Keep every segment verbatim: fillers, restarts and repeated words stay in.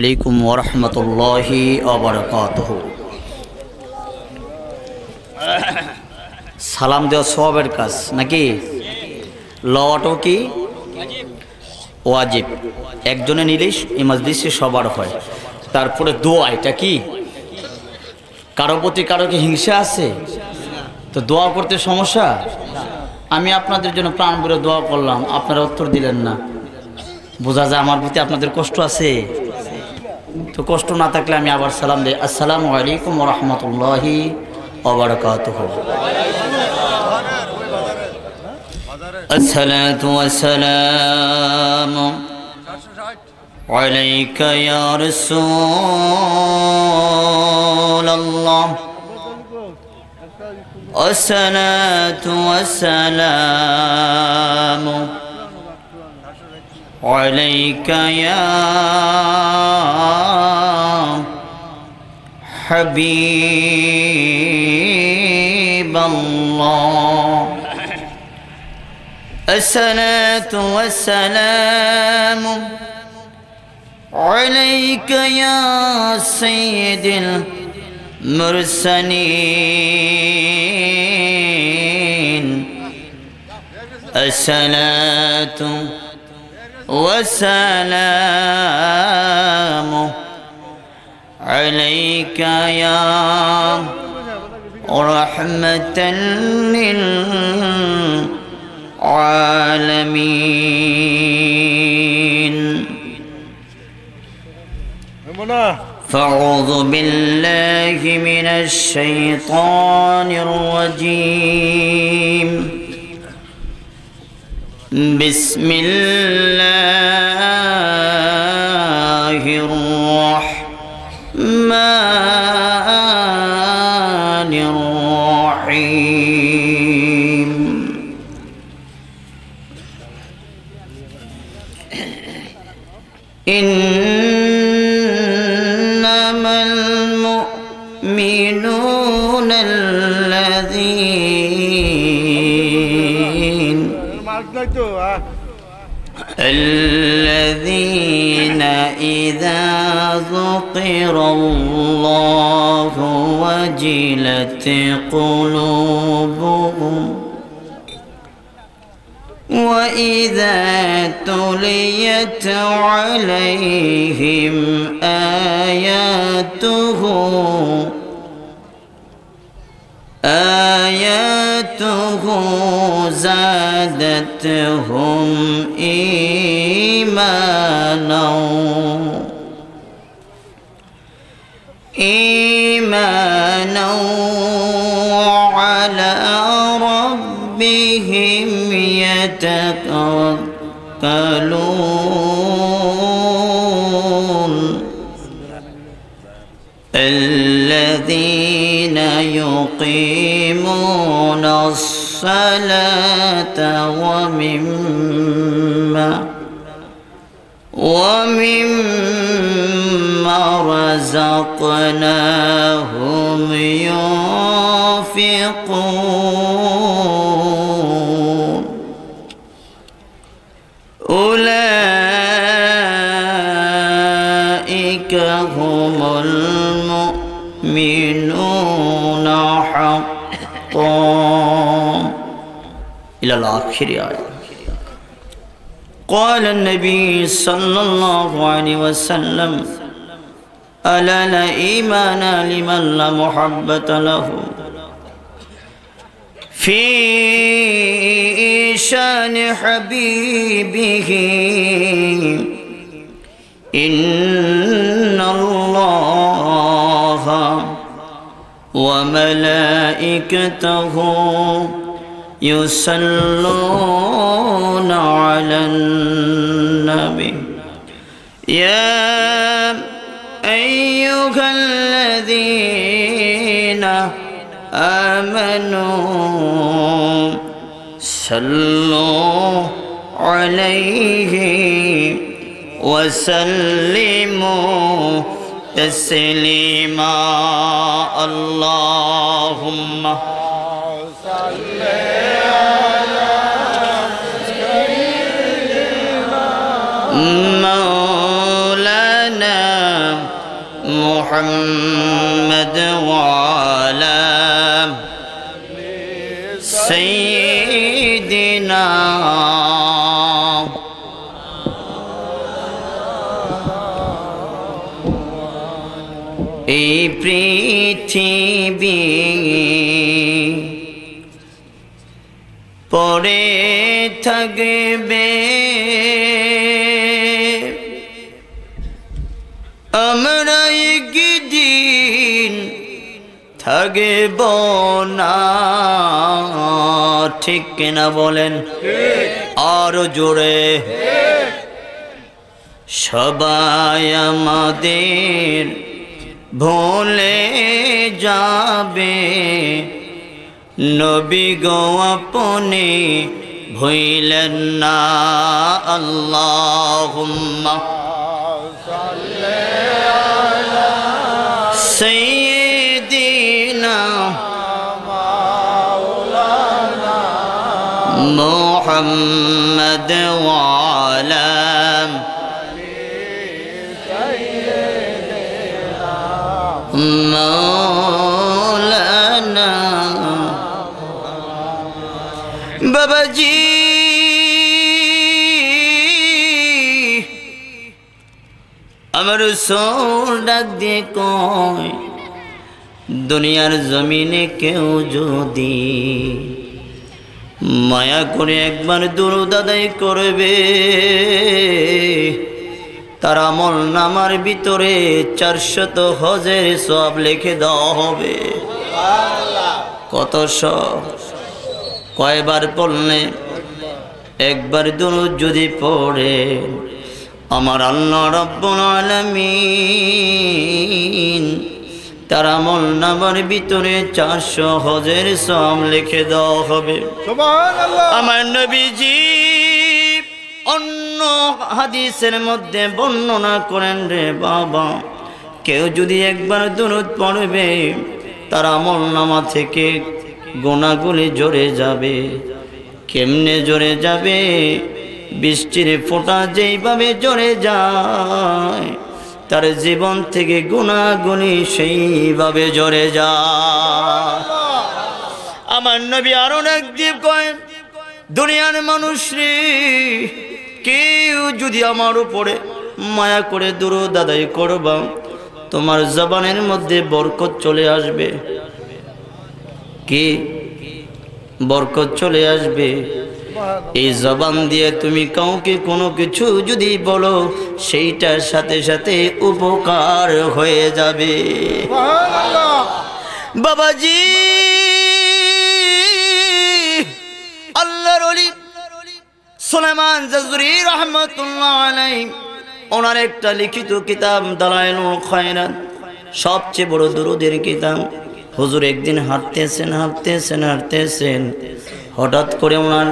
আলাইকুম ওয়া রাহমাতুল্লাহি ওয়া বারাকাতুহু। সালাম দেওয়া সওয়াবের কাজ নাকি? লওয়াটাও কি? ওয়াজিব। একজনে নিলেই এই মজলিসে সবার হয়। তারপরে দোয়া, এটা কি? কারো প্রতি কারো কি হিংসা আছে? তো দোয়া করতে সমস্যা? আমি আপনাদের জন্য প্রাণ ভরে দোয়া করলাম, আপনারা উত্তর দিলেন না। বোঝা যায় আমার প্রতি আপনাদের কষ্ট আছে। তো কষ্ট না থাকলে আমি আবার সালাম দেই, আসসালামু আলাইকুম ওয়া রাহমাতুল্লাহি ওয়া বারাকাতুহু। الصلاة والسلام عليك يا رسول الله. الصلاة والسلام عليك يا حبيب الله. الصلاة والسلام عليك يا سيد المرسلين. الصلاة والسلام عليك يا رحمة للعالمين. فأعوذ بالله من الشيطان الرجيم. بسم الله الرحمن الرحيم. إنما المؤمنون الذين الذين إذا ذكر الله وجلت قلوبهم وإذا تليت عليهم آياته آياته زادتهم إيمانا إيمانا وعلى ربهم يتوكلون. الذين يقيمون الصلاة ومما ومما رزقناهم ينفقون. أولئك هم المؤمنون حقا. إلى آخر آية. قال النبي صلى الله عليه وسلم: ألا لا إيمان لمن لا محبة له في شأن حبيبه. إن الله وملائكته يصلون على النبي. يا أيها الذين آمنوا صلوا عليه وسلموا تسليما. اللهم صل على سيدنا مولانا محمد وعلى سيدنا। এই পৃথিবী পড়ে থাকবে, আমরা একদিন থাকব না। ঠিক কিনা বলেন? আরো জোরে। সবাই আমাদের ভুলে যাবে, নবী গো আপনি ভুইলেন না। আল্লাহুম্মা সাইয়্যিদিনা মুহাম্মাদ ওয়া আলা মাওলানা। বাবাজি, আমার রসুল ডাক দিয়ে কয়, দুনিয়ার জমিনে কেউ যদি মায়া করে একবার দুরূদ আদায় করবে, তার আমল নামার ভিতরে চারশত হজের সওয়াব লিখে দেওয়া হবে। কত শ-, কয়বার পড়লে? একবার দুরূদ যদি পড়ে, আমার আল্লাহ রাব্বুল আলামিন তার আমল নামার ভিতরে চারশো হজের সওয়াব লিখে দেওয়া হবে। সুবহানাল্লাহ। আমার নবীজি অন্য হাদিসের মধ্যে বর্ণনা করেন, রে বাবা, কেউ যদি একবার দুরূদ পড়বে, তার আমল নামা থেকে গুনাহগুলি ঝরে যাবে। কেমনে ঝরে যাবে? বৃষ্টির ফোঁটা যেইভাবে ঝরে যায়, তার জীবন থেকে গুনাহগুলি সেইভাবে ঝরে যায়। আমার নবী আরো একদিন কয়, দুনিয়ার মানুষ রে, কেউ যদি আমার উপরে মায়া করে দুরূদ আদায় করবা, তোমার জবানের মধ্যে বরকত চলে আসবে। কি বরকত চলে আসবে? এই জবান দিয়ে তুমি কাউকে কোনো কিছু যদি বলো, সেইটার সাথে সাথে উপকার হয়ে যাবে। বাবাজি, আল্লাহর ওলি সুলাইমান জাজুরি রহমতুল্লাহ আলাইহি, ওনার একটা লিখিত কিতাব দালাইলুল খায়রাত, সবচেয়ে বড় দুরুদের কিতাব। হুজুর একদিন হাঁটতেছেন, হাঁটতেছেন, হাঁটতেছেন, হঠাৎ করে ওনার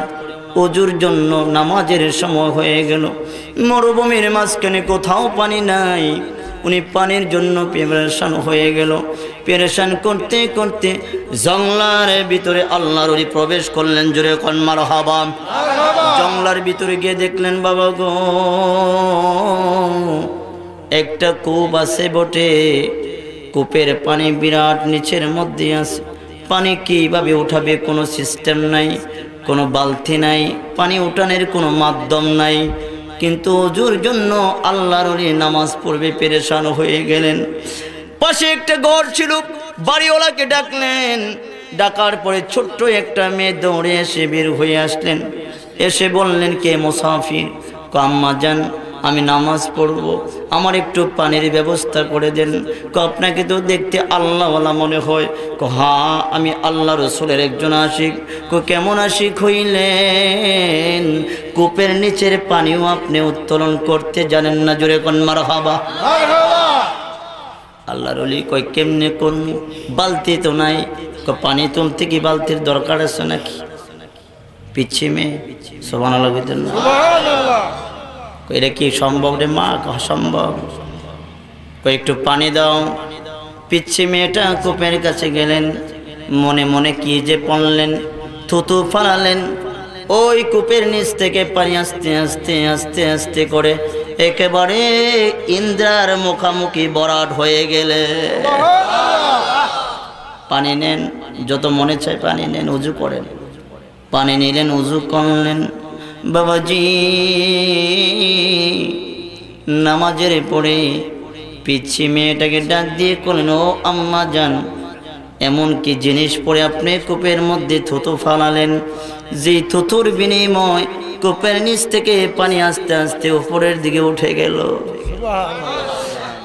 অজুর জন্য নামাজের সময় হয়ে গেল। মরুভূমির মাঝখানে কোথাও পানি নাই, উনি পানির জন্য পেরেশান হয়ে গেল। পেরেশান করতে করতে জংলার ভিতরে আল্লাহর ওলি প্রবেশ করলেন। জোরে কন মারহাবা। জংলার ভিতরে গিয়ে দেখলেন, বাবা গো, একটা কূপ আছে বটে, কূপের পানি বিরাট নিচের মধ্যে আছে। পানি কিভাবে উঠাবে, কোনো সিস্টেম নাই, কোনো বালতি নাই, পানি উঠানোর কোনো মাধ্যম নাই। কিন্তু অজুর জন্য আল্লাহর ওলি নামাজ পড়বে, পেরেশান হয়ে গেলেন। পাশে একটা ঘর ছিল, বাড়িওয়ালাকে ডাকলেন। ডাকার পরে ছোট্ট একটা মেয়ে দৌড়ে এসে বের হয়ে আসলেন। এসে বললেন, "কে মুসাফির?" কয়, "আম্মা জান, আমি নামাজ পড়ব, আমার একটু পানির ব্যবস্থা করে দেন।" কয়, "আপনাকে তো দেখতে আল্লাহওয়ালা মনে হয়।" কয়, "হ্যাঁ, আমি আল্লাহ রসুলের একজন আশিক।" কয়, "কেমন আশিক হইলেন? কূপের নিচের পানিও আপনি উত্তোলন করতে জানেন না?" জোরে কন মারহাবা। আল্লাহর ওলি কয়, "কেমনে করমু? বালতি তো নাই।" কয়, "পানি তুলতে কি বালতির দরকার আছে নাকি?" পিচ্ছি মেয়ে, সুবহানাল্লাহ কইতেন না? কয়, "এটা কি সম্ভব রে মা?" কয়, "সম্ভব।" কয়, "একটু পানি দাও।" পিচ্ছি মেয়েটা কূপের কাছে গেলেন, মনে মনে কি যে পড়লেন, থুতু ফালালেন। ওই কূপের নিচ থেকে পানি আস্তে আস্তে, আস্তে আস্তে করে একেবারে ইন্দ্রার মুখামুখি ভরাট হয়ে গেলে। পানি নেন, যত মনে চায় পানি নেন, উজু করেন। পানি নিলেন, উজু করলেন। বাবাজি, নামাজের পরে পিচ্ছি মেয়েটাকে ডাক দিয়ে কইলেন, "ও আম্মা জান, এমন কি জিনিস পড়ে আপনি কূপের মধ্যে থুথু ফালালেন, যেই থুথুর বিনিময় কূপের নিচ থেকে পানি আস্তে আস্তে উপরের দিকে উঠে গেল?"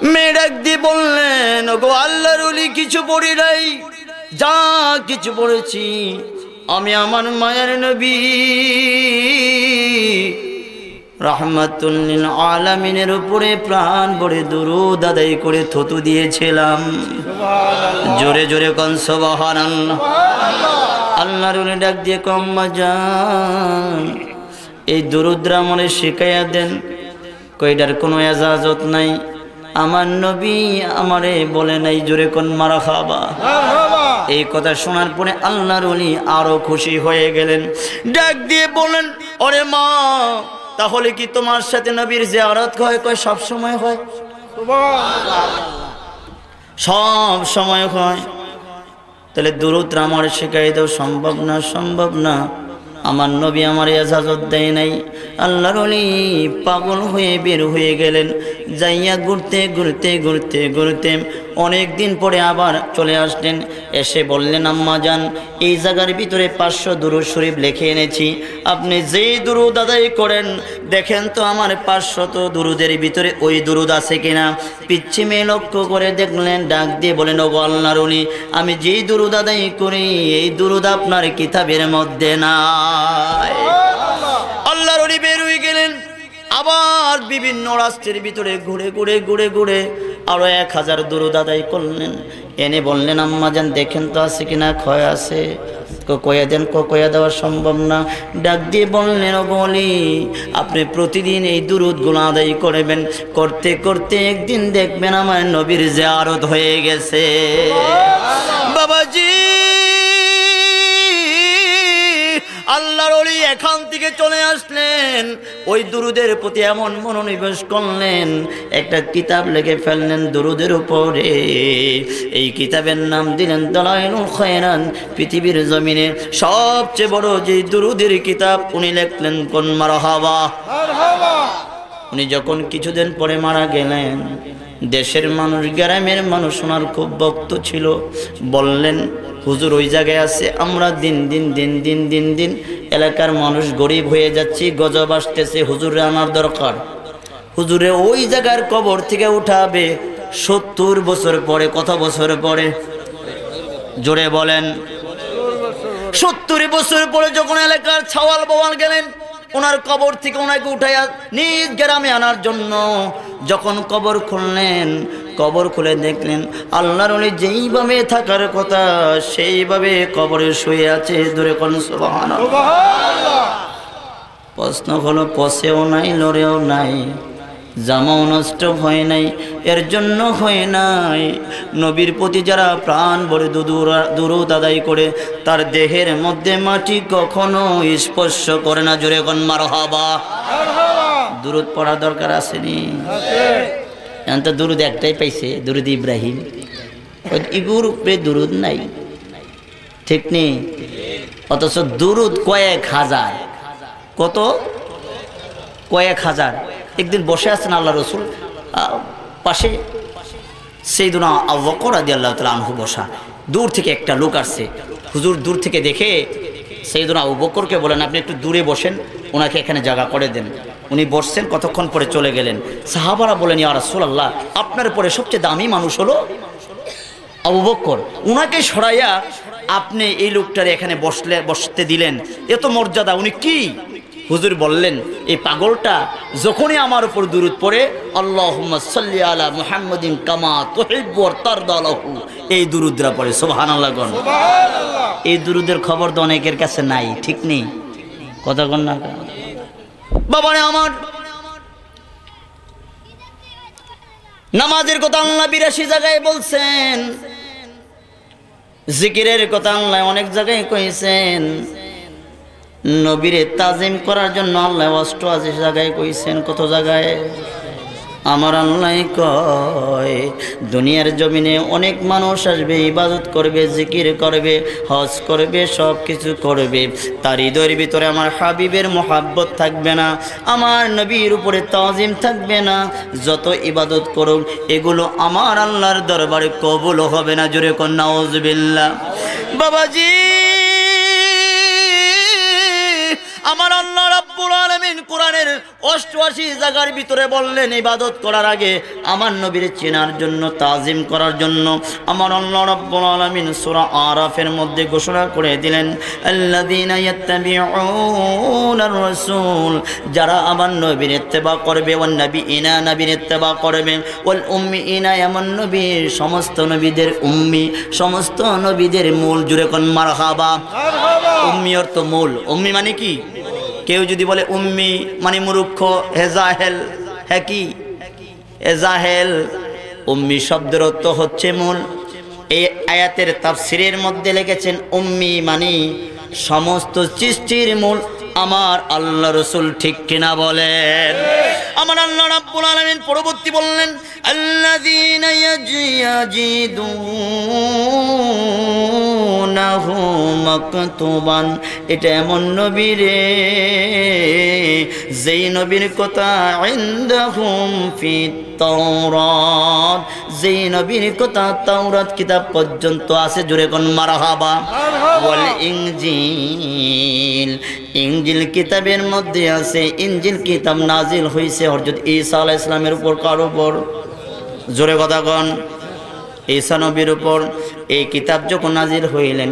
মেয়ে ডাক দিয়ে বললেন, "ওগো আল্লাহর ওলি, কিছু পড়ি নাই, যা কিছু পড়েছি আমি আমার মায়ার নবী রাহমাতুল লিল আলামিনের উপরে প্রাণ ভরে দুরূদ আদায় করে থুথু দিয়েছিলাম।" জোরে জোরে কন সুবহানাল্লাহ। আল্লাহর ওলি ডাক দিয়ে কয়, "আম্মা জান, এই দুরূদরা আমারে শিখাইয়া দেন।" কয়, "এটার কোনো এজাজত নাই, আমার নবী আমারে বলে নাই।" জোরে কন মারহাবা। এই কথা শোনার পরে আল্লাহর ওলি আরো খুশি হয়ে গেলেন, ডাক দিয়ে বলেন, "ওরে মা, তাহলে কি তোমার সাথে নবীর জিয়ারত হয়?" কয়, "সব সময় হয়, সব সময় হয়।" "তাহলে দুরূদরা আমারে শিখাই দাও।" "সম্ভব না, সম্ভব না, আমার নবী আমারে এজাজত দেয় নাই।" আল্লাহর ওলি পাগল হয়ে বের হয়ে গেলেন। যাইয়া ঘুরতে ঘুরতে ঘুরতে ঘুরতে অনেক দিন পরে আবার চলে আসলেন। এসে বললেন, "আম্মা জান, এই জায়গার ভিতরে পাঁচশো দুরূদ শরীফ লিখে এনেছি, আপনি যেই দুরূদ আদায় করেন, দেখেন তো আমার পাঁচশত দুরূদের ভিতরে ওই দুরূদ আছে কিনা।" পিচ্ছি মেয়ে লক্ষ্য করে দেখলেন, ডাক দিয়ে বলেন, "ওগো আল্লাহর ওলি, আমি যেই দুরূদ আদায় করি, এই দুরূদ আপনার কিতাবের মধ্যে নাই।" আল্লাহর ওলি বের হয়ে গেলেন, আবার বিভিন্ন রাষ্ট্রের ভিতরে ঘুরে ঘুরে ঘুরে ঘুরে আরো এক হাজার দুরূদ আদায় করলেন। এনে বললেন, "আম্মা জান, দেখেন তো আছে কিনা।" "কয় আছে।" "কো-, কইয়া দেন।" "কো-, কইয়া দেওয়া সম্ভব না।" ডাক দিয়ে বললেন, "ওগো ওলি, আপনি প্রতিদিন এই দুরূদগুলো আদায় করবেন, করতে করতে একদিন দেখবেন আমার নবীর জিয়ারত হয়ে গেছে।" বাবাজি, আল্লাহর ওলি এখান থেকে চলে আসলেন, ওই দুরূদের প্রতি এমন মনোনিবেশ করলেন, একটা কিতাব লিখে ফেললেন দুরূদের উপরে। এই কিতাবের নাম দিলেন দালাইলুল খায়রাত। পৃথিবীর জমিনে সবচেয়ে বড় যে দুরূদের কিতাব উনি লিখলেন, কন মারহাবা। উনি যখন কিছুদিন পরে মারা গেলেন, দেশের মানুষ, গ্রামের মানুষ ওনার খুব ভক্ত ছিল। বললেন, "হুজুর ওই জায়গায় আছে, আমরা দিন দিন, দিন দিন, দিন দিন এলাকার মানুষ গরিব হয়ে যাচ্ছি, গজব আসতেছে, হুজুররে আনার দরকার।" হুজুরে ওই জায়গার কবর থেকে উঠাবে সত্তর বছর পরে। কত বছর পরে? জোরে বলেন। সত্তর বছর পরে যখন এলাকার ছাওয়াল বাওয়াল গেলেন, ওনার কবর থেকে ওনাকে উঠাইয়া নিজ গ্রামে আনার জন্য যখন কবর খুললেন, কবর খুলে দেখলেন আল্লাহর ওলি যেইভাবে থাকার কথা সেইভাবে কবরে শুয়ে আছে। জোরে কন সুবহানাল্লাহ। প্রশ্ন হলো, পচেও নাই, লড়েও নাই, জামাও নষ্ট হয় নাই, এর জন্য হয় নাই। নবীর প্রতি যারা প্রাণ ভরে দুদুরা-, দুরূদ আদায় করে, তার দেহের মধ্যে মাটি কখনো স্পর্শ করে না। জোরে কন মারহাবা। দুরূদ পড়ার দরকার আছে নি? এখন তো দুরূদ একটাই পাইছে, দুরূদ ইব্রাহিম। ওই ইগুর উপরে দুরূদ নাই, ঠিক নি? অথচ দুরূদ কয়েক হাজার। কত? কয়েক হাজার। একদিন বসে আছেন আল্লাহ রসুল, আহ, পাশে সাইয়েদুনা আবু বকর রাদিয়াল্লাহু তাআলা আনহু বসা। দূর থেকে একটা লোক আসছে। হুজুর দূর থেকে দেখে সাইয়েদুনা আবু বকরকে বলেন, "আপনি একটু দূরে বসেন, ওনাকে এখানে জায়গা করে দেন।" উনি বসছেন, কতক্ষণ পরে চলে গেলেন। সাহাবারা বলেন, "ইয়া রাসূলুল্লাহ, আপনার পরে সবচেয়ে দামি মানুষ হলো আবু বকর, উনাকে সরাইয়া আপনি এই লোকটারে এখানে বসলে, বসতে দিলেন, এত মর্যাদা, উনি কি?" হুজুর বললেন, "এই পাগলটা যখনই আমার উপর দুরূদ পড়ে, আল্লাহুম্মা সাল্লি আলা মুহাম্মাদিন কামা তুহিব্বু ওয়া তারদা লাহু, এই দুরূদরা পড়ে।" সুবহানাল্লাহ গণ। এই দুরূদের খবর তো অনেকের কাছে নাই, ঠিক নেই? কথা কন না। বাবারে আমার, নামাজের কথা আল্লাহ বিরাশি জায়গায় বলছেন, জিকিরের কথা আল্লাহ অনেক জায়গায় কইছেন, নবীরে তাজিম করার জন্য আল্লাহ অষ্টআশি জায়গায় কইছেন। কত জায়গায়? আমার আল্লাহ কয়, দুনিয়ার জমিনে অনেক মানুষ আসবে, ইবাদত করবে, জিকির করবে, হজ করবে, সব কিছু করবে, তার হৃদয়ের ভিতরে আমার হাবিবের মোহাব্বত থাকবে না, আমার নবীর উপরে তাজিম থাকবে না। যত ইবাদত করুক, এগুলো আমার আল্লাহর দরবারে কবুল হবে না। জোরে কন নাউজুবিল্লাহ। বাবাজি, আমার আল্লাহ রাব্বুল আলামিন কোরআনের অষ্টআশি জায়গার ভিতরে বললেন, ইবাদত করার আগে আমার নবীর চেনার জন্য, তাজিম করার জন্য। আমার আল্লাহ রাব্বুল আলামিন সূরা আরাফের মধ্যে ঘোষণা করে দিলেন, আল্লাযীনা ইয়াত্তাবিউনার রাসূল, যারা আমার নবীর ইত্তেবা করবে, ওয়ান নাবিয়িনা, নবীর ইত্তেবা করবে, ওয়াল উম্মিয়িনা, এমন নবী, সমস্ত নবীদের উম্মি, সমস্ত নবীদের মূল। জোরে কন মারহাবা। উম্মি অর্থ মূল। উম্মি মানে কি? কেউ যদি বলে উম্মি মানে মূর্খ, হে জাহেল, হে কি? এ জাহেল। উম্মি শব্দের অর্থ হচ্ছে মূল। এই আয়াতের তাফসিরের মধ্যে লিখেছেন, উম্মি মানে সমস্ত সৃষ্টির মূল আমার আল্লাহ রসুল। ঠিক কিনা বলেন? আমার আল্লাহ রাব্বুল আলামিন পরবর্তী বললেন, আল্লাযীনা ইয়াজি-, ইয়াজিদুনাহু মাকতুবান। এটা এমন নবী রে, যেই নবীর কথা ইনদাহুম ফিত তাওরাত, যেই নবীর কথা তাওরাত কিতাব পর্যন্ত আছে। জোরে কন মারহাবা। ওয়াল ইনজিল, ইনজিল কিতাবের মধ্যে আছে। ইনজিল কিতাব নাজিল হইছে হযরত ঈসা আলাইহিস সালামের উপর। কার উপর? জোরে কথা কন। ঈসা নবীর উপর এই কিতাব যখন নাজিল হইলেন,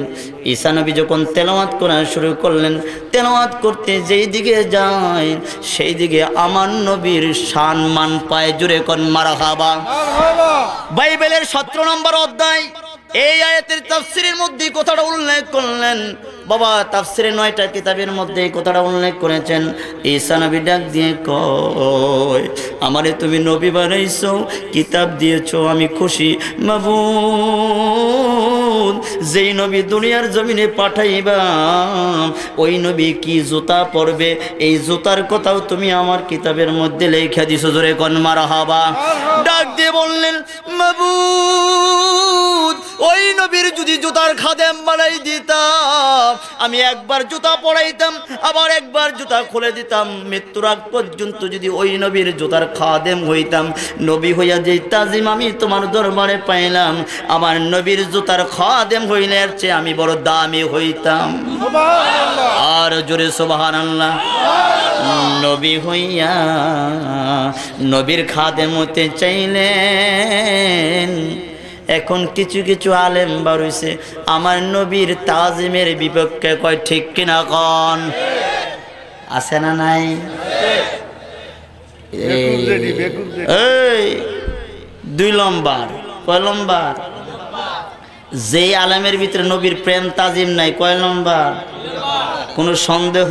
ঈসা নবী যখন তেলাওয়াত করা শুরু করলেন, তেলাওয়াত করতে যেই দিকে যায়, সেই দিকে আমার নবীর শান মান পায়। জোরে কন মারহাবা। বাইবেলের সতেরো নম্বর অধ্যায়, এই আয়াতের তাফসিরের মধ্যে এই কথাটা উল্লেখ করলেন। বাবা, তাফসিরে নয়টা কিতাবের মধ্যে এই কথাটা উল্লেখ করেছেন। ঈসা নবী ডাক দিয়ে কয়, আমারে তুমি নবী বানাইছো, কিতাব দিয়েছো, আমি খুশি। মাবুদ, যেই নবী দুনিয়ার জমিনে পাঠাইবা, ওই নবী কি জুতা পরবে, এই জুতার কথাও তুমি আমার কিতাবের মধ্যে লেখা দিছো। জোরে কন মারহাবা। ডাক দিয়ে বললেন, মাবুদ, ওই নবীর যদি জুতার খাদেম বানাই দিতাম, আমি একবার জুতা পরাইতাম, আবার একবার জুতা খুলে দিতাম, মৃত্যুর আগ পর্যন্ত যদি ওই নবীর জুতার খাদেম হইতাম, নবী হইয়া যেই তাজিম আমি তোমার দরবারে পাইলাম, আমার নবীর জুতার খাদেম হইলে এর চেয়ে আমি বড় দামি হইতাম। আর জোরে সুবহানাল্লাহ। নবী হইয়া নবীর খাদেম হতে চাইলেন। এখন কিছু কিছু আলেম বার হইছে আমার নবীর তাজিমের বিপক্ষে, কয় ঠিক কিনা কন? আছে না নাই? এই, এই দুই লম্বার, কয় লম্বার? যেই আলেমের ভিতরে নবীর প্রেম তাজিম নাই, কয় লম্বার? কোনো সন্দেহ?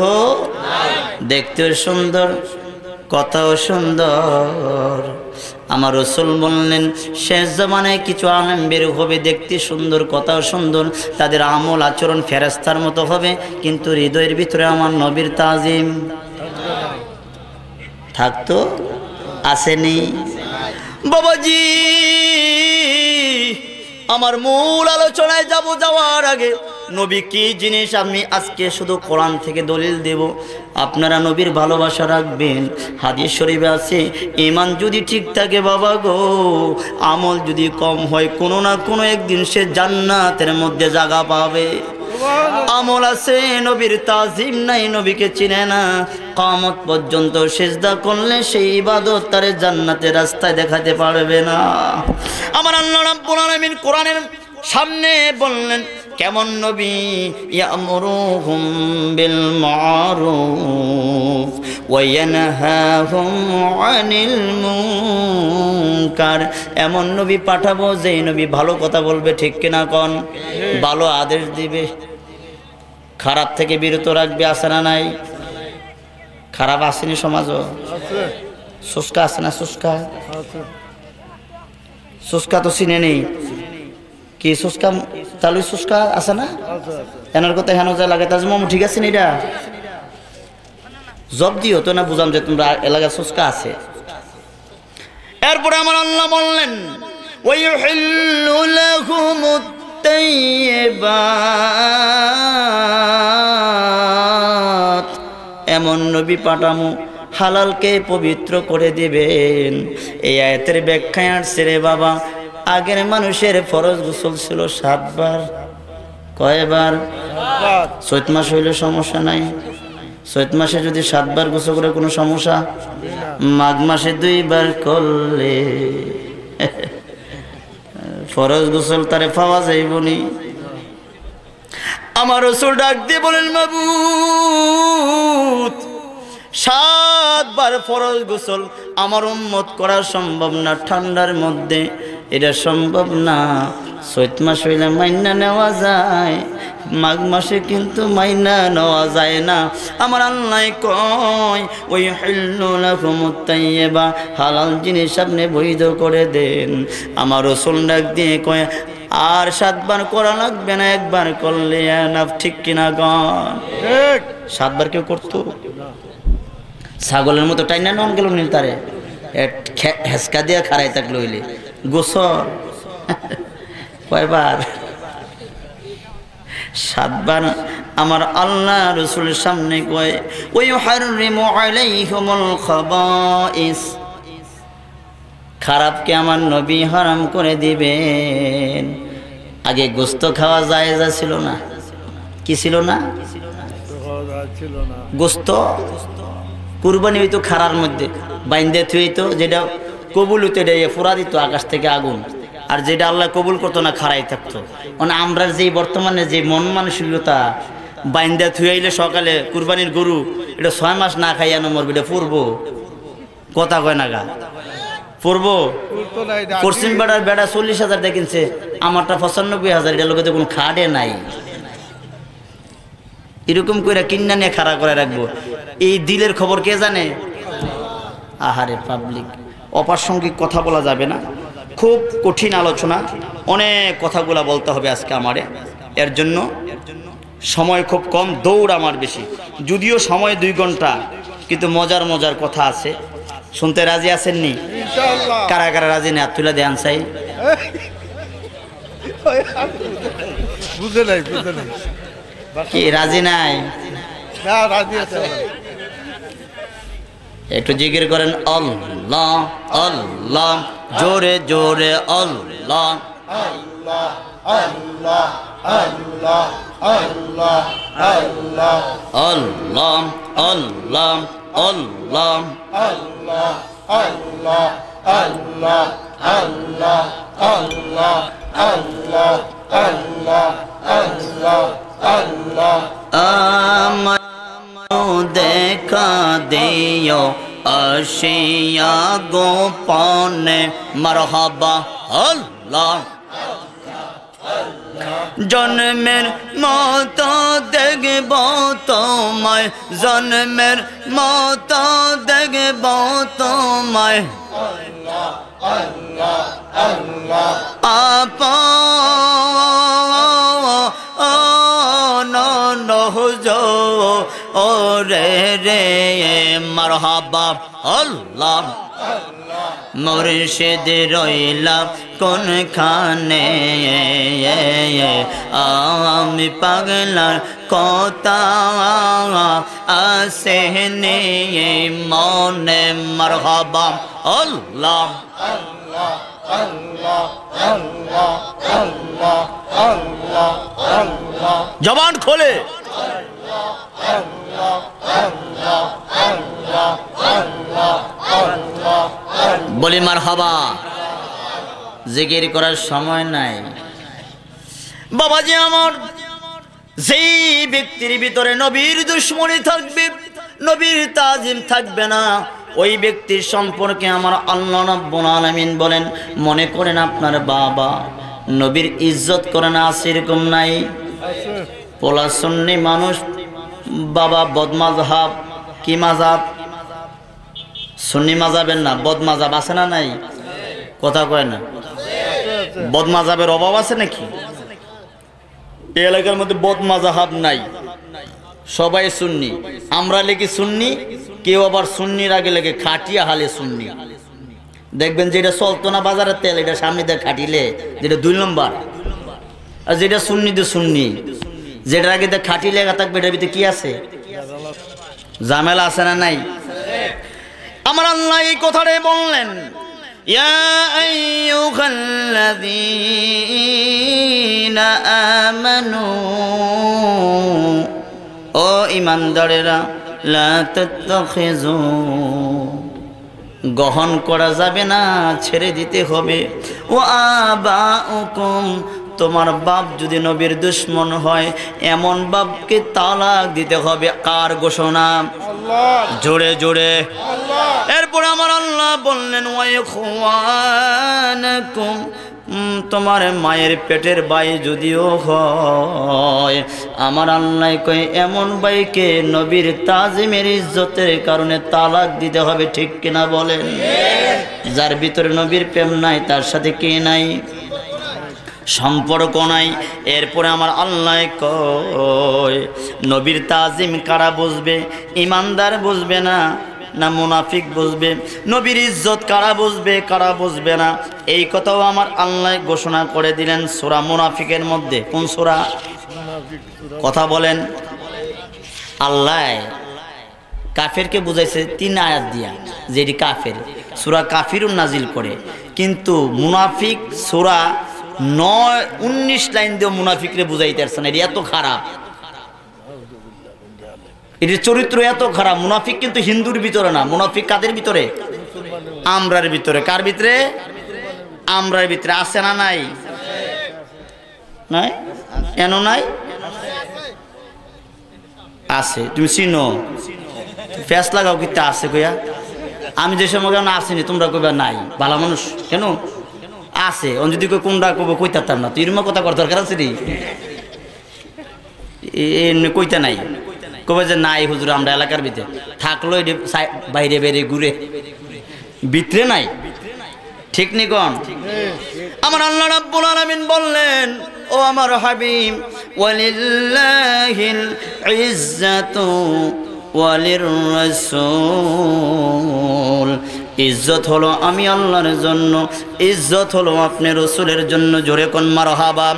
দেখতেও সুন্দর, কথাও সুন্দর। আমার রসুল বললেন, শেষ জমানায় কিছু আলেম বের হবে, দেখতে সুন্দর, কথাও সুন্দর, তাদের আমল আচরণ ফেরেশতার মতো হবে, কিন্তু হৃদয়ের ভিতরে আমার নবীর তাজিম থাকতো, আসেনি? বাবাজি, আমার মূল আলোচনায় যাব, যাওয়ার আগে নবী কি জিনিস আমি আজকে শুধু কোরআন থেকে দলিল দেব। আপনারা নবীর ভালোবাসা রাখবেন। হাদিস শরীফে আছে, ইমান যদি ঠিক থাকে বাবা গো, আমল যদি কম হয়, কোনো না কোনো একদিন সে জান্নাতের মধ্যে জায়গা পাবে। আমল আছে, নবীর তাজিম নাই, নবীকে চিনে না, কিয়ামত পর্যন্ত সিজদা করলে সেই ইবাদত তারে জান্নাতের রাস্তায় দেখাতে পারবে না। আমার আল্লাহ রাব্বুল আলামিন কোরআনের সামনে বললেন, কেমন নবী? ইয়ামুরুহুম বিল মারুফ ওয়া ইয়ানহাহুম আনিল মুনকার। এমন নবী পাঠাবো, যেই নবী ভালো কথা বলবে, ঠিক কিনা কন? ভালো আদেশ দিবে, খারাপ থেকে বিরত রাখবে, আছে না নাই? খারাপ আসেনি সমাজও? আছে। সুস্কা আছে না সুস্কা? আছে। সুস্কা তো চিনে নেই। কি সুস্কা? তালুই সুস্কা আছে না? আছে, আছে। এনার কথা হেন যায় লাগে, তার জন্য ঠিক আছে নি এটা? জব দিও তো না, বুঝাম যে তোমরা এলাকায় সুস্কা আছে। এরপরে আমার আল্লাহ বললেন, "ওয়ায়ুহিল্লু লাহুমুত তাইয়্যিবাত।" এমন নবী পাঠামু, হালালকে পবিত্র করে দিবেন। এই আয়াতের ব্যাখ্যায় আসছে রে বাবা, আগের মানুষের ফরজ গোসল ছিল সাতবার। কয়বার? চৈত মাস হইলে সমস্যা নাই। চৈত মাসে যদি সাতবার গোসল করে কোনো সমস্যা? মাঘ মাসে দুইবার করলে ফরজ গোসল তারে পাওয়া যাইব নি? আমার রসুল ডাক দিয়ে বলেন, "মাবুদ, সাতবার ফরজ গোসল আমার উম্মত করা সম্ভব না ঠান্ডার মধ্যে, এটা সম্ভব না। চৈত মাস হইলে মাইনা নেওয়া যায়, মাঘ মাসে কিন্তু মাইনা নেওয়া যায় না।" আমার আল্লাহ কয়, "ওয়ায়ুহিল্লু লাহুমুত তাইয়্যিবা, হালাল জিনিস আপনি বৈধ করে দেন।" আমার রসুল ডাক দিয়ে কয়, "আর সাতবার করা লাগবে না, একবার করলে এনাফ।" ঠিক কিনা কন? ঠিক। সাতবার কেউ করতো? ছাগলের মতো টাইনা নন গেল নীল তারে। এ খে-, হেসকা দিয়া খাড়াই থাকলো হইলে। গোসল। কয়বার? সাতবার। আমার আল্লাহ রসুলের সামনে কয়, "ওয়ায়ুহাররিমু আলাইকুমুল খাবাইস।" খারাপকে আমার নবী হারাম করে দিবেন। আগে গোস্ত খাওয়া জায়েজ ছিল না? কি ছিল না? গোস্ত কুরবানি হইতো খাড়ার মধ্যে, বাইন্দা থুইতো, যেটা কবুল হইতো, এটা ইয়ে ফুরা দিত আকাশ থেকে আগুন, আর যেটা আল্লাহ কবুল করতো না, খাড়াই থাকতো। মানে, আমরা যে বর্তমানে যে মন মানসিকতা, বাইন্দা থুয়াইলে সকালে কুরবানির গরু, এটা ছয় মাস না খাইয়া না মরবে, এটা ফুরবো। কথা কয় না গা? ফুরবো। পশ্চিম বেড়ার বেড়া চল্লিশ হাজার দিয়ে কিনছে, আমারটা পঁচানব্বই হাজার, এটার লগে তো কোনো খাটে নাই। এরকম করে কিন্না নিয়ে খাড়া করে রাখবো। এই দিলের খবর কে জানে? আহারে পাবলিক, অপ্রাসঙ্গিক কথা বলা যাবে না, খুব কঠিন আলোচনা, অনেক কথাগুলা বলতে হবে আজকে আমারে। এর জন্য সময় খুব কম, দৌড় আমার বেশি, যদিও সময় দুই ঘন্টা, কিন্তু মজার মজার কথা আছে। শুনতে রাজি আছেননি? ইনশাআল্লাহ। কারা কারা রাজি নেই, হাত তুলে দেন চাই। বুঝে নাই, বুঝে নাই। কি রাজি নাই? না, রাজি আছে। একটু জিকির করেন, আল্লাহ, আল্লাহ, জোরে জোরে আল্লাহ। আল্লাহ, আল্লাহ, আল্লাহ, আল্লাহ, আল্লাহ। আল্লাহ, আল্লাহ, আল্লাহ। আল্লাহ, আল্লাহ, আল্লাহ, আল্লাহ, আল্লাহ, আল্লাহ, আল্লাহ, আল্লাহ, আল্লাহ। আমারও দেখা দিও আসিয়া গোপনে। মারহাবা, আল্লাহ। জন্মের মতো দেখব তোমায়, জন্মের মতো দেখব তোমায়। আপন নজরে রে, মারহাবা, আল্লাহ। মুর্শিদ রইলা কোনখানে? আমি পাগলার কথা আসেনি মনে। মারহাবা, আল্লাহ। জবান খোলে। বলি মারহাবা। জিকির করার সময় নাই। বাবাজি আমার, যেই ব্যক্তির ভিতরে নবীর দুশমনি থাকবে, নবীর তাজিম থাকবে না, ওই ব্যক্তির সম্পর্কে আমার আল্লাহ রাব্বুল আলামিন বলেন, মনে করেন আপনার বাবা নবীর ইজ্জত করে না, আছে এরকম নাই? পোলা সুন্নি মানুষ, বাবা বদমাযহাব। কি মাযহাব? সুন্নি মাযহাবের না, বদমাযহাব আছে না নাই? কথা কয় না। বদমাযহাবের অভাব আছে নাকি? এই এলাকার মধ্যে বদমাযহাব নাই, সবাই সুন্নি। আমরা লেখি সুন্নি, কেউ আবার সুন্নির আগে লেখে খাটিয়া হালে সুন্নি। দেখবেন যেটা চলতো না বাজারের তেল, এটা সামনে দিয়ে খাটিলে যেটা দুই নম্বর, আর যেটা সুন্নি দিয়ে সুন্নি, যেটার আগে দিয়ে খাটিলে একা থাকবে, এটার ভিতরে কি আছে? ঝামেলা আছে না নাই? আমার আল্লাহ এই কথাটাই বললেন, ইয়া আইয়ুহাল্লাযীনা আমানু, ও ইমানদারেরা, লা তাত্তাখিযু, গ্রহণ করা যাবে না, ছেড়ে দিতে হবে। ওয়া আবাউকুম, তোমার বাপ যদি নবীর দুশমন হয়, এমন বাপকে তালাক দিতে হবে। কার ঘোষণা? আল্লাহ। জোরে জোরে। আল্লাহ। এরপরে আমার আল্লাহ বললেন, ওয়া ইখওয়ানাকুম, উম, তোমার মায়ের পেটের ভাই যদিও হয়, আমার আল্লাহ কয়, এমন ভাইকে নবীর তাজিমের ইজ্জতের কারণে তালাক দিতে হবে, ঠিক কিনা বলেন? যার ভিতরে নবীর প্রেম নাই, তার সাথে কে নাই? সম্পর্ক নাই। এরপরে আমার আল্লাহ কয়, নবীর তাজিম কারা বুঝবে? ইমানদার বুঝবে না, না মুনাফিক বুঝবে? নবীর ইজ্জত কারা বুঝবে, কারা বুঝবে না? এই কথাও আমার আল্লাহ ঘোষণা করে দিলেন সূরা মুনাফিকের মধ্যে। কোন সূরা? কথা বলেন। আল্লাহ কাফেরকে বুঝাইছে তিন আয়াত দিয়া, যেটি কাফের, সূরা কাফিরুন নাজিল করে। কিন্তু মুনাফিক সূরা নয়, উনিশ লাইন দিয়ে মুনাফিকরে বুঝাইতে পারছে না, এটা এত খারাপ। এটির চরিত্র এত খারাপ। মুনাফিক কিন্তু হিন্দুর ভিতরে না, মুনাফিক কাদের ভিতরে? আমরার ভিতরে। কার ভিতরে? আমরার ভিতরে। আছে না নাই? নাই? এনো নাই? আছে। তুমি চিনো? ফেস লাগাও কিতা আছে কইয়া? আমি যে সময় কেন আসেনি, তোমরা কইবা নাই। ভালা মানুষ কেন? আছে। অন যদি কই কোনটা কইবো, কইতাম না। তুই এরকম কথা কর দরকার আছে নি? এ-, এমনি কইতা নাই। কইবা যে, "নাই হুজুর, আমরা এলাকার ভিতরে।" থাকলো এটি সাই-, বাইরে বাইরে ঘুরে, ভিতরে নাই। ঠিক নি কোন? আমার আল্লাহ রাব্বুল আলামিন বললেন, "ও আমার হাবিব, ওয়ালিল্লাহিল ইজ্জাতু ওয়ালির রাসূল।" ইজ্জত হলো আমি আল্লাহর জন্য, ইজ্জত হলো আপনি রসুলের জন্য। জোরে কোন মারহাবা।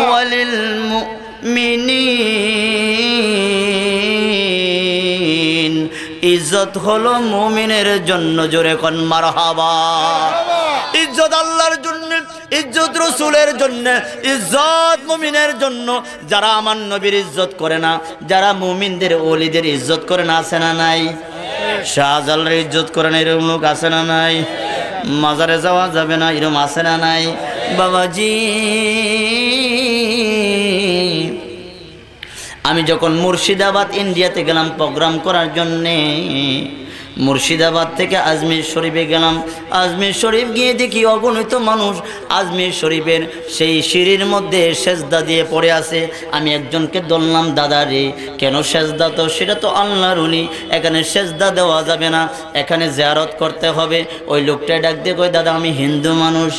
ওয়ালিল মুমিনিন, ইজ্জত হলো মুমিনের জন্য। জোরে কোন মারহাবা। ইজ্জত আল্লাহর জন্য, ইজ্জত রসুলের জন্য, ইজ্জত মুমিনের জন্য। যারা আমার নবীর ইজ্জত করে না, যারা মুমিনদের ওলিদের ইজ্জত করে না, আছে না নাই? শাহজালালের ইজ্জত করে না, এরকম লোক আছে না নাই? মাজারে যাওয়া যাবে না, এরকম আছে না নাই? বাবাজি, আমি যখন মুর্শিদাবাদ ইন্ডিয়াতে গেলাম প্রোগ্রাম করার জন্যে, মুর্শিদাবাদ থেকে আজমির শরীফে গেলাম। আজমির শরীফ গিয়ে দেখি অগণিত মানুষ আজমির শরীফের সেই সিঁড়ির মধ্যে সেজদা দিয়ে পড়ে আছে। আমি একজনকে ধরলাম, "দাদা রে, কেন সেজদা? তো সেটা তো আল্লাহর ওলি, এখানে সেজদা দেওয়া যাবে না, এখানে জিয়ারত করতে হবে।" ওই লোকটা ডাক দিয়ে কয়, "দাদা, আমি হিন্দু মানুষ।"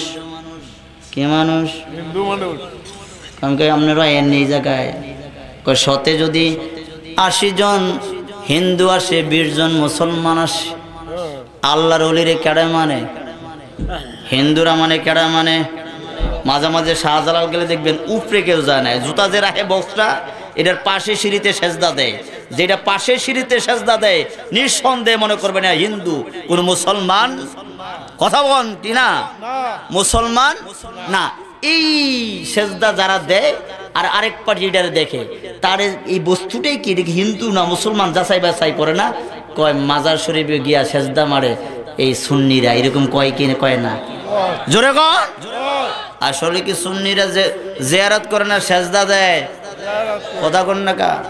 কি মানুষ? হিন্দু মানুষ। কারণ কি আপনারা এর নেই জায়গায়? কয়, "শতে যদি আশি জন হিন্দু আসে, বিশ জন মুসলমান আসে।" হ্যাঁ। আল্লাহর ওলিরে কেডা মানে? হিন্দুরা মানে কেডা মানে? মাঝে মাঝে শাহজালাল গেলে দেখবেন উপরে কেউ যায় না, জুতা যে রাখে বক্সটা, এটার পাশে সিঁড়িতে সেজদা দেয়। যেটা পাশে সিঁড়িতে সেজদা দেয়, নিঃসন্দেহে মনে করবেন এ হিন্দু, কোনো মুসলমান। কথা বলেন কি না? মুসলমান না। এই সেজদা যারা দেয় আর আরেক পার্টি এটারে দেখে, তার এই বস্তুটাই কি, এটা কি হিন্দু না মুসলমান যাচাই বাছাই করে না। কয়, "মাজার শরীফে গিয়া সেজদা মারে এই সুন্নিরা", এরকম কয় কি না, কয় না? জোরে কন। আসলে কি সুন্নিরা যে জিয়ারত করে না, সেজদা দেয়? কথা কন না কা?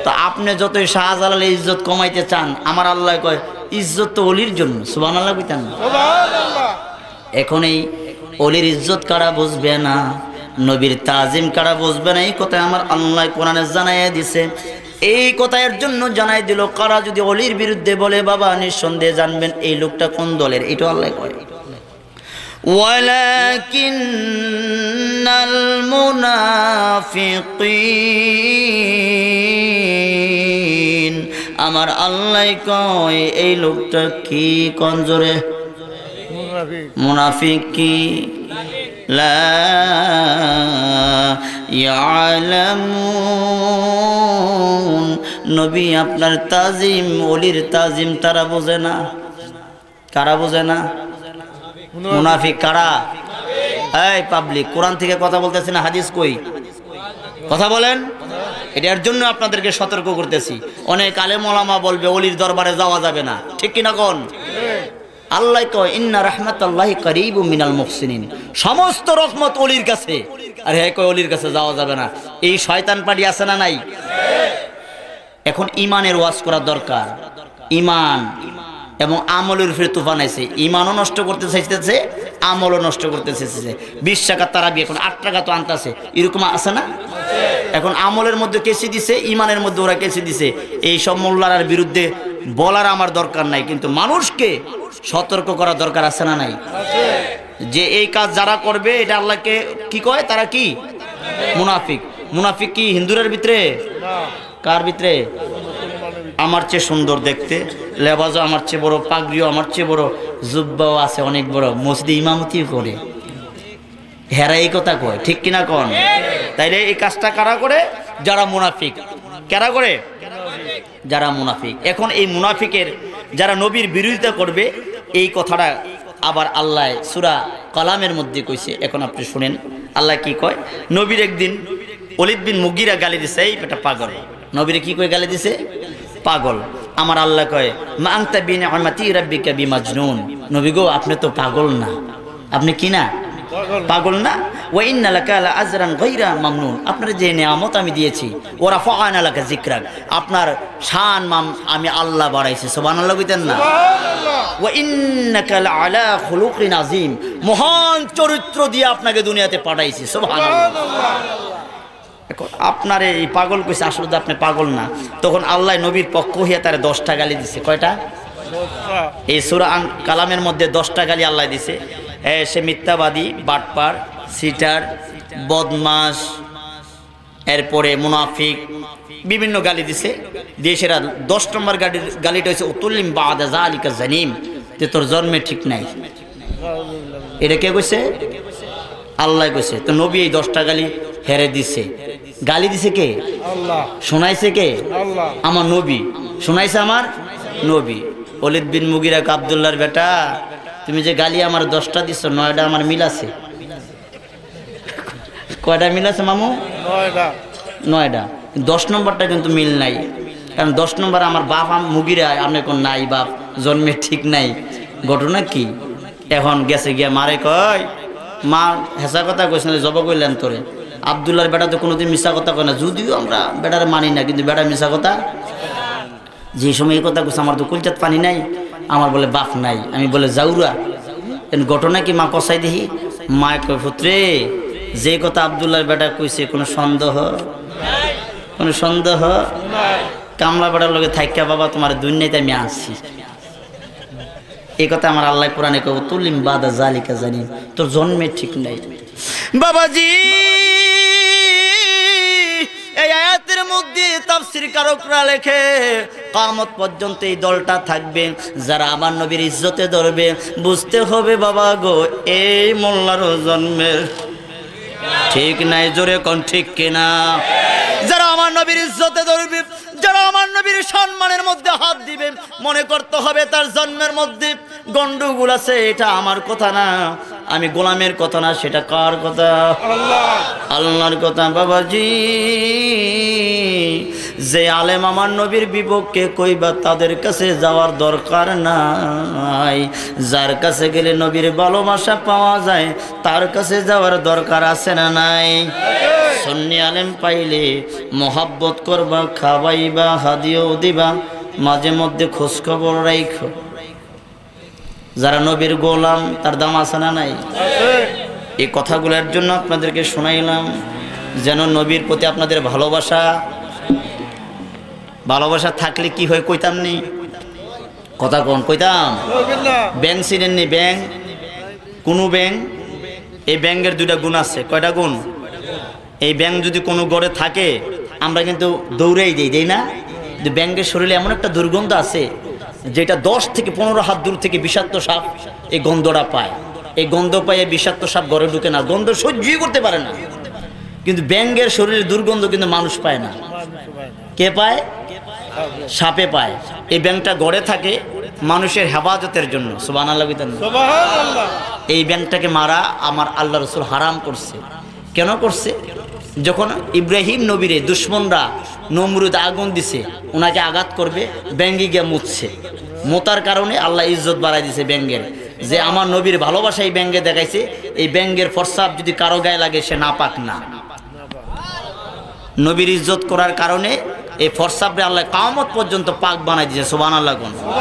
তো আপনি যতই শাহজালালের ইজ্জত কমাইতে চান, আমার আল্লাহ কয়, "ইজ্জত তো ওলির জন্য।" সুবহানাল্লাহ কইতেন না? এখন এই অলির ইজ্জত কারা বুঝবে না, নবীর তাজিম কারা বুঝবে না, এই কথা আমার আল্লাহ কোরআনে জানাইয়া দিছে। এই কথা এর জন্য জানাই দিল, কারা যদি অলির বিরুদ্ধে বলে, বাবা, নিঃসন্দেহে জানবেন এই লোকটা কোন দলের, এটা আল্লাহ কয়। ওয়ালাকিন্নাল মুনাফিকিন, আমার আল্লাহ কয়, এই লোকটা কি, কন জোরে? মুনাফিক কি? লা ইয়ালামুন। নবী, আপনার তাজিম, অলির তাজিম তারা বুঝে না। কারা বুঝে না? মুনাফিক। কারা? এই পাবলিক, কোরআন থেকে কথা বলতেছি না, হাদিস কই? কথা বলেন। এটার জন্য আপনাদেরকে সতর্ক করতেছি। অনেক আলেম ওলামা বলবে অলির দরবারে যাওয়া যাবে না, ঠিক কিনা কন? আল্লাহ কয়, "ইন্না রাহমাতাল্লাহি করিবুম মিনাল মুহসিনিন।" সমস্ত রহমত অলির কাছে। আর হে কয় অলির কাছে যাওয়া যাবে না। এই শয়তান পার্টি আছে না নাই? এখন ইমানের ওয়াজ করা দরকার। ইমান এবং আমলের উপরে তুফান আইছে। ইমানও নষ্ট করতে চাইতেছে, আমলও নষ্ট করতে চাইতেছে। বিশ টাকা তারাবি এখন আট টাকা তো আনতেছে, এরকম আছে না? এখন আমলের মধ্যে কেসি দিছে, ইমানের মধ্যে ওরা কেসি দিছে। এই সব মোল্লারার বিরুদ্ধে বলার আমার দরকার নাই, কিন্তু মানুষকে সতর্ক করা দরকার আছে না নাই? যে এই কাজ যারা করবে, এটা আল্লাহকে কি কয়? তারা কি? মুনাফিক। মুনাফিক কি হিন্দুরের ভিতরে? কার ভিতরে? আমার চেয়ে সুন্দর দেখতে, লেবাজও আমার চেয়ে বড়, পাগড়িও আমার চেয়ে বড়, জুব্বাও আছে অনেক বড়, মসজিদে ইমামতিও করে। হেরা এই কথা কয়, ঠিক কিনা কন? তাইলে এই কাজটা কারা করে? যারা মুনাফিক। কারা করে? যারা মুনাফিক। এখন এই মুনাফিকের, যারা নবীর বিরোধিতা করবে, এই কথাটা আবার আল্লাহ সূরা কালামের মধ্যে কইছে। এখন আপনি শুনেন, আল্লাহ কি কয়। নবীর একদিন ওলিদ বিন মুগিরা গালি দিছে, "এই বেটা পাগল।" নবীরে কি কই গালি দিছে? পাগল। আমার আল্লাহ কয়, "মা আনতা বিনিআমাতি রাব্বিকা বিমাজনুন।" নবী গো, আপনি তো পাগল না। আপনি কি না? পাগল না। "ওয়া ইন্না লাকা লা আজরান গায়রা মামনুন।" আপনার যে নিয়ামত আমি দিয়েছি, "ওয়া রাফা'না লাকা যিকরাক।" আপনার শান মান আমি আল্লাহ বাড়াইছি। সুবহানাল্লাহ কইতেন না? "ওয়া ইন্নাকা লা আলা খুলুকিন আযীম।" মহান চরিত্র দিয়ে আপনাকে দুনিয়াতে পাঠাইছি। সুবহানাল্লাহ। এখন আপনারে এই পাগল কইছে, আসলে তো আপনি পাগল না। তখন আল্লাহ নবীর পক্ষ হইয়া তারে দশটা গালি দিছে। কয়টা? এই সূরা আন-, কালামের মধ্যে দশটা গালি আল্লাহ দিছে। এ, সে মিথ্যাবাদী, বাটপার, চিটার, বদমাশ, এরপরে মুনাফিক, বিভিন্ন গালি দিছে। দিয়ে সেরা দশ নম্বর গালির, গালিটা হইছে, "উতুল্লিম বাদা যালিকা জানিম", যে তোর জন্মে ঠিক নাই। এটা কে কইছে? আল্লাহ কইছে। তো নবী এই দশটা গালি হেরে দিছে। গালি দিছে কে? আল্লাহ। শোনাইছে কে? আল্লাহ। আমার নবী। শোনাইছে আমার নবী। ওলিদ বিন মুগিরা কয়, "আব্দুল্লাহর বেটা, তুমি যে গালি আমার দশটা দিছো, নয়টা আমার মিল আছে।" কয়টা মিল আছে মামু? নয়টা। নয়টা। দশ নম্বরটা কিন্তু মিল নাই, কারণ দশ নম্বর আমার বাপ আম-, মুগিরা, আপনি কোন নাই বাপ, জন্মে ঠিক নাই। ঘটনা কি? এখন গেছে গিয়া মারে কয়, "মা, হেসা কথা কইস না, জব কইলেন তোরে।" আব্দুল্লাহর বেটা তো কোনোদিন মিছা কথা কয় না, যদিও আমরা বেটারে মানি না, কিন্তু বেটা মিছা কথা যে সময় এই কথা কইছে, আমার তো কলজাত পানি নাই, আমার বলে বাপ নাই, আমি বলে জাউরা। এন ঘটনা কি মা কসাই দেখি, মায় কয়, "পুত্রে, যে কথা আব্দুল্লাহর বেটা কইছে, কোনো সন্দেহ, কোনো সন্দেহ? কামলা বেটার লগে থাকিয়া বাবা তোমার দুনিয়াতে আমি আনছি।" এই কথা আমার আল্লাহ কোরআনে কয়, "তুলিম বাদা জালিকা জানিম", তোর জন্মে ঠিক নাই। বাবাজি, এই আয়াতের মধ্যে তাফসীরকারকরা লেখে, কিয়ামত পর্যন্ত এই দলটা থাকবে, যারা আমার নবীর ইজ্জতে ধরবে। বুঝতে হবে বাবা গো, এই মোল্লারও জন্মের ঠিক নাই, জোরে কন ঠিক কিনা? যারা আমার নবীর ইজ্জতে ধরবে, যারা আমার নবীর সম্মানের মধ্যে হাত দিবে, মনে করতে হবে তার জন্মের মধ্যে গন্ডগোল আছে, এটা আমার কথা না, আমি গোলামের কথা না, সেটা কার কথা? আল্লাহ। আল্লাহর কথা। বাবাজি, যে আলেম আমার নবীর বিপক্ষে কইবা, তাদের কাছে যাওয়ার দরকার নাই। যার কাছে গেলে নবীর ভালোবাসা পাওয়া যায়, তার কাছে যাওয়ার দরকার আছে না নাই? সুন্নি আলেম পাইলে মহব্বত করবা, খাওয়াইবা, হাদিয়াও দিবা, মাঝে মধ্যে খোঁজ খবর রাখো। যারা নবীর গোলাম, তার দাম আছে না নাই? এই কথাগুলোর জন্য আপনাদেরকে শোনাইলাম, যেন নবীর প্রতি আপনাদের ভালোবাসা, ভালোবাসা থাকলে কি হয় কইতাম নি? কথা কন কইতাম? ব্যাঙ চিনেন নি? ব্যাঙ, কোনো ব্যাঙ? এই ব্যাঙের দুইটা গুণ আছে। কয়টা গুণ? এই ব্যাঙ যদি কোনো ঘরে থাকে, আমরা কিন্তু দৌড়াই দেই, দেই না? কিন্তু ব্যাঙের শরীরে এমন একটা দুর্গন্ধ আছে, যেটা দশ থেকে পনেরো হাত দূর থেকে বিষাক্ত সাপ এই গন্ধটা পায়। এই গন্ধ পাইয়া বিষাক্ত সাপ ঘরে ঢুকে না, গন্ধ সহ্যই করতে পারে না। কিন্তু ব্যাঙের শরীরের দুর্গন্ধ কিন্তু মানুষ পায় না। কে পায়? সাপে পায়। এই ব্যাঙটা ঘরে থাকে মানুষের হেফাজতের জন্য। সুবহানাল্লাহ কইতেন না? এই ব্যাঙটাকে মারা আমার আল্লাহ রসুল হারাম করছে। কেন করছে? যখন ইব্রাহিম নবীরে দুশমনরা নমরুদ আগুন দিছে, ওনাকে আঘাত করবে, ব্যাঙে গিয়া মুতছে। মোতার কারণে আল্লাহ ইজ্জত বাড়াই দিছে ব্যাঙের, যে আমার নবীর ভালোবাসা এই ব্যাঙে দেখাইছে। এই ব্যাঙের ফরসাপ যদি কারো গায়ে লাগে, সে নাপাক না। নবীর ইজ্জত করার কারণে এই ফরসাপরে আল্লাহ কিয়ামত পর্যন্ত পাক বানাই দিছে। সুবহানাল্লাহ কোন?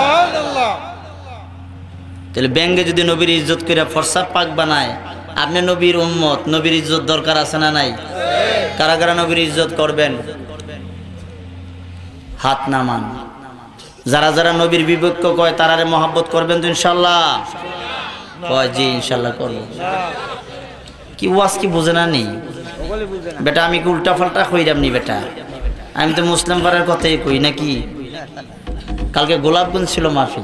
তাহলে ব্যাঙে যদি নবীর ইজ্জত করে ফরসাপ পাক বানায়, আপনি নবীর উম্মত, নবীর ইজ্জত দরকার আছে না নাই? কারা কারা নবীর ইজ্জত করবেন? হাত নামান। যারা যারা নবীর বিপক্ষ কয়, তারারে মহব্বত করবেন তো ইনশাল্লাহ? কয়, "জি, ইনশাল্লাহ করব।" কি ওয়াজ কি বুঝে না নি? বেটা, আমি কি উল্টা পাল্টা কইরাম নি বেটা? আমি তো মুসলিম পাড়ার কথাই কই নাকি? কালকে গোলাপগঞ্জ ছিল মাহফিল।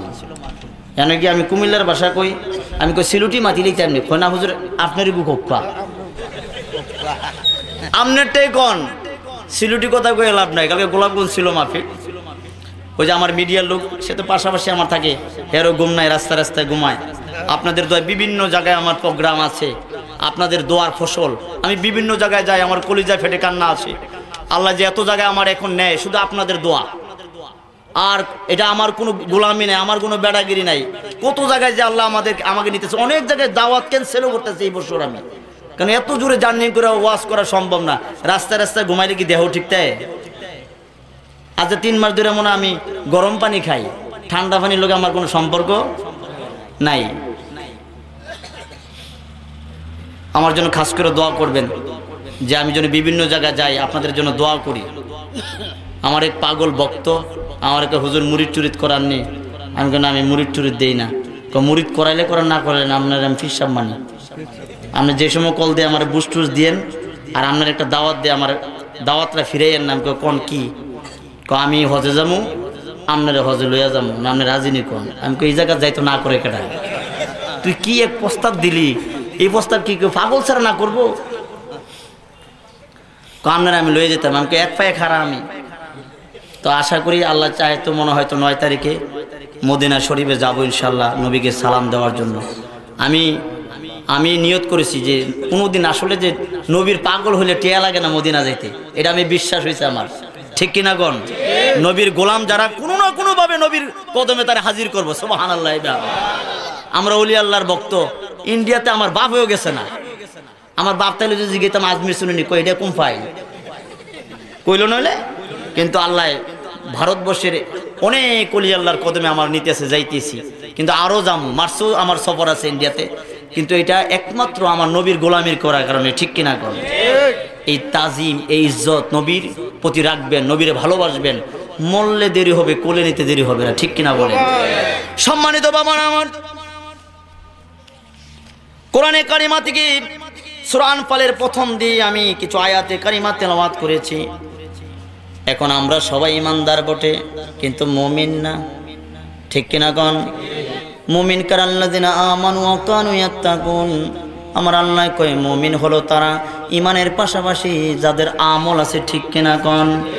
জানো কি, আমি কুমিল্লার ভাষা কই, আমি কই সিলুটি মাতি লইতাম নি, কয় না হুজুর, আপনারই বুক হক্কা। আপনারটাই কোন? সিলুটি কথা কয়ে লাভ নাই। কালকে গোলাপগঞ্জ ছিল মাহফিল, ওই যে আমার মিডিয়ার লোক, সে তো পাশাপাশি আমার থাকে, এরও ঘুম নাই, রাস্তায় রাস্তায় ঘুমায়। আপনাদের দোয়ায় বিভিন্ন জায়গায় আমার প্রোগ্রাম আছে, আপনাদের দোয়ার ফসল। আমি বিভিন্ন জায়গায় যাই, আমার কলিজা ফেটে কান্না আসে। আল্লাহ যে এত জায়গায় আমার এখন নেয়, শুধু আপনাদের দোয়া। আর এটা আমার কোনো গোলামি নাই, আমার কোনো বেড়াগিরি নাই। কত জায়গায় যে আল্লাহ আমাদের, আমাকে নিতেছে, অনেক জায়গায় দাওয়াত ক্যান্সেলও করতেছে এই বছর আমি, কারণ এত জোরে জার্নি করে ওয়াজ করা সম্ভব না। রাস্তায় রাস্তায় ঘুমাইলে কি দেহ ঠিক থাকে? আজ তিন মাস ধরে মনে হয় আমি গরম পানি খাই, ঠান্ডা পানির লগে আমার কোনো সম্পর্ক নাই। আমার জন্য খাস করে দোয়া করবেন, যে আমি যেন বিভিন্ন জায়গায় যাই, আপনাদের জন্য দোয়া করি। আমার এক পাগল ভক্ত আমার একটা, "হুজুর, মুরিদ টুরিদ করার নেই?" আমি কেন, "আমি মুরিদ টুরিদ দেই না।" কয়, "মুরিদ করাইলে করেন, না করাইলে না, আপনার আমি ফিরসাব মানি।" আপনি যে সময় কল দিয়ে আমার বুস টুস দিয়েন, আর আপনার একটা দাওয়াত দিয়ে আমার দাওয়াতটা ফিরাইয়েন না। আমি কই, "কোন কি?" কয়, "আমি হজে যামু, আপনারে হজে লইয়া যামু, না আপনি রাজি নি কোন?" আমি কই, "এই জায়গা যাইতো না করে কেডা? তুই কি এক প্রস্তাব দিলি, এই প্রস্তাব কি কেউ পাগল ছাড়া না করবো?" কয়, "আপনারে আমি লইয়া যেতাম।" আমি কই, "এক পায়ে খাড়া আমি।" তো আশা করি আল্লাহ চায় তো মনে হয় তো নয় তারিখে মদিনা শরীফে যাবো ইনশাল্লাহ নবীকে সালাম দেওয়ার জন্য। আমি, আমি নিয়ত করেছি যে কোনোদিন আসলে যে নবীর পাগল হইলে টেয়া লাগে না মদিনা যাইতে, এটা আমি বিশ্বাস হয়েছে আমার। ঠিক কিনা কোন? নবীর গোলাম যারা কোনো না কোনো ভাবে নবীর কদমে তারা হাজির করবো। সুবহানাল্লাহ। এটা আমরা অলি আল্লাহর ভক্ত। ইন্ডিয়াতে আমার বাপ হয়েও গেছে না। আমার বাপ তাইলে যদি জিজ্ঞেতাম, "আজমির সুন্নি কই, এটা কোন ফাইল?" কইল নইলে। কিন্তু আল্লাহ ভারতবর্ষের অনেক অলি আল্লাহর কদমে আমার নিতেছে, যাইতেছি, কিন্তু আরো যাম। মার্চও আমার সফর আছে ইন্ডিয়াতে, কিন্তু এটা একমাত্র আমার নবীর গোলামির করার কারণে। ঠিক কিনা কোন? এই তাজিম, এই ইজ্জত নবীর প্রতি রাখবেন, নবীরে ভালোবাসবেন। মরলে দেরি হবে, কোলে নিতে দেরি হবে না। ঠিক কিনা বলেন? সম্মানিত বাবা আমার, কোরআনে কারিমা থেকে সূরা আনফালের প্রথম দিয়ে আমি কিছু আয়াতে কারিমা তেলাওয়াত করেছি। এখন আমরা সবাই ইমানদার বটে, কিন্তু মুমিন না। ঠিক কিনা কোন? মুমিন কারা? আল্লাযিনা আমানু ওয়া কানু ইয়াত্তাকুন। আমার আল্লাহ কয়, মুমিন হলো তারা ইমানের পাশাপাশি যাদের আমল আছে। ঠিক কিনা কোন?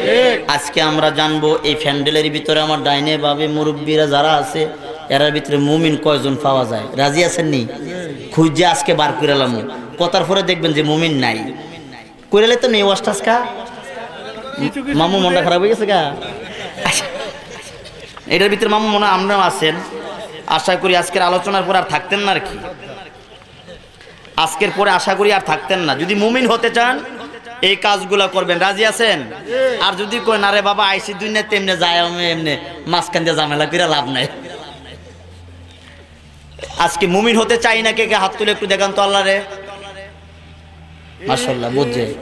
আজকে আমরা জানবো এই প্যান্ডেলের ভিতরে আমার ডাইনে বামে মুরব্বীরা যারা আছে, এরার ভিতরে মুমিন কয়জন পাওয়া যায়? রাজি আছেন নি? খুঁজে আজকে বার করে লামু। কথার পরে দেখবেন যে মুমিন নাই। কইরালে তো নেই ওয়াজটা আজকা। মামু মনটা খারাপ হয়ে গেছে গা? আচ্ছা, এটার ভিতরে মামু মনে হয় আপনারাও আছেন। আশা করি আজকের আলোচনার পর আর থাকতেন না আর কি। আজকের পরে আশা করি আর থাকতেন না। যদি মুমিন হতে চান, এই কাজগুলা করবেন। রাজি আছেন? আর যদি কই, "না রে বাবা, আইছি দুনিয়াতে এমনে যায়, আমি এমনে মাঝখান দিয়ে ঝামেলা করে লাভ নাই।" আজকে মুমিন হতে চাই না, কে কে হাত তুলে একটু দেখান তো আল্লাহরে। মাশাআল্লাহ, বুঝছে।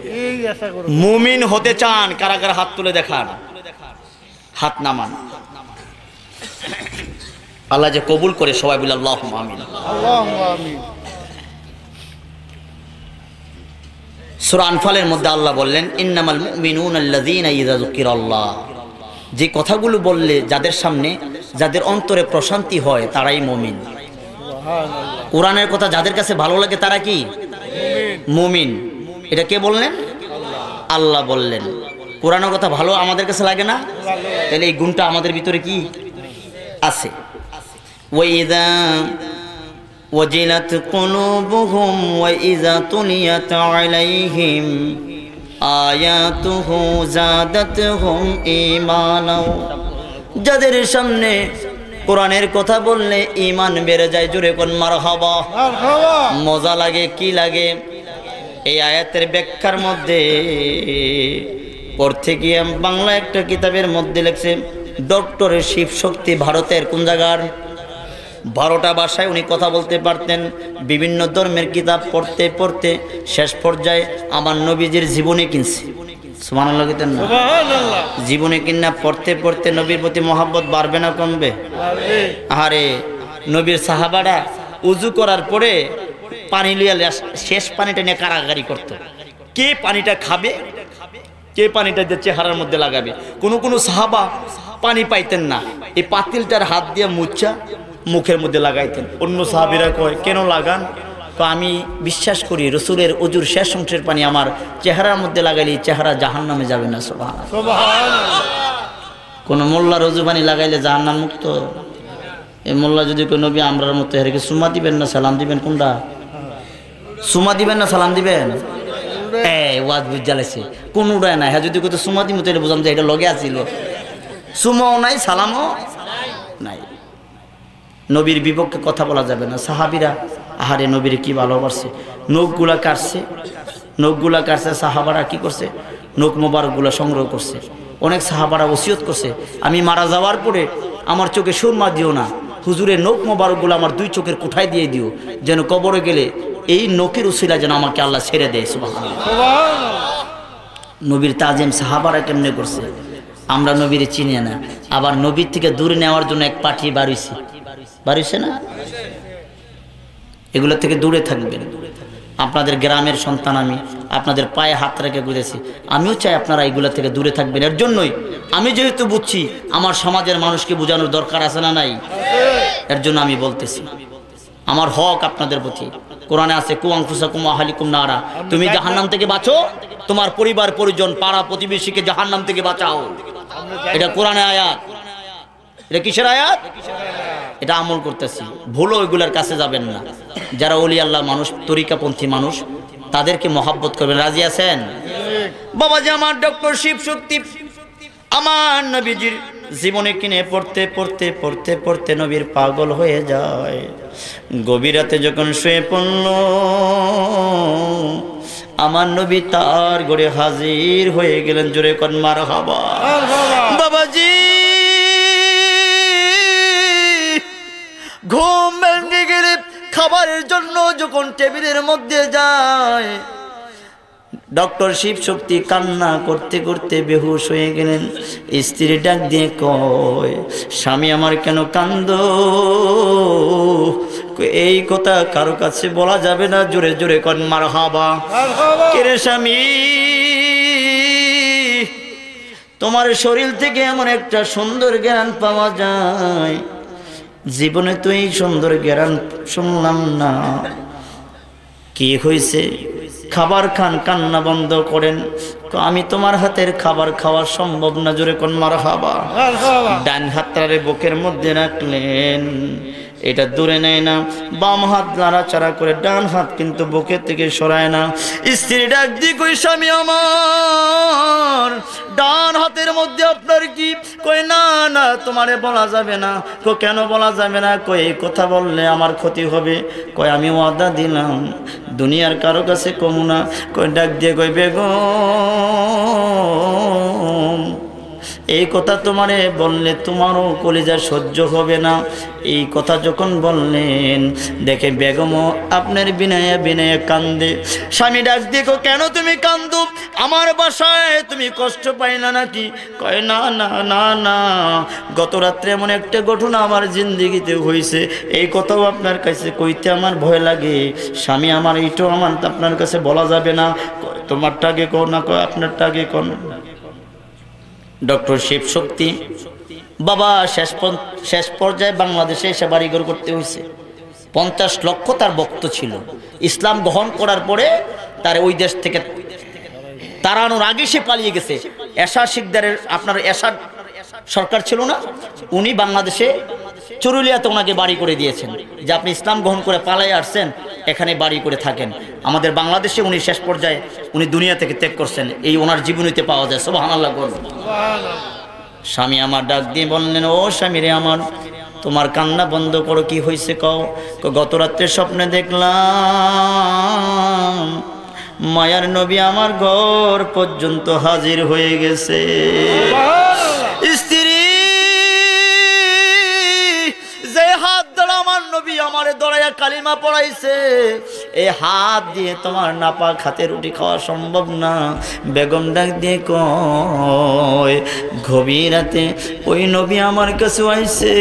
মুমিন হতে চান, কারা কারা হাত তুলে দেখান, হাত নামান। আল্লাহ যে কবুল করে, সবাই বলে, "আল্লাহুম্মা আমিন।" সূরা আনফালের মধ্যে আল্লাহ বললেন, "ইন্নামাল মুমিনুনা আল্লাযীনা ইযা যুকিরাল্লাহ।" যে কথাগুলো বললে যাদের সামনে, যাদের অন্তরে প্রশান্তি হয়, তারাই মুমিন। কোরআনের কথা যাদের কাছে ভালো লাগে, তারা কি? মুমিন। এটা কে বললেন? আল্লাহ বললেন। কোরআনের কথা ভালো আমাদের কাছে লাগে না? তাহলে এই গুণটা আমাদের ভিতরে কি আছে? ওয়াইদা ওয়াজিলাত কুলুবুহুম ওয়া ইযা তুলিয়াত আলাইহিম আয়াতুহু যাদাতহুম ঈমানা। যাদের সামনে কোরআনের কথা বললে ঈমান বেড়ে যায়। জোরে কোন মারহাবা। মারহাবা। মজা লাগে, কি লাগে? এই আয়াতের ব্যাখ্যার মধ্যে পড়তে গিয়ে বাংলা একটা কিতাবের মধ্যে লেখছে, ডক্টর শিবশক্তি ভারতের কোন জায়গার? বারোটা ভাষায় উনি কথা বলতে পারতেন। বিভিন্ন ধর্মের কিতাব পড়তে পড়তে শেষ পর্যায়ে আমার নবীজির জীবনী কিনছে। সুবহানাল্লাহ কইতেন না? সুবহানাল্লাহ। জীবনী কিনা পড়তে পড়তে নবীর প্রতি মহব্বত বাড়বে না কমবে? বাড়বে। আরে, নবীর সাহাবারা উজু করার পরে পানি লইয়া লেস-, শেষ পানিটা নিয়ে কাড়াকাড়ি করত, কে পানিটা খাবে, কে পানিটা যে চেহারার মধ্যে লাগাবে। কোনো কোনো সাহাবা পানি পাইতেন না, এই পাতিলটার হাত দিয়ে মুচ্ছা মুখের মধ্যে লাগাইতেন। অন্য সাহাবীরা কয়, "কেন লাগান?" কয়, "আমি বিশ্বাস করি রসুলের অজুর শেষ অংশের পানি আমার চেহারার মধ্যে লাগাইলে এই চেহারা জাহান্নামে যাবে না।" সুবহানাল্লাহ। সুবহানাল্লাহ। কোনো মোল্লার অজু পানি লাগাইলে জাহান্নাম মুক্ত? এই মোল্লা যদি কয়, "নবী, আমরার মতো", এর কি চুমা দিবেন না সালাম দিবেন? কোনটা? চুমা দিবেন না সালাম দিবেন? এ, ওয়াজ বুঝ জ্বালাইছে। কোন উড়ায় না। হ্যাঁ, যদি কইতো চুমা দিমু, তাহলে বুঝাম যে এটা লগে আছিল। চুমাও নাই, সালামও নাই। নবীর বিপক্ষে কথা বলা যাবে না। সাহাবীরা, আহারে, নবীর কি ভালোবাসছে। নখগুলা কাটছে, নখগুলা কাটছে, সাহাবারা কি করছে? নখ মোবারকগুলা সংগ্রহ করছে। অনেক সাহাবারা ওসিয়ত করছে, "আমি মারা যাওয়ার পরে আমার চোখে সুরমা দিও না, হুজুরের নখ মোবারকগুলা আমার দুই চোখের কোঠায় দিয়ে দিও, যেন কবরে গেলে এই নখের উসিলা যেন আমাকে আল্লাহ ছেড়ে দেয়।" সুবহানাল্লাহ। নবীর তাজিম সাহাবারা কেমনে করছে? আমরা নবীর চিনি না, আবার নবীর থেকে দূরে নেওয়ার জন্য এক পার্টি বাড়িছে, বাড়িছে না? এগুলা থেকে দূরে থাকবেন। আপনাদের গ্রামের সন্তান আমি, আপনাদের পায়ে হাত রেখে ঘুরেছি। আমিও চাই আপনারা এগুলা থেকে দূরে থাকবেন। এর জন্যই আমি যেহেতু বুঝছি, আমার সমাজের মানুষকে বোঝানোর দরকার আছে না নাই? এর জন্য আমি বলতেছি, আমার হক আপনাদের প্রতি। কোরআনে আছে, "কু আনফুসাকুম ওয়া আহলিকুম নারা।" তুমি জাহান্নাম থেকে বাঁচো, তোমার পরিবার পরিজন, পাড়া প্রতিবেশীকে জাহান্নাম থেকে বাঁচাও। এটা কোরআনে আয়াত। এটা কিসের আয়াত? এটা আমল করতেছি। ভুলো ওইগুলার কাছে যাবেন না। যারা অলি আল্লাহ মানুষ, তরিকাপন্থী মানুষ, তাদেরকে মহাব্বত করবেন। রাজি আছেন? বাবা যে আমার ডক্টর শিবশক্তি, আমার নবীজির জীবনী কিনে পড়তে পড়তে পড়তে পড়তে নবীর পাগল হয়ে যায়। গভীর রাতে যখন শুয়ে পড়ল, আমার নবী তার ঘরে হাজির হয়ে গেলেন। জোরে কন মারহাবা। মারহাবা। বাবাজি, ঘুম ভেঙে গেলে খাবারের জন্য যখন টেবিলের মধ্যে যায়, ডক্টর শিবশক্তি কান্না করতে করতে বেহুশ হয়ে গেলেন। স্ত্রী ডাক দিয়ে কয়, "স্বামী আমার, কেন কান্দো?" কয়, "এই কথা কারো কাছে বলা যাবে না।" জোরে জোরে কন মারহাবা। মারহাবা। "কেরে স্বামী, তোমার শরীর থেকে এমন একটা সুন্দর ঘ্রাণ পাওয়া যায়, জীবনে তো এই সুন্দর ঘ্রাণ শুনলাম না।" "কি হইছে?" "খাবার খান, কান্না বন্ধ করেন।" "আমি তোমার হাতের খাবার খাওয়া সম্ভব না।" জোরে কন মারহাবা। মারহাবা। ডান হাতটারে বুকের মধ্যে রাখলেন, এটা দূরে নেয় না। বাম হাত নাড়াচাড়া করে, ডান হাত কিন্তু বুকের থেকে সরায় না। স্ত্রী ডাক দিয়ে কই, "স্বামী আমার, ডান হাতের মধ্যে আপনার কি?" কয়, "না, না, তোমারে বলা যাবে না।" কয়, "কেন বলা যাবে না?" কয়, "এই কথা বললে আমার ক্ষতি হবে।" কয়, "আমি ওয়াদা দিলাম, দুনিয়ার কারো কাছে কমু না।" কয়, ডাক দিয়ে কয়, "বেগম, এই কথা তোমারে বললে তোমারও কলিজা সহ্য হবে না।" এই কথা যখন বললেন, দেখে বেগমও আপনার বিনয়ে বিনয়ে কান্দে। স্বামী ডাক দিয়ে কয়, "কেন তুমি কান্দো? আমার বাসায় তুমি কষ্ট পাই না নাকি?" কয়, "না, না, না, না, গত রাত্রে এমন একটা ঘটনা আমার জিন্দেগিতে হইছে, এই কথাও আপনার কাছে কইতে আমার ভয় লাগে। স্বামী আমার, এইটাও আমার, আপনার কাছে বলা যাবে না।" কয়, "তোমারটা আগে কও না।" কয়, "আপনারটা আগে কন।" ডক্টর শিবশক্তি বাবা, শেষ পর্যায়ে বাংলাদেশে এসে বাড়িঘর করতে হয়েছে। পঞ্চাশ লক্ষ তার ভক্ত ছিল। ইসলাম গ্রহণ করার পরে তার ওই দেশ থেকে তাড়ানোর আগে সে পালিয়ে গেছে। এরশাদ শিকদারের, আপনার এরশাদ সরকার ছিল না, উনি বাংলাদেশে চুরুলিয়াতে ওনাকে বাড়ি করে দিয়েছেন যে আপনি ইসলাম গ্রহণ করে পালিয়ে আসছেন, এখানে বাড়ি করে থাকেন। আমাদের বাংলাদেশে উনি শেষ পর্যায়ে উনি দুনিয়া থেকে ত্যাগ করছেন, এই ওনার জীবনীতে পাওয়া যায়। সুবহানাল্লাহ বলুন। স্বামী আমার ডাক দিয়ে বললেন, "ও স্বামী রে আমার, তোমার কান্না বন্ধ করো, কি হয়েছে কও?" কয়, "গত রাত্রে স্বপ্নে দেখলাম মায়ার নবী আমার ঘর পর্যন্ত হাজির হয়ে গেছে।" স্ত্রী, যে হাত দ্বারা আমার নবী আমারে ধরাইয়া কালিমা পড়াইছে, এই হাত দিয়ে তোমার নাপাক হাতে রুটি খাওয়া সম্ভব না। বেগম ডাক দিয়ে কয়, "গভীর রাতে ওই নবী আমার কাছে আইছে,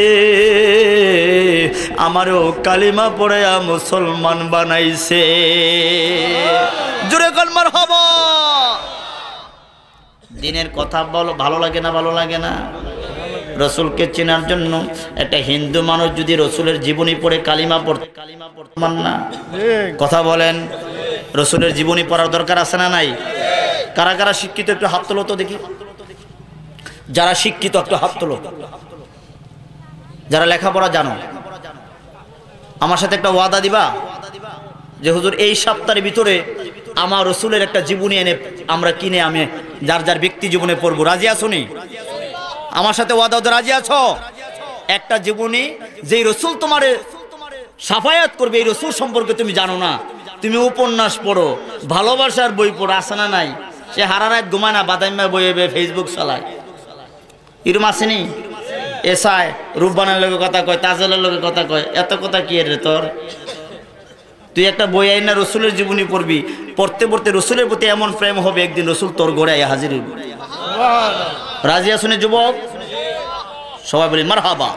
আমারও কালিমা পড়াইয়া মুসলমান বানাইছে।" জোরে কন মারহাবা। দিনের কথা বলো, ভালো লাগে না? ভালো লাগে না? রসুলকে চেনার জন্য একটা হিন্দু মানুষ যদি রসুলের জীবনী পড়ে কালিমা পড়তে, কালিমা পড়তে মান না? কথা বলেন, রসুলের জীবনী পড়ার দরকার আছে না নাই? কারা কারা শিক্ষিত একটু হাত তোলো তো দেখি। যারা শিক্ষিত একটু হাত তোলো, যারা লেখাপড়া জানো। আমার সাথে একটা ওয়াদা দিবা যে, "হুজুর, এই সপ্তাহের ভিতরে আমার রসুলের একটা জীবনী এনে আমরা কিনে আমি যার যার ব্যক্তি জীবনে পড়বো।" রাজি আছো নি? আমার সাথে ওয়াদা হতে রাজি আছো? একটা জীবনী, যেই রসুল তোমারে সাফায়াত করবে, এই রসুল সম্পর্কে তুমি জানো না, তুমি উপন্যাস পড়ো, ভালোবাসার বই পড়ো, আছে না নাই? সে হারা রাত ঘুমায় না, বাদাইম্মা বইয়ে বইয়ে Facebook চালায়। এরম আছে নি? এসায় রূপবানের লগে কথা কয়, তাজেলের লগে কথা কয়, এত কথা কি রে তোর? তুই একটা বই আইন না, রসুলের জীবনী পড়বি, পড়তে পড়তে রসুলের প্রতি এমন প্রেম হবে, একদিন রসুল তোর ঘরে আইয়া হাজির হইব। রাজি আছো নি যুবক? সবাই বলি মারহাবা।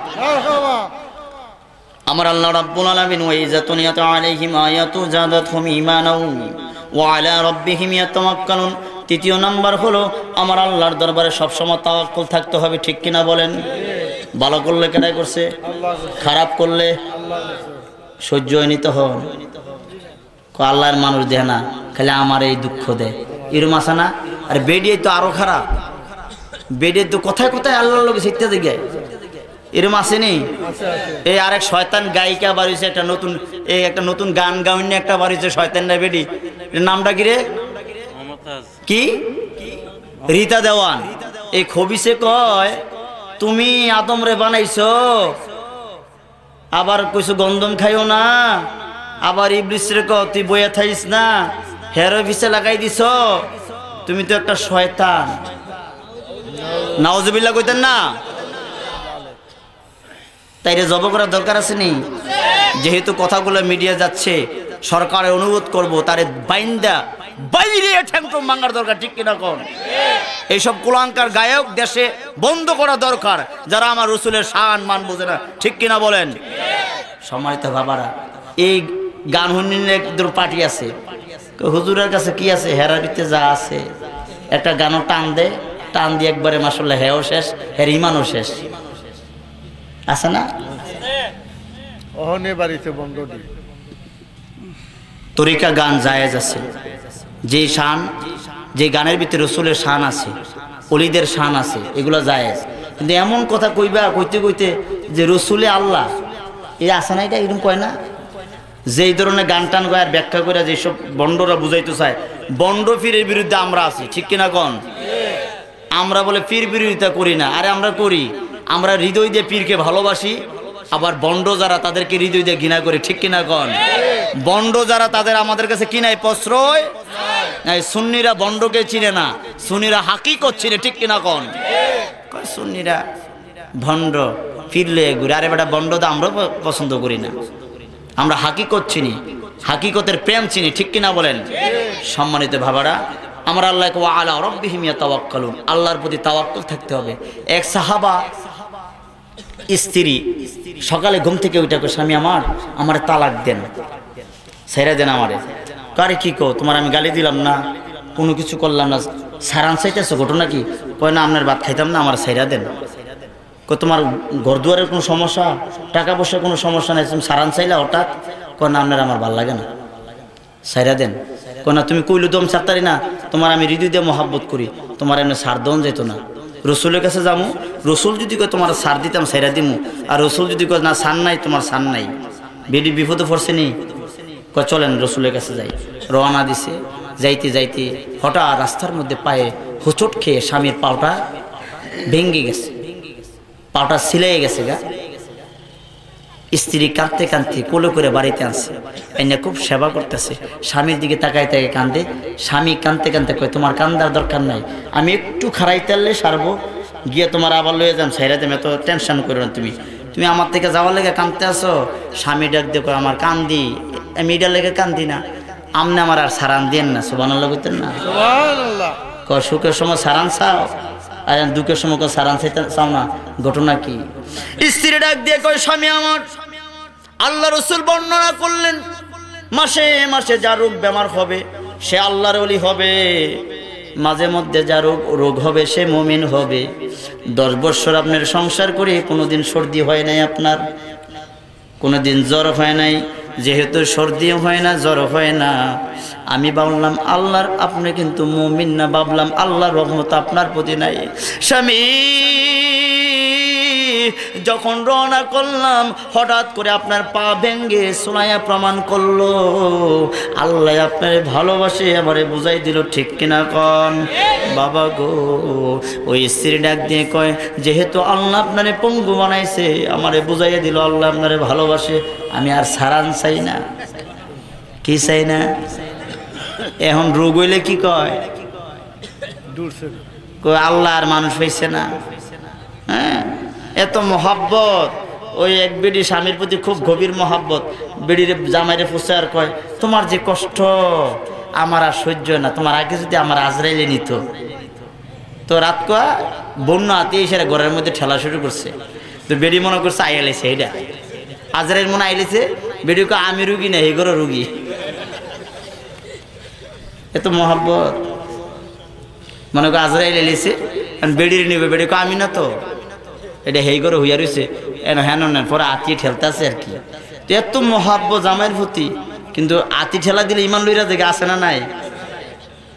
আমার আল্লাহ রাব্বুল আলামিন, "ওয়া ইযা তুলিয়াত আলাইহিম আয়াতু জাদাতহুম ঈমানাও ওয়া আলা রাব্বিহিম ইয়াতাওয়াক্কালুন।" তৃতীয় নাম্বার হলো, আমার আল্লাহর দরবারে সবসময় তাওয়াক্কুল থাকতে হবে, ঠিক কিনা বলেন? ভালো করলে কেডায় করছে? খারাপ করলে সহ্য হয়নি তখন। কয়, "আল্লাহর মানুষ দেয় না, খালি আমারে দুঃখ দেয়।" এরম আছে না? আর বেডিয়ে তো আরো খারাপ, বেডিয়ে তো কথায় কথায় আল্লাহর লগে শিখতে যায়। এরম আছে নি? এই আরেক শয়তান গায়িকা বার হইছে একটা নতুন, এই একটা নতুন গান গাউন নিয়া একটা বার হইছে শয়তান না বেডি। এর নামটা কি রে? কি? রীতা দেওয়ান। এই খবিসে কয়, "তুমি আদমরে বানাইছো, আবার কইছো গন্ধম খাইও না, আবার ইবলিসরে কও তুই বইয়া থাইস না, হেরো পিছে লাগাই দিছো, তুমি তো একটা শয়তান।" নাউজুবিল্লাহ কইতেন না? তাইরে জব করার দরকার আছে নি? যেহেতু কথাগুলো মিডিয়া যাচ্ছে, সরকারে অনুরোধ করব, তারে বাইন্দা বাইরে ঠ্যাংটো মাঙ্গার দরকার, ঠিক কিনা কন? এইসব কুলাঙ্কার গায়ক দেশে বন্ধ করা দরকার, যারা আমার রসুলের শান মান বোঝে না, ঠিক কিনা বলেন? সম্মানিত বাবারা, এই গান হুনিনে একজন পার্টি আছে, কয়, "হুজুরের কাছে কি আছে? হেরার ভিতরে যা আছে।" একটা গানও টান দে, টান দিয়ে একবারে মাশাআল্লাহ, হেও শেষ, হের ইমানও শেষ। আছে না? অহনে বাড়িতে বন্ধ দি। তরিকা গান জায়েজ আছে, যে শান, যে গানের ভিতরে রসুলের শান আছে, অলিদের শান আছে, এগুলা জায়েজ। কিন্তু এমন কথা কইবা, কইতে কইতে যে রসুলে আল্লাহ, এই আছে না, এটা এরকম কয় না? যেই ধরনের গান টান গায় আর ব্যাখ্যা করে যেসব ভণ্ডরা বুঝাইতে চায়, ভণ্ড পীরের বিরুদ্ধে আমরা আছি, ঠিক কিনা কন? আমরা বলে পীর বিরোধিতা করি না, আরে আমরা করি। আমরা হৃদয় দিয়ে পীরকে ভালোবাসি, আবার ভণ্ড যারা তাদেরকে হৃদয় দিয়ে ঘৃণা করি, ঠিক কিনা কন? ভণ্ড যারা তাদের আমাদের কাছে কি নাই? প্রশ্রয় নাই। সুন্নিরা ভণ্ডকে চিনে না, সুন্নিরা হাকিকত চিনে, ঠিক কিনা কন? কয় সুন্নিরা ভণ্ড, পীর লয়ে ঘুরে। আরে বেটা, ভণ্ড তো আমরাও প-, পছন্দ করি না। আমরা হাকিকত চিনি, হাকিকতের প্রেম চিনি, ঠিক কিনা বলেন? সম্মানিত বাবারা, আমার আল্লাহ, "ওয়া আলা রাব্বিহিম ইয়াতাওয়াক্কালুন", আল্লাহর প্রতি তাওয়াক্কুল থাকতে হবে। এক সাহাবা স্ত্রী সকালে ঘুম থেকে উঠে কয়, "স্বামী আমার, আমারে তালাক দেন, ছাইড়া দেন আমারে।" "আরে কি কও, তোমার আমি গালি দিলাম না, কোনো কিছু করলাম না, সারান চাইতেছো, ঘটনা কি?" কয়, "না, আপনার ভাত খাইতাম না, আমার ছাইড়া দেন।" কয়, "তোমার ঘর দুয়ারের কোনো সমস্যা, টাকা পয়সার কোনো সমস্যা নাই, তুমি সারান চাইলা হঠাৎ?" কয়, "না, আপনার আমার ভালা লাগে না, সাইরা দেন।" কয়, "না, তুমি কইলে দম ছাড়তারি না, তোমার আমি হৃদয় দিয়ে মহাব্বত করি, তোমার এমনি সার দন যেত না। রসুলের কাছে যামু, রসুল যদি কয় তোমার সার দিতাম, সাইরা দিমু, আর রসুল যদি কয় না, সার নাই, তোমার সার নাই।" বেটি বিপদে পড়ছে নি? কয়, "চলেন, রসুলের কাছে যাই।" রওনা দিছে। যাইতে যাইতে হঠাৎ রাস্তার মধ্যে পায়ে হোঁচট খেয়ে স্বামীর পাওটা ভেঙে গেছে, পাওটা ছিলাই গেছে গা। স্ত্রী কাঁদতে কাঁদতে কোলে করে বাড়িতে আনছে, এনে খুব সেবা করতেছে। স্বামীর দিকে তাকায় তাকায় কান্দে। স্বামী কাঁদতে কাঁদতে কয়, "তোমার কান্দার দরকার নাই, আমি একটু খাড়াইতে পারলে সারবো, গিয়ে তোমার আবার লইয়া যাম, সাইরা দেম, এত টেনশন করো না তুমি। তুমি আমার থেকে যাওয়ার লেগে কাঁদতে আসো।" স্বামী ডাক দিয়ে কয়, "আমার কান্দি, আমি এটার লেগে কান্দি না, আপনে আমার আর সারান দিয়েন না।" সুবহানাল্লাহ কইতেন না? সুবহানাল্লাহ। কয়, "সুখের সময় সারান চাও, আর দুঃখের সময় কয় সারান চাইতে চাও না, ঘটনা কি?" স্ত্রী ডাক দিয়ে কয়, "স্বামী আমার, আল্লাহ রসুল বর্ণনা করলেন, মাসে মাসে যা রোগ বেমার হবে, সে আল্লাহর ওলি হবে। মাঝে মধ্যে যা রোগ, রোগ হবে, সে মুমিন হবে। দশ বৎসর আপনার সংসার করে কোনোদিন সর্দি হয় নাই আপনার, কোনোদিন জ্বর হয় নাই। যেহেতু সর্দিও হয় না, জ্বর হয় না, আমি ভাবলাম আল্লাহর, আপনি কিন্তু মুমিন না, ভাবলাম আল্লাহর রহমত আপনার প্রতি নাই।" স্বামী যখন রওনা করলাম, হঠাৎ করে আপনার পা ভেঙে সুলাইয়া প্রমাণ করলো, আল্লাহ আপনারে ভালোবাসে, আমারে বুঝাই দিল, ঠিক কিনা কন? বাবা গো, ওই স্ত্রী ডাক দিয়ে কয়, "যেহেতু আল্লাহ আপনারে পঙ্গু বানাইছে, আমারে বুঝাইয়া দিল আল্লাহ আপনারে ভালোবাসে, আমি আর সারান চাই না।" কি চাই না? এখন রোগ হইলে কি কয়? কয়, "আল্লাহ আর মানুষ হইছে না।" হ্যাঁ, এত মহাব্বত। ওই এক বেটি স্বামীর প্রতি খুব গভীর মহাব্বত। বেটির জামাইরে পুষে আর কয়, "তোমার যে কষ্ট, আমার আর সহ্য হয় না, তোমার আগে যদি আমার আজরাইলে নিত।" তো রাত কয়া বন্য হাতি এসে ঘরের মধ্যে ঠেলা শুরু করছে। তো বেটি মনে করছে আইয়া লাইছে এটা, আজরাইল মনে আইলেছে। বেটি কয়, "আমি রুগী না, এই ঘরো রুগী।" এত মহাব্বত। মনে কয় আজরাইল এলিছে, কারণ বেটির নিবে, বেটি কয়, "আমি না তো, এটা হেই করে হইয়া রইছে।" এন হেন নেন, পরে আতি ঠেলতাছে আর কি। তো এত মহাব্বত জামাইর প্রতি, কিন্তু আতি ঠেলা দিলে ইমান লইরা দেখে আছে না নাই?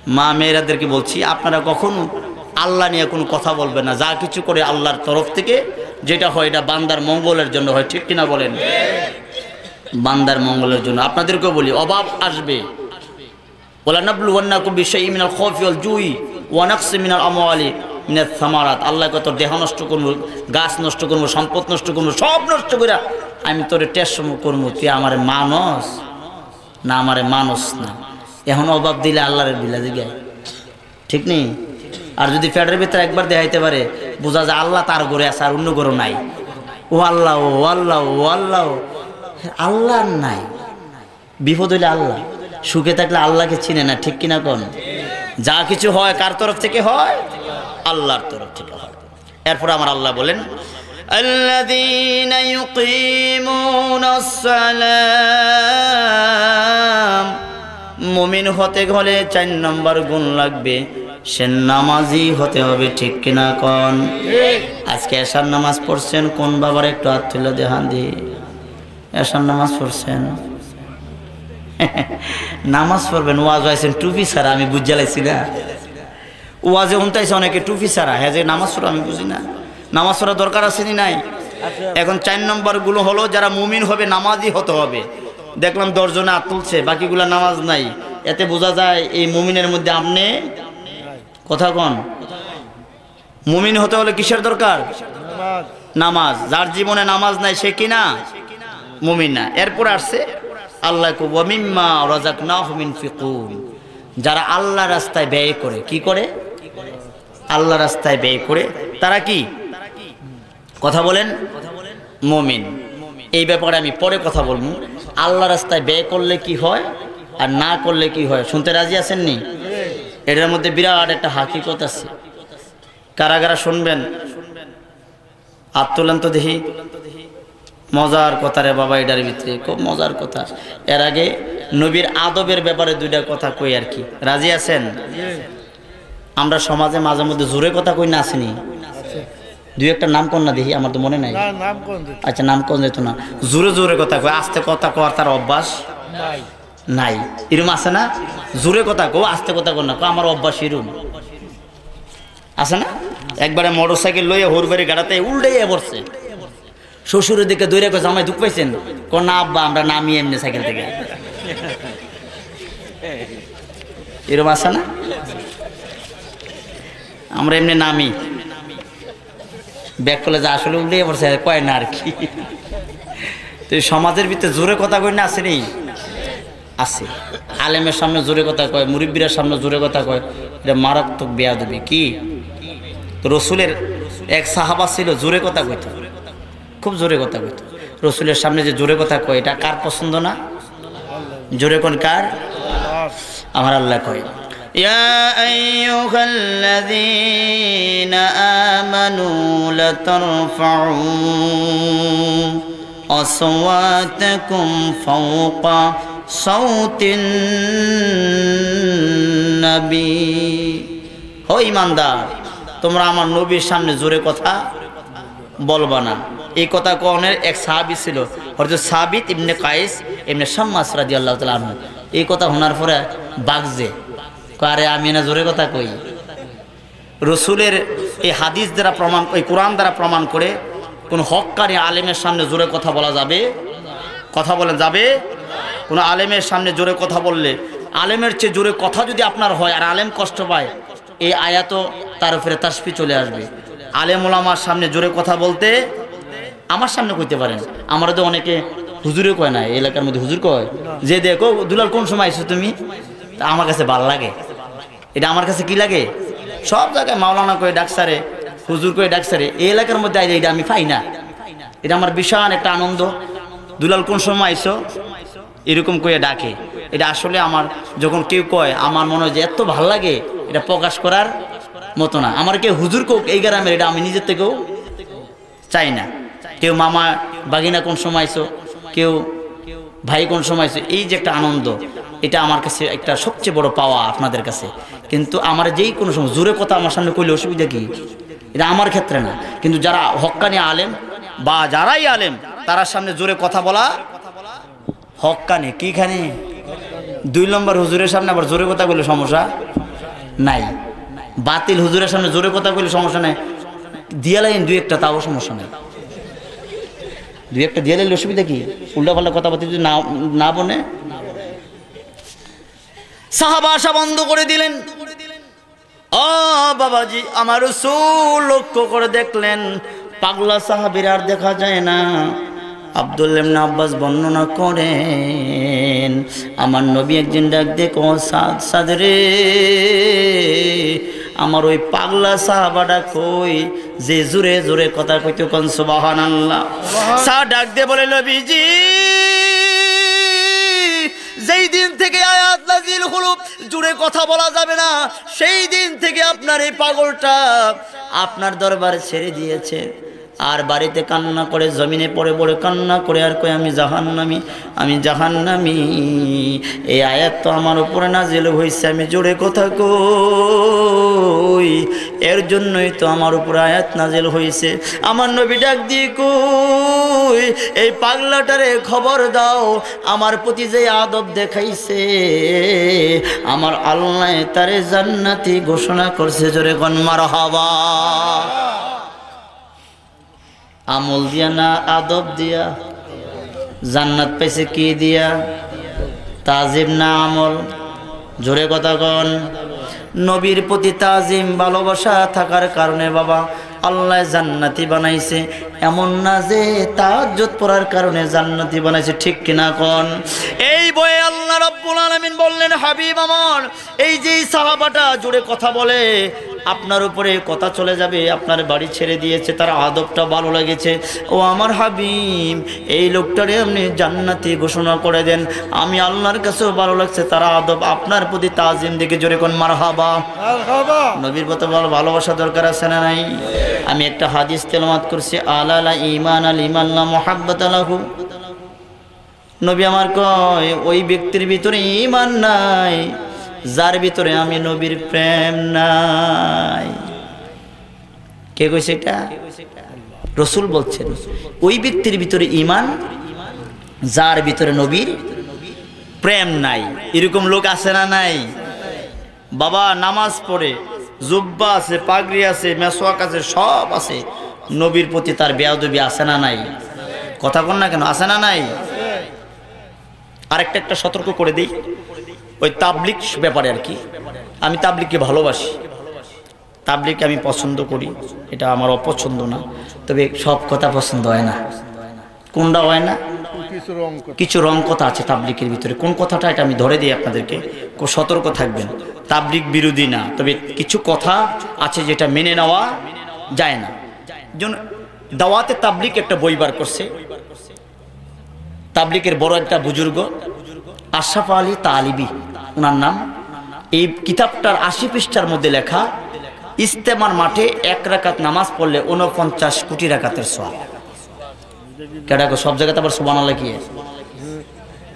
মা মেয়েরাদেরকে বলছি, আপনারা কখনো আল্লাহ নিয়ে কোনো কথা বলবেন না। যা কিছু করে আল্লাহর তরফ থেকে, যেটা হয় এটা বান্দার মঙ্গলের জন্য হয়, ঠিক কিনা বলেন? বান্দার মঙ্গলের জন্য। আপনাদেরকেও বলি, অভাব আসবে। "ওয়ালানাবলুওয়ান্নাকুম বিশাইইন মিনাল খাউফি ওয়াল জুই ওয়া নাকসিম মিনাল আমওয়ালি মিনাস সামারাত।" আল্লাহ কত দেহ নষ্ট করবো, গাছ নষ্ট করবো, সম্পদ নষ্ট করবো, সব নষ্ট করে আমি তোরে টেস্ট করবো, তুই আমারে মানস না আমারে মানস না। এখন অভাব দিলে আল্লাহরে বিলা দিকে, ঠিক নেই? আর যদি পেটের ভিতরে একবার দেখাইতে পারে, বোঝা যায় আল্লাহ তার ঘরে আছে, আর অন্য ঘরে নাই। ও আল্লাহ, ও আল্লাহ, ও আল্লাহ, আল্লাহ আর নাই। বিপদ হইলে আল্লাহ, সুখে থাকলে আল্লাহকে চিনে না, ঠিক কিনা কন? যা কিছু হয় কার তরফ থেকে হয়? আল্লাহর তরফ থেকে হয়। এরপর আমার আল্লাহ বলেন, "আল্লাযীনা ইউকিমুনাস সালাম।" মুমিন হতে হলে চার নম্বর গুণ লাগবে, সে নামাজি হতে হবে, ঠিক কিনা কন? আজকে এশার নামাজ পড়ছেন কোন বাবার, একটু হাত তুলে দেখান দি। এশার নামাজ পড়ছেন? নামাজ পড়বেন, ওয়াজ আইছেন টুপি ছাড়া, আমি বুঝা লাইছি না। ওয়াজে হুনতাইছে অনেকে টুপি ছাড়া, হ্যাঁ, যে নামাজ পড়া আমি বুঝি না। নামাজ পড়া দরকার আছে নি নাই? এখন চার নম্বর গুলো হলো, যারা মুমিন হবে নামাজি হতে হবে। দেখলাম দশ জনে হাত তুলছে, বাকিগুলা নামাজ নাই। এতে বোঝা যায় এই মুমিনের মধ্যে আপনি, কথা কন, মুমিন হতে হলে কিসের দরকার? নামাজ। যার জীবনে নামাজ নাই, সে কি না? মুমিন না। এরপর আসছে, আল্লাহ কো, "ওয়া মিম্মা রাযাকনাহুম ইউনফিকুন।" যারা আল্লাহ রাস্তায় ব্যয় করে, কি করে? আল্লাহ রাস্তায় ব্যয় করে, তারা কি? কথা বলেন, মুমিন। এই ব্যাপারে আমি পরে কথা বলবো। আল্লাহ রাস্তায় ব্যয় করলে কি হয় আর না করলে কি হয়, শুনতে রাজি আছেন নি? এটার মধ্যে বিরাট একটা হাকিকত আছে। কারা কারা শুনবেন? হাত তোলেন তো দেখি। মজার কথা রে বাবা, এটার ভিতরে খুব মজার কথা। এর আগে নবীর আদবের ব্যাপারে দুইটা কথা কই আর কি। রাজি আছেন? আমরা সমাজে মাঝে মধ্যে জোরে কথা কই না, আছে নি? দুই একটা নাম কন না দেখি, আমার তো মনে নাই। না, নাম কন দিত? আচ্ছা, নাম কন যেত না। জোরে জোরে কথা কয়, আস্তে কথা কওয়ার তার অভ্যাস নাই। নাই। এরম আছে না? জোরে কথা কও, আস্তে কথা কও না, কও, "আমার অভ্যাস এরম।" আছে না? একবারে মোটরসাইকেল লইয়া হউর বাড়ি গাড়াতে উল্টাইয়া পড়ছে। শ্বশুরের দিকে দৌড়ে কয়, "জামাই দুখ পাইছেন?" কয়, "না আব্বা, আমরা নামি এমনি সাইকেল থেকে।" এরম আছে না? আমরা এমনি নামি। ব্যাক করলে যে আসলে উল্টে পড়ছে, আর কয় না আর কি। তো এই সমাজের ভিতরে জোরে কথা কয় না, আছে নি? আছে। আলেমের সামনে জোরে কথা কয়, মুরব্বীর সামনে জোরে কথা কয়, এটা মারাত্মক বেয়াদবি। কি? তো রসুলের এক সাহাবা ছিল, জোরে কথা কইতো, খুব জোরে কথা কইতো। রসুলের সামনে যে জোরে কথা কয়, এটা কার পছন্দ না? জোরে কন কার? আমার আল্লাহ কয়, "ইয়া আইয়ুহাল্লাযীনা আমানু লা তারফাউ আসওয়াতাকুম ফাওকা সাউতিন নবী।" ও ঈমানদার, তোমরা আমার নবীর সামনে জোরে কথা বলবা না। এই কথা কওনের এক সাহাবী ছিল, হযরত সাবিত ইবনে কাইস ইবনে শাম্মাস রাদিয়াল্লাহু তাআলা আনহু। এই কথা হুনার পরে বাগজে কয়, "আরে, আমি না জোরে কথা কই।" রসুলের এই হাদিস দ্বারা প্রমাণ, এই কোরআন দ্বারা প্রমাণ করে, কোন হক্কানি আলেমের সামনে জোরে কথা বলা যাবে? কথা বলেন, যাবে? কোন আলেমের সামনে জোরে কথা বললে, আলেমের চেয়ে জোরে কথা যদি আপনার হয় আর আলেম কষ্ট পায়, এই আয়াতও তার উপরে তাসবি চলে আসবে। আলেম ওলামার সামনে জোরে কথা বলতে আমার সামনে কইতে পারেন, আমরা তো অনেকে হুজুরে কয় না, এই এলাকার মধ্যে হুজুর কয়, যে দেখো দুলাল কোন সময় আইছো তুমি, তা আমার কাছে ভালো লাগে। এটা আমার কাছে কি লাগে? সব জায়গায় মাওলানা কয়ে ডাকসারে, হুজুর কয়ে ডাকসারে, এই এলাকার মধ্যে আইলে এটা আমি পাই না। এটা আমার বিশাল একটা আনন্দ। "দুলাল কোন সময় আইছো?" এরকম কয়ে ডাকে। এটা আসলে আমার যখন কেউ কয়, আমার মনে হয় যে এত ভালো লাগে, এটা প্রকাশ করার মতো না। আমার কেউ হুজুর কোক এই গ্রামের, এটা আমি নিজের থেকেও চাই না। কেউ মামা, বাগিনা কোন সময় আইছো, কেউ ভাই কোন সময় আইছো, এই যে একটা আনন্দ, এটা আমার কাছে একটা সবচেয়ে বড় পাওয়া আপনাদের কাছে। কিন্তু আমার যেই কোনো সময় জোরে কথা আমার সামনে কইলে অসুবিধা কি? এটা আমার ক্ষেত্রে না, কিন্তু যারা হক্কানি আলেম বা যারাই আলেম, তারার সামনে জোরে কথা বলা হক্কানি। কিখানি? দুই নম্বর হুজুরের সামনে আবার জোরে কথা কইলে সমস্যা নাই, বাতিল হুজুরের সামনে জোরে কথা কইলে সমস্যা নাই, দিয়া লাইন দুই একটা, তাও সমস্যা নাই। দুই একটা দিয়া লাইলে অসুবিধা কি? উল্টাপাল্টা কথাবার্তা যদি না, না বনে। সাহাবা আসা বন্ধ করে দিলেন। ও বাবাজি, আমার রসুল লক্ষ্য করে দেখলেন, পাগলা সাহাবীর আর দেখা যায় না। আব্দুল্লাহ ইবনে আব্বাস বর্ণনা করেন, আমার নবী একদিন ডাক দিয়ে কয়, "সাদ, সাদ রে, আমার ওই পাগলা সাহাবাটা কই, যে জোরে জোরে কথা কইতো?" কন সুবহানাল্লাহ। সাদ ডাক দিয়ে বলে, "নবীজি, যেই দিন থেকে আয়াত নাজিল হলো, জোরে কথা বলা যাবে না, সেই দিন থেকে আপনার এই পাগলটা আপনার দরবার ছেড়ে দিয়েছে।" আর বাড়িতে কান্না করে, জমিনে পড়ে পড়ে কান্না করে আর কয়, "আমি জাহান্নামী, আমি জাহান্নামী। এই আয়াত তো আমার উপরে নাজিল হইছে, আমি জোরে কথা কই, এর জন্যই তো আমার উপরে আয়াত নাজিল হইছে।" আমার নবী ডাক দিয়ে কই, "এই পাগলাটারে খবর দাও, আমার প্রতি যে আদব দেখাইছে, আমার আল্লাহ তারে জান্নাতি ঘোষণা করছে।" জোরে কন মারহাবা। আমল দিয়া না আদব দিয়া? জান্নাত পাইছে কি দিয়া? তাজিম না আমল? জোরে কথা কন। নবীর প্রতি তাজিম, ভালোবাসা থাকার কারণে বাবা আল্লাহ জান্নাতি বানাইছে। এমন না যে তাহাজ্জুদ পড়ার কারণে জান্নাতি বানাইছে, ঠিক কিনা কন? এই বয়ে আল্লাহ রাব্বুল আলামিন বললেন, হাবিব আমার, এই যে এই সাহাবাটা জোরে কথা বলে, আপনার উপরে কথা চলে যাবে, আপনার বাড়ি ছেড়ে দিয়েছে, তার আদবটা ভালো লেগেছে। ও আমার হাবিব, এই লোকটারে আপনি জান্নাতি ঘোষণা করে দেন। আমি আল্লাহর কাছেও ভালো লাগছে তার আদব, আপনার প্রতি তাজিম দেখে। জোরে কন মারহাবা। মারহাবা। নবীর প্রতি ভালো, ভালোবাসা দরকার আছে না নাই? আমি একটা হাদিস তেলাওয়াত করছি, "আলা লা ঈমানা লিমান লা মুহাব্বাতা লাহু।" নবী আমার কয়, "ওই ব্যক্তির ভিতরে ঈমান নাই, যার ভিতরে আমি নবীর প্রেম নাই।" কে কইছে এটা? রসুল বলছেন, ওই ব্যক্তির ভিতরে ইমান, যার ভিতরে নবীর প্রেম নাই। এরকম লোক আছে না নাই? বাবা নামাজ পড়ে, জুব্বা আছে, পাগড়ি আছে, মেসওয়াক আছে, সব আছে, নবীর প্রতি তার বেয়াদবি আছে না নাই? কথা কন না কেন, আছে না নাই? আরেকটা, একটা সতর্ক করে দেই, ওই তাবলিগ ব্যাপারে আর কি। আমি তাবলিগকে ভালোবাসি, তাবলিগকে আমি পছন্দ করি, এটা আমার অপছন্দ না। তবে সব কথা পছন্দ হয় না। কোনটা হয় না? কিছু রং কথা। কিছু রং কথা আছে তাবলিগের ভিতরে। কোন কথাটা, এটা আমি ধরে দিই আপনাদেরকে, খুব সতর্ক থাকবেন। তাবলিগ বিরোধী না, তবে কিছু কথা আছে যেটা মেনে নেওয়া যায় না। যেমন দাওয়াতে তাবলিগ একটা বই বার করছে, তাবলিগের বড় একটা বুজুর্গ আশরাফ আলী তালিবী ওনার নাম। এই কিতাবটার আশি পৃষ্ঠার মধ্যে লেখা, ইজতেমার মাঠে এক রাকাত নামাজ পড়লে ঊনপঞ্চাশ কোটি রাকাতের সওয়াব। কেডা গো, সব জায়গাতে আবার সুবহানাল্লাহ কি?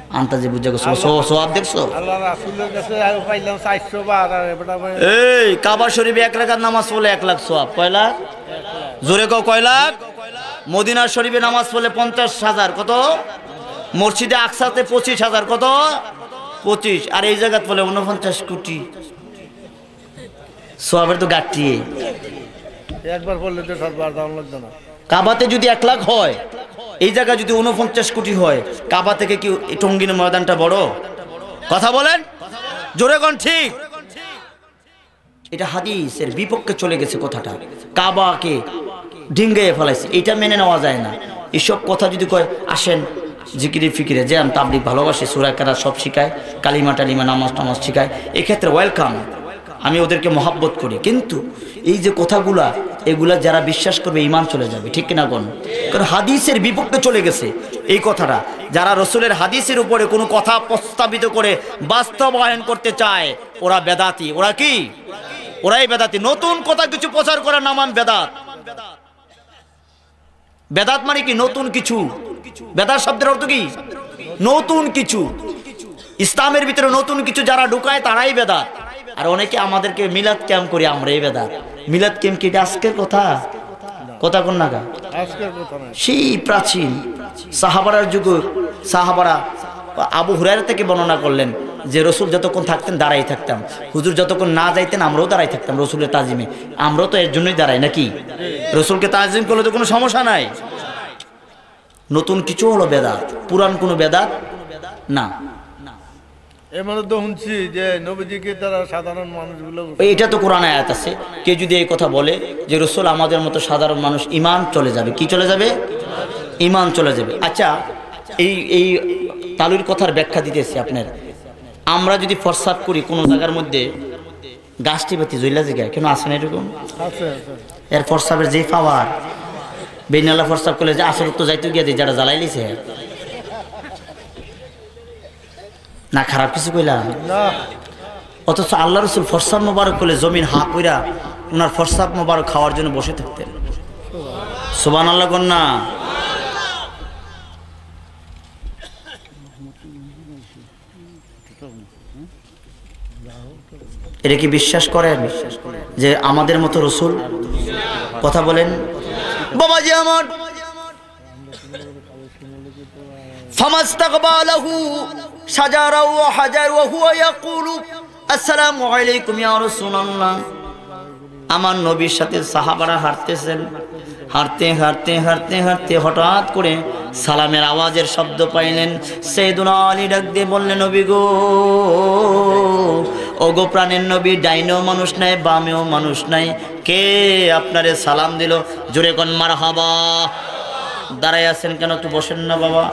আন্তাজে বুঝা গেছে, সো-, সওয়াব দেখছো? আল্লাহ রাসূলের কাছে আরো পাইলাম চারশো বার, আর এটা ভাই এই কাবা শরীফে এক রাকাত নামাজ পড়লে এক লাখ সওয়াব। কয় লাখ? জোরে কও, কয় লাখ? মদিনা শরীফে নামাজ পড়লে পঞ্চাশ হাজার। কত? মসজিদে আকসাতে পঁচিশ হাজার। কত? পঁচিশ। আর এই জায়গাত পড়লে ঊনপঞ্চাশ কোটি। সওয়াবের তো গাঠি। একবার পড়লে তো সাতবার দাম লাগতো না। কাবাতে যদি এক লাখ হয়, এই জায়গা যদি ঊনপঞ্চাশ কোটি হয়, কাবা থেকে কি এই টঙ্গীর ময়দানটা বড়? কথা বলেন, জোরে কন ঠিক। এটা হাদিসের বিপক্ষে চলে গেছে কথাটা, কাবাকে ডিঙ্গাইয়া ফেলাইছে, এটা মেনে নেওয়া যায় না। এইসব কথা যদি কয়, "আসেন জিকিরে ফিকিরে, যে আমি তাবলিগ ভালোবাসি, সূরা কেরাত সব শিখায়, কালিমা টালিমা, নামাজ টামাজ শিখায়, এক্ষেত্রে ওয়েলকাম, আমি ওদেরকে মহাব্বত করি।" কিন্তু এই যে কথাগুলা, এগুলা যারা বিশ্বাস করবে, ইমান চলে যাবে, ঠিক কিনা কন? কারণ হাদিসের বিপক্ষে চলে গেছে এই কথাটা। যারা রসুলের হাদিসের উপরে কোনো কথা প্রস্তাবিত করে বাস্তবায়ন করতে চায়, ওরা বেদাতি। ওরা কি? ওরাই বেদাতি। নতুন কথা কিছু প্রচার করার নাম আমি বেদাত। বেদাত মানে কি? নতুন কিছু। বেদাত শব্দের অর্থ কি? নতুন কিছু। ইসলামের ভিতরে নতুন কিছু যারা ঢুকায়, তারাই বেদাত। আর অনেকে আমাদেরকে মিলাদ ক্যাম্প করি, আমরাই বেদাত। মিলাদ ক্যাম্প কি এটা আজকের কথা? কথা কন না গা? আজকের কথা নয়। সেই প্রাচীন সাহাবারার যুগে সাহাবারা আবু হুরায়রা থেকে বর্ণনা করলেন যে রসুল যতক্ষণ থাকতেন দাঁড়াই থাকতাম, হুজুর যতক্ষণ না যাইতেন আমরাও দাঁড়াই থাকতাম রসুলের তাজিমে। আমরাও তো এর জন্যই দাঁড়াই নাকি? রসুলকে তাজিম করলে তো কোনো সমস্যা নাই। নতুন কিছু হলো বেদাত, পুরান কোনো বেদাত না। এর মধ্যে তো শুনছি যে নবীজিকে তারা সাধারণ মানুষগুলো এটা তো কোরআন আয়াত আছে। কেউ যদি এই কথা বলে যে রসুল আমাদের মতো সাধারণ মানুষ, ইমান চলে যাবে। কি চলে যাবে? ইমান চলে যাবে। আচ্ছা, এই এই তালুর কথার ব্যাখ্যা দিতেছি আপনার। আমরা যদি প্রস্রাব করি কোনো জায়গার মধ্যে, গাছটি বাতি জ্বললা জিগা, কেন আছে না এরকম? আছে, আছে। এর প্রস্রাবের যে পাওয়ার, বেনালা প্রস্রাব করলে যে আসর তো যাইতে গিয়া দিয়ে যারা জ্বালাইলিছে। না, খারাপ কিছু কইলাম? না। অথচ আল্লাহ রসুল প্রস্রাব মোবারক করলে জমিন হা কইরা ওনার প্রস্রাব মোবারক খাওয়ার জন্য বসে থাকতেন। সুবহানাল্লাহ কন না। এটা কি বিশ্বাস করেন যে আমাদের মতো রসুল কথা বলেন? বাবাজি আমার, ফামাস্তাকবালাহু শাজারা ওয়া হাজার ওয়া হুয়া ইয়াকুলু, "আসসালামু আলাইকুম ইয়া রাসূলুল্লাহ।" আমার নবীর সাথে সাহাবারা হাঁটতেছেন, হাঁটতে, হাঁটতে, হাঁটতে, হাঁটতে হঠাৎ করে সালামের আওয়াজের শব্দ পাইলেন। সাইয়েদুনা আলী ডাক দিয়ে বললেন, "নবী গো, ওগো প্রাণের নবী, ডাইনেও মানুষ নাই, বামেও মানুষ নাই, কে আপনারে সালাম দিল?" জোরে কন মারহাবা। দাঁড়াই আছেন কেন? একটু বসেন না বাবা।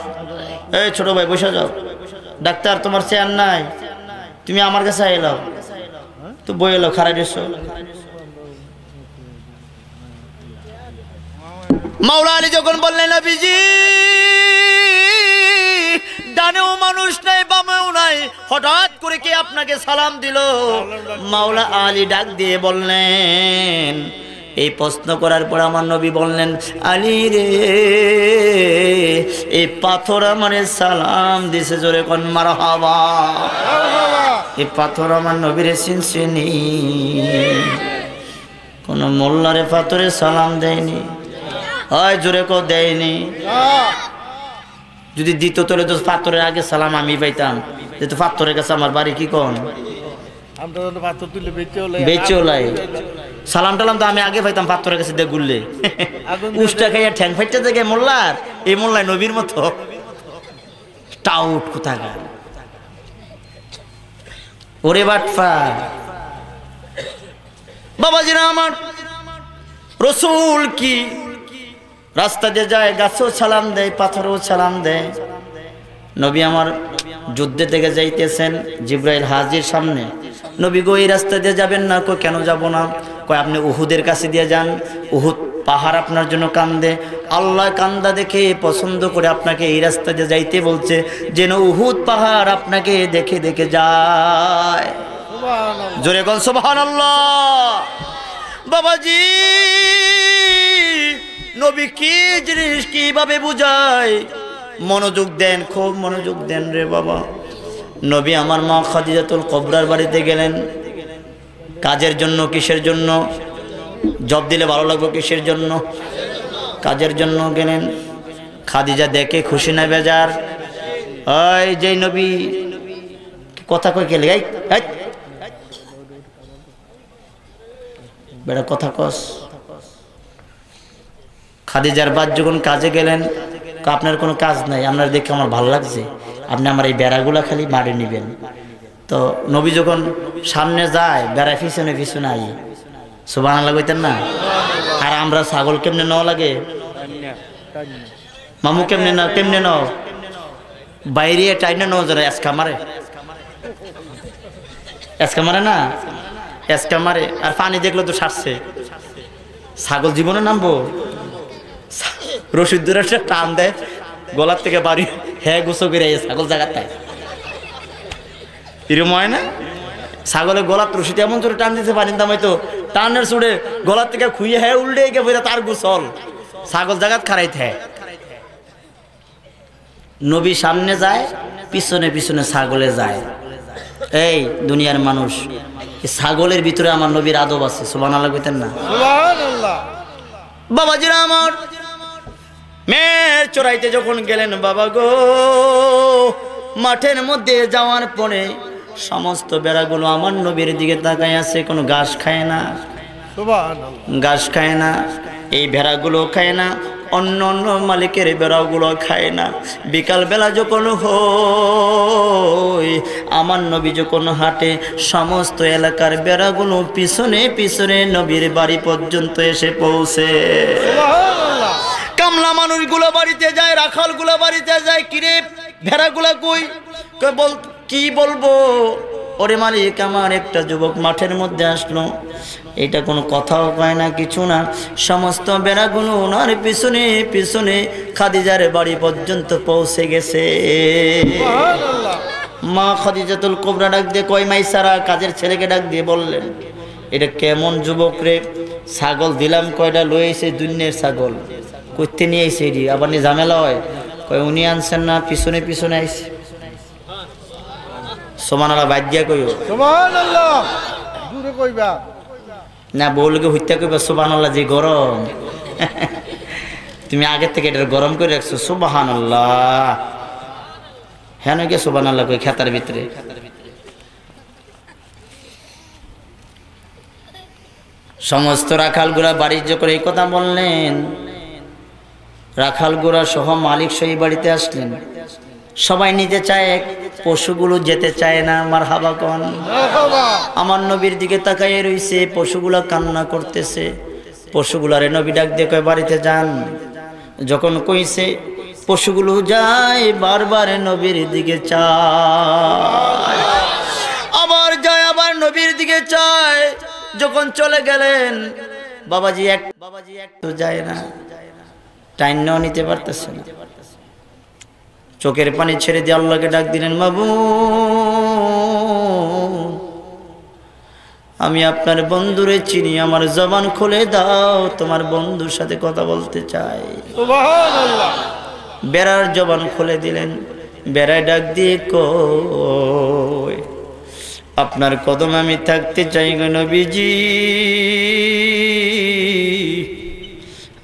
এই ছোট ভাই, বসে যাও। ডাক্তার, তোমার চেয়ার নাই, তুমি আমার কাছে আইলাও। তো বই এলো, খারাপ এসো। মাওলা আলী যখন বললেন, "নবীজি, ডানেও মানুষ নাই, বামেও নাই, হঠাৎ করে কে আপনাকে সালাম দিল?" মাওলা আলী ডাক দিয়ে বললেন, এই প্রশ্ন করার পর আমার নবী বললেন, "আলী রে, এই পাথর আমারে সালাম দিছে।" জোরে কন মারহাবা। এই পাথর আমার নবীরে চিনছে নি? কোনো মোল্লারে পাথরে সালাম দেয়নি। হয় জোরে কও, দেয়নি। যদি দিত, তাহলে তো পাথরের আগে সালাম আমি পাইতাম, যেহেতু পাথরের কাছে আমার বাড়ি। কি কন? আমরা তো পাথর তুলে বেচে ওলাই। বেচে ওলাই। সালাম টালাম তো আমি আগে পাইতাম পাথরের কাছে দিয়ে ঘুরলে। আগুন দিয়ে উষ্টা খাইয়া ঠ্যাং ফাইটতে থেকে মোল্লার, এই মোল্লায় নবীর মতো। টাউট কোথাকার। ওরে বাটফা। বাবাজিরা আমার, রসুল কি রাস্তা দিয়ে যায়, গাছেও সালাম দেয়, পাথরেও সালাম দেয়। নবী আমার যুদ্ধে থেকে যাইতেছেন, জিব্রাইল হাজির সামনে। "নবী গো, এই রাস্তা দিয়ে যাবেন না।" কয়, "কেন যাব না?" কয়, "আপনি উহুদের কাছে দিয়ে যান, উহুদ পাহাড় আপনার জন্য কান্দে। আল্লাহ কান্দা দেখে পছন্দ করে আপনাকে এই রাস্তা দিয়ে যাইতে বলছে, যেন উহুদ পাহাড় আপনাকে দেখে দেখে যায়।" জোরে কন সুবহানাল্লাহ। বাবাজি, নবী কি জিনিস কিভাবে বুঝায়? মনোযোগ দেন, খুব মনোযোগ দেন রে বাবা। নবী আমার মা খাদিজাতুল কুবরার বাড়িতে গেলেন। কাজের জন্য, কিসের জন্য? জব দিলে ভালো লাগবে, কিসের জন্য? কাজের জন্য গেলেন। খাদিজা দেখে খুশি না বেজার? ওই যে নবী কথা কই গেলে, এই, এই, বেটা কথা কস। খাদিজার বাদ যখন কাজে গেলেন, "আপনার কোনো কাজ নাই, আপনার দেখে আমার ভালো লাগছে, আপনি আমার এই বেড়াগুলা খালি মারি নিবেন।" তো নবী যখন সামনে যায়, বেড়া পিছনে পিছনে আই। সুবহানাল্লাহ কইতেন না? আর আমরা ছাগল কেমনে নেওয়া লাগে? মামু কেমনে নাও, কেমনে নাও? বাইরে টাইনে নাও, যারা এসকা মারে। এসকা মারে না? এসকা মারে। আর পানি দেখলে তো সারছে। ছাগল জীবনে নামবো? রশিদ ধরে একটা টান দেয়, গলার থেকে বাড়ি, হ্যাঁ, গোসল করে এই ছাগল জাগাত তাই। এরম হয় না? ছাগলের গলাত রশিদ এমন জোরে টান দিছে, পানির দামাই তো টানের সুরে গলার থেকে খুইয়ে হ্যাঁ উল্টে গিয়ে ফিরে তার গোসল। ছাগল জাগাত খাড়াইতে হয়। নবী সামনে যায়, পিছনে পিছনে ছাগলে যায়। এই দুনিয়ার মানুষ, এই ছাগলের ভিতরে আমার নবীর আদব আছে। সুবহানাল্লাহ কইতেন না? সুবহানাল্লাহ। বাবাজিরা আমার, মেয়ের চড়াইতে যখন গেলেন, বাবা গো, মাঠের মধ্যে যাওয়ার পরে সমস্ত বেড়াগুলো আমার নবীর দিকে তাকায় আছে, কোনো ঘাস খায় না। সুবহানাল্লাহ। ঘাস খায় না, এই ভেড়াগুলো খায় না, অন্য অন্য মালিকের ভেড়াগুলো খায় না। বিকালবেলা যখন হয়, আমার নবী যখন হাঁটে, সমস্ত এলাকার ভেড়াগুলো পিছনে পিছনে নবীর বাড়ি পর্যন্ত এসে পৌঁছে। সুবহানাল্লাহ। কামলা মানুষগুলো বাড়িতে যায়, রাখালগুলো বাড়িতে যায়, "কিরে, ভেড়াগুলা কই?" কয়, বল, কি বলবো? "ওরে মালিক, আমার একটা যুবক মাঠের মধ্যে আসলো, এটা কোনো কথাও কয় না, কিছু না, সমস্ত বেড়াগুলো ওনার পিছনে পিছনে খাদিজার বাড়ি পর্যন্ত পৌঁছে গেছে।" সুবহানাল্লাহ। মা খাদিজাতুল কুবরা ডাক দিয়ে কয়, "মাইসারা," কাজের ছেলেকে ডাক দিয়ে বললেন, "এটা কেমন যুবক রে? ছাগল দিলাম কয়টা, লই আইছে দুনিয়ার ছাগল, করতে নিয়ে আইছে এটি, আবার নিয়ে ঝামেলা হয়।" কয়, "উনি আনছেন না, পিছনে পিছনে আইছে।" সুবহানাল্লাহ বাদ দিয়া কইও। সুবহানাল্লাহ। জোরে কইবা। না, বউলকে হুইত্যা কইবা, "সুবহানাল্লাহ, যে গরম।" তুমি আগে থেকে এটা গরম করে রাখছো, সুবহানাল্লাহ। হ্যাঁ, নাকি সুবহানাল্লাহ কই খেতার ভিতরে? সমস্ত রাখালগুলা বাড়ির যখন এই কথা বললেন, রাখালগুলা সহ মালিক সহ এই বাড়িতে আসলেন। সবাই নিতে চায়, পশুগুলো যেতে চায় না। মারহাবা কন। মারহাবা। আমার নবীর দিকে তাকাইয়া রইছে, পশুগুলা কান্না করতেছে। পশুগুলারে নবী ডাক দিয়ে কয়, "বাড়িতে যান।" যখন কইছে, পশুগুলো যায়, বারবার নবীর দিকে চায়, আবার যায়, আবার নবীর দিকে চায়। যখন চলে গেলেন, বাবাজি এক, বাবাজি এক তো যায় না, টাইন্নাও নিতে পারতেছে না। চোখের পানি ছেড়ে দিয়ে আল্লাহকে ডাক দিলেন, "মাবুদ, আমি আপনার বন্ধুরে চিনি, আমার জবান খুলে দাও, তোমার বন্ধুর সাথে কথা বলতে চাই।" সুবহানাল্লাহ। বেড়ার জবান খুলে দিলেন, বেড়ায় ডাক দিয়ে কয়, "আপনার কদমে আমি থাকতে চাই গো নবীজি।"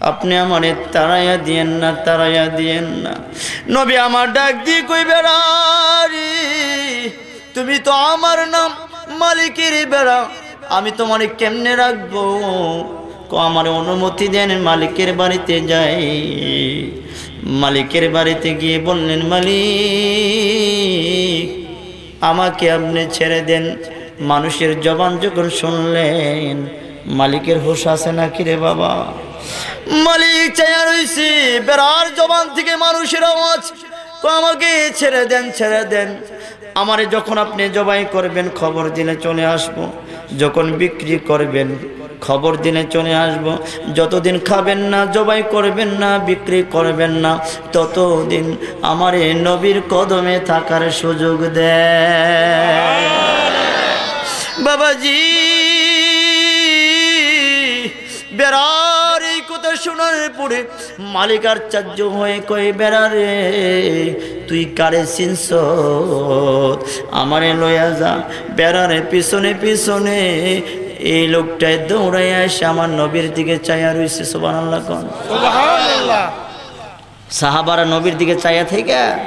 আপনি আমারে তাড়াইয়া দিয়েন না, তাড়াইয়া দিয়েন না।" নবী আমার ডাক দিয়া কয়, "বেড়ারে, তুমি তো আমার নাম মালিকের বেড়া, আমি তোমারে কেমনে রাখবো?" কয়, "আমারে অনুমতি দেন, মালিকের বাড়িতে যাই।" মালিকের বাড়িতে গিয়া বললেন, "মালিক, আমাকে আপনি ছেড়ে দেন।" মানুষের জবান যখন শুনলেন, মালিকের হুঁশ আছে নাকি রে বাবা? মালিক চাইয়া রইছে, বেড়ার জবান থেকে মানুষের আওয়াজ, "তো আমাকে ছেড়ে দেন, ছেড়ে দেন। আমারে যখন আপনি জবাই করবেন, খবর দিলে চলে আসবো। যখন বিক্রি করবেন, খবর দিলে চলে আসবো। যতদিন খাবেন না, জবাই করবেন না, বিক্রি করবেন না, ততদিন আমারে নবীর কদমে থাকার সুযোগ দেন।" বাবাজি, বেড়ার এই কথা শোনার পরে মালিক আশ্চর্য হয়ে কয়, "বেড়ারে, তুই কারে চিনছত? আমারে লইয়া যা।" বেড়ারে পিছনে পিছনে এই লোকটায় দৌড়াইয়া এসে আমার নবীর দিকে চাইয়া রইছে। সুবহানাল্লাহ কন। সুবহানাল্লাহ। সাহাবারা নবীর দিকে চাইয়া থাইকা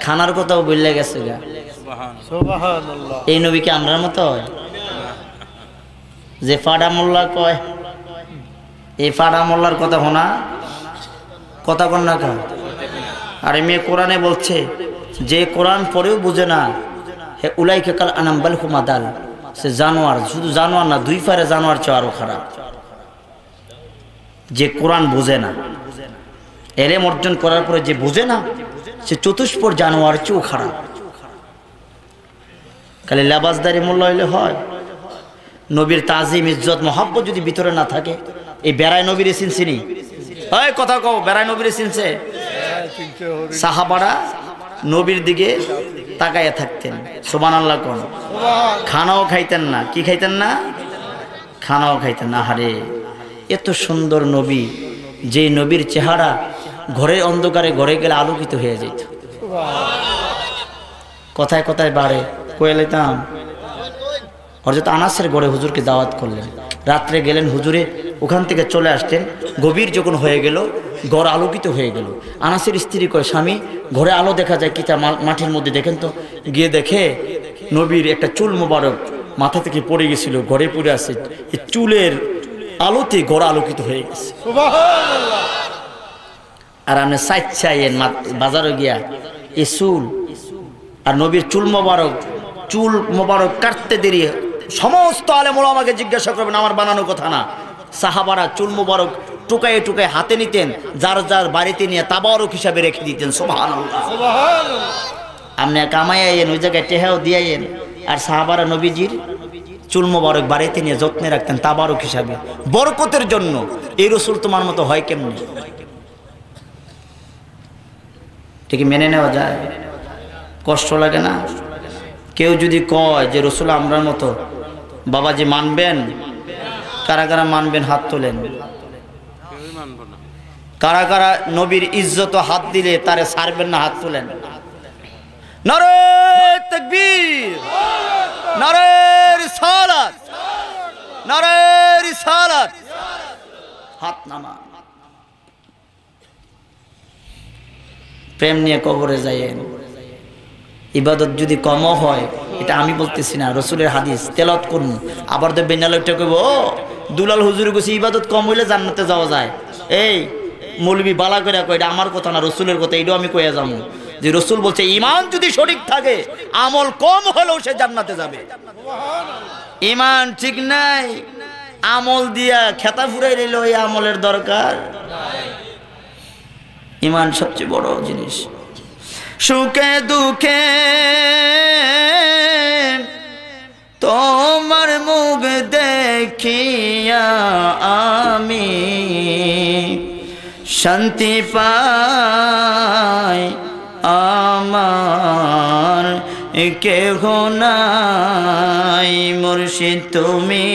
খানার কথাও ভুইল্লা গেছে গা। সুবহানাল্লাহ। এই নবী কি আমরার মতো হয়? যে ফাড়া মোল্লা কয়, এই ফাড়া মোল্লার কথা শোনা, কথা কন না কা? আরে মেয়ে কোরআনে বলছে, যে কোরআন পড়েও বুঝে না, হে উলাইকা কাল আনাম বাল হুম আদাল, সে জানোয়ার, শুধু জানোয়ার না, দুই ফারে জানোয়ার চেয়ে আরো খারাপ। যে কোরআন বুঝে না, এলেম অর্জন করার পরে যে বুঝে না, সে চতুষ্পদ জানোয়ার চেয়েও খারাপ। খালি লেবাসদারি মোল্লা হইলে হয়? নবীর তাজিম, ইজ্জত, মহব্বত যদি ভিতরে না থাকে, এই বেড়ায় নবীরে চিনছে নি? এই কথা কও, বেড়ায় নবীরে চিনছে? সাহাবারা নবীর দিকে তাকাইয়া থাকতেন। সুবহানাল্লাহ কন। খানাও খাইতেন না। কি খাইতেন না? খানাও খাইতেন না। আহারে, এত সুন্দর নবী, যে নবীর চেহারা ঘরের অন্ধকারে ঘরে গেলে আলোকিত হয়ে যেত। কথায় কথায় বাড়ে, কয়ে লইতাম। হযরত আনাসের ঘরে হুজুরকে দাওয়াত করলেন। রাত্রে গেলেন হুজুরে, ওখান থেকে চলে আসতেন। গভীর যখন হয়ে গেল, ঘর আলোকিত হয়ে গেল। আনাসের স্ত্রী কয়, "স্বামী, ঘরে আলো দেখা যায় কিতা, মা-, মাটির মধ্যে দেখেন তো।" গিয়ে দেখে নবীর একটা চুল মোবারক মাথা থেকে পড়ে গেছিল, ঘরে পড়ে আছে। এই চুলের আলোতে ঘর আলোকিত হয়ে গেছে। আর আপনি সাইচ্ছা এন মা-, বাজারো গিয়া এই চুল আর নবীর চুল মোবারক, চুল মোবারক কাটতে দেরি, সমস্ত আলেম ওলামাকে জিজ্ঞাসা করবেন, আমার বানানো কথা না। সাহাবারা চুল মোবারক টুকাইয়ে টুকাইয়ে হাতে নিতেন, যার যার বাড়িতে নিয়ে তাবারক হিসাবে রেখে দিতেন। সুবহানাল্লাহ। আপনি কামাই আইয়েন, ওই জায়গায় টেহাও দিয়ে আইয়েন, আর সাহাবারা নবীজির চুল মোবারক বাড়িতে নিয়ে যত্নে রাখতেন তাবারক হিসাবে, বরকতের জন্য। এই রসুল তোমার মতো হয় কেমনে? এটা কি মেনে নেওয়া যায়? কষ্ট লাগে না? কেউ যদি কয় যে, "রসুল আমরার মতো", বাবাজি মানবেন? কারা কারা মানবেন হাত তোলেন। কারা কারা নবীর ইজ্জত হাত দিলে তারে ছাড়বেন না, হাত তোলেন। নারায়ে তাকবীর, নারায়ে রিসালাত, নারায়ে রিসালাত। হাত নামা। প্রেম নিয়ে কবরে যাইয়েন। ইবাদত যদি কমও হয়, এটা আমি বলতেছি না, রসুলের হাদিস তেলাওয়াত করুন। আবার তো বেনালে উঠে কইব, "ও, দুলাল হুজুর কইছে ইবাদত কম হইলে জান্নাতে যাওয়া যায়।" এই মৌলবি বালা করে কয়, "এটা আমার কথা না, রসুলের কথা, এটাও আমি কইয়া যাবো।" যে রসুল বলছে, "ইমান যদি সঠিক থাকে, আমল কম হলেও সে জান্নাতে যাবে।" ইমান ঠিক নাই, আমল দিয়া খেতা ফুরাই রইল, এই আমলের দরকার। ইমান সবচেয়ে বড় জিনিস। সুখে দুঃখে তোমার মুখ দেখিয়া আমি শান্তি পাই, আমার কেহ নাই। মুর্শিদ তুমি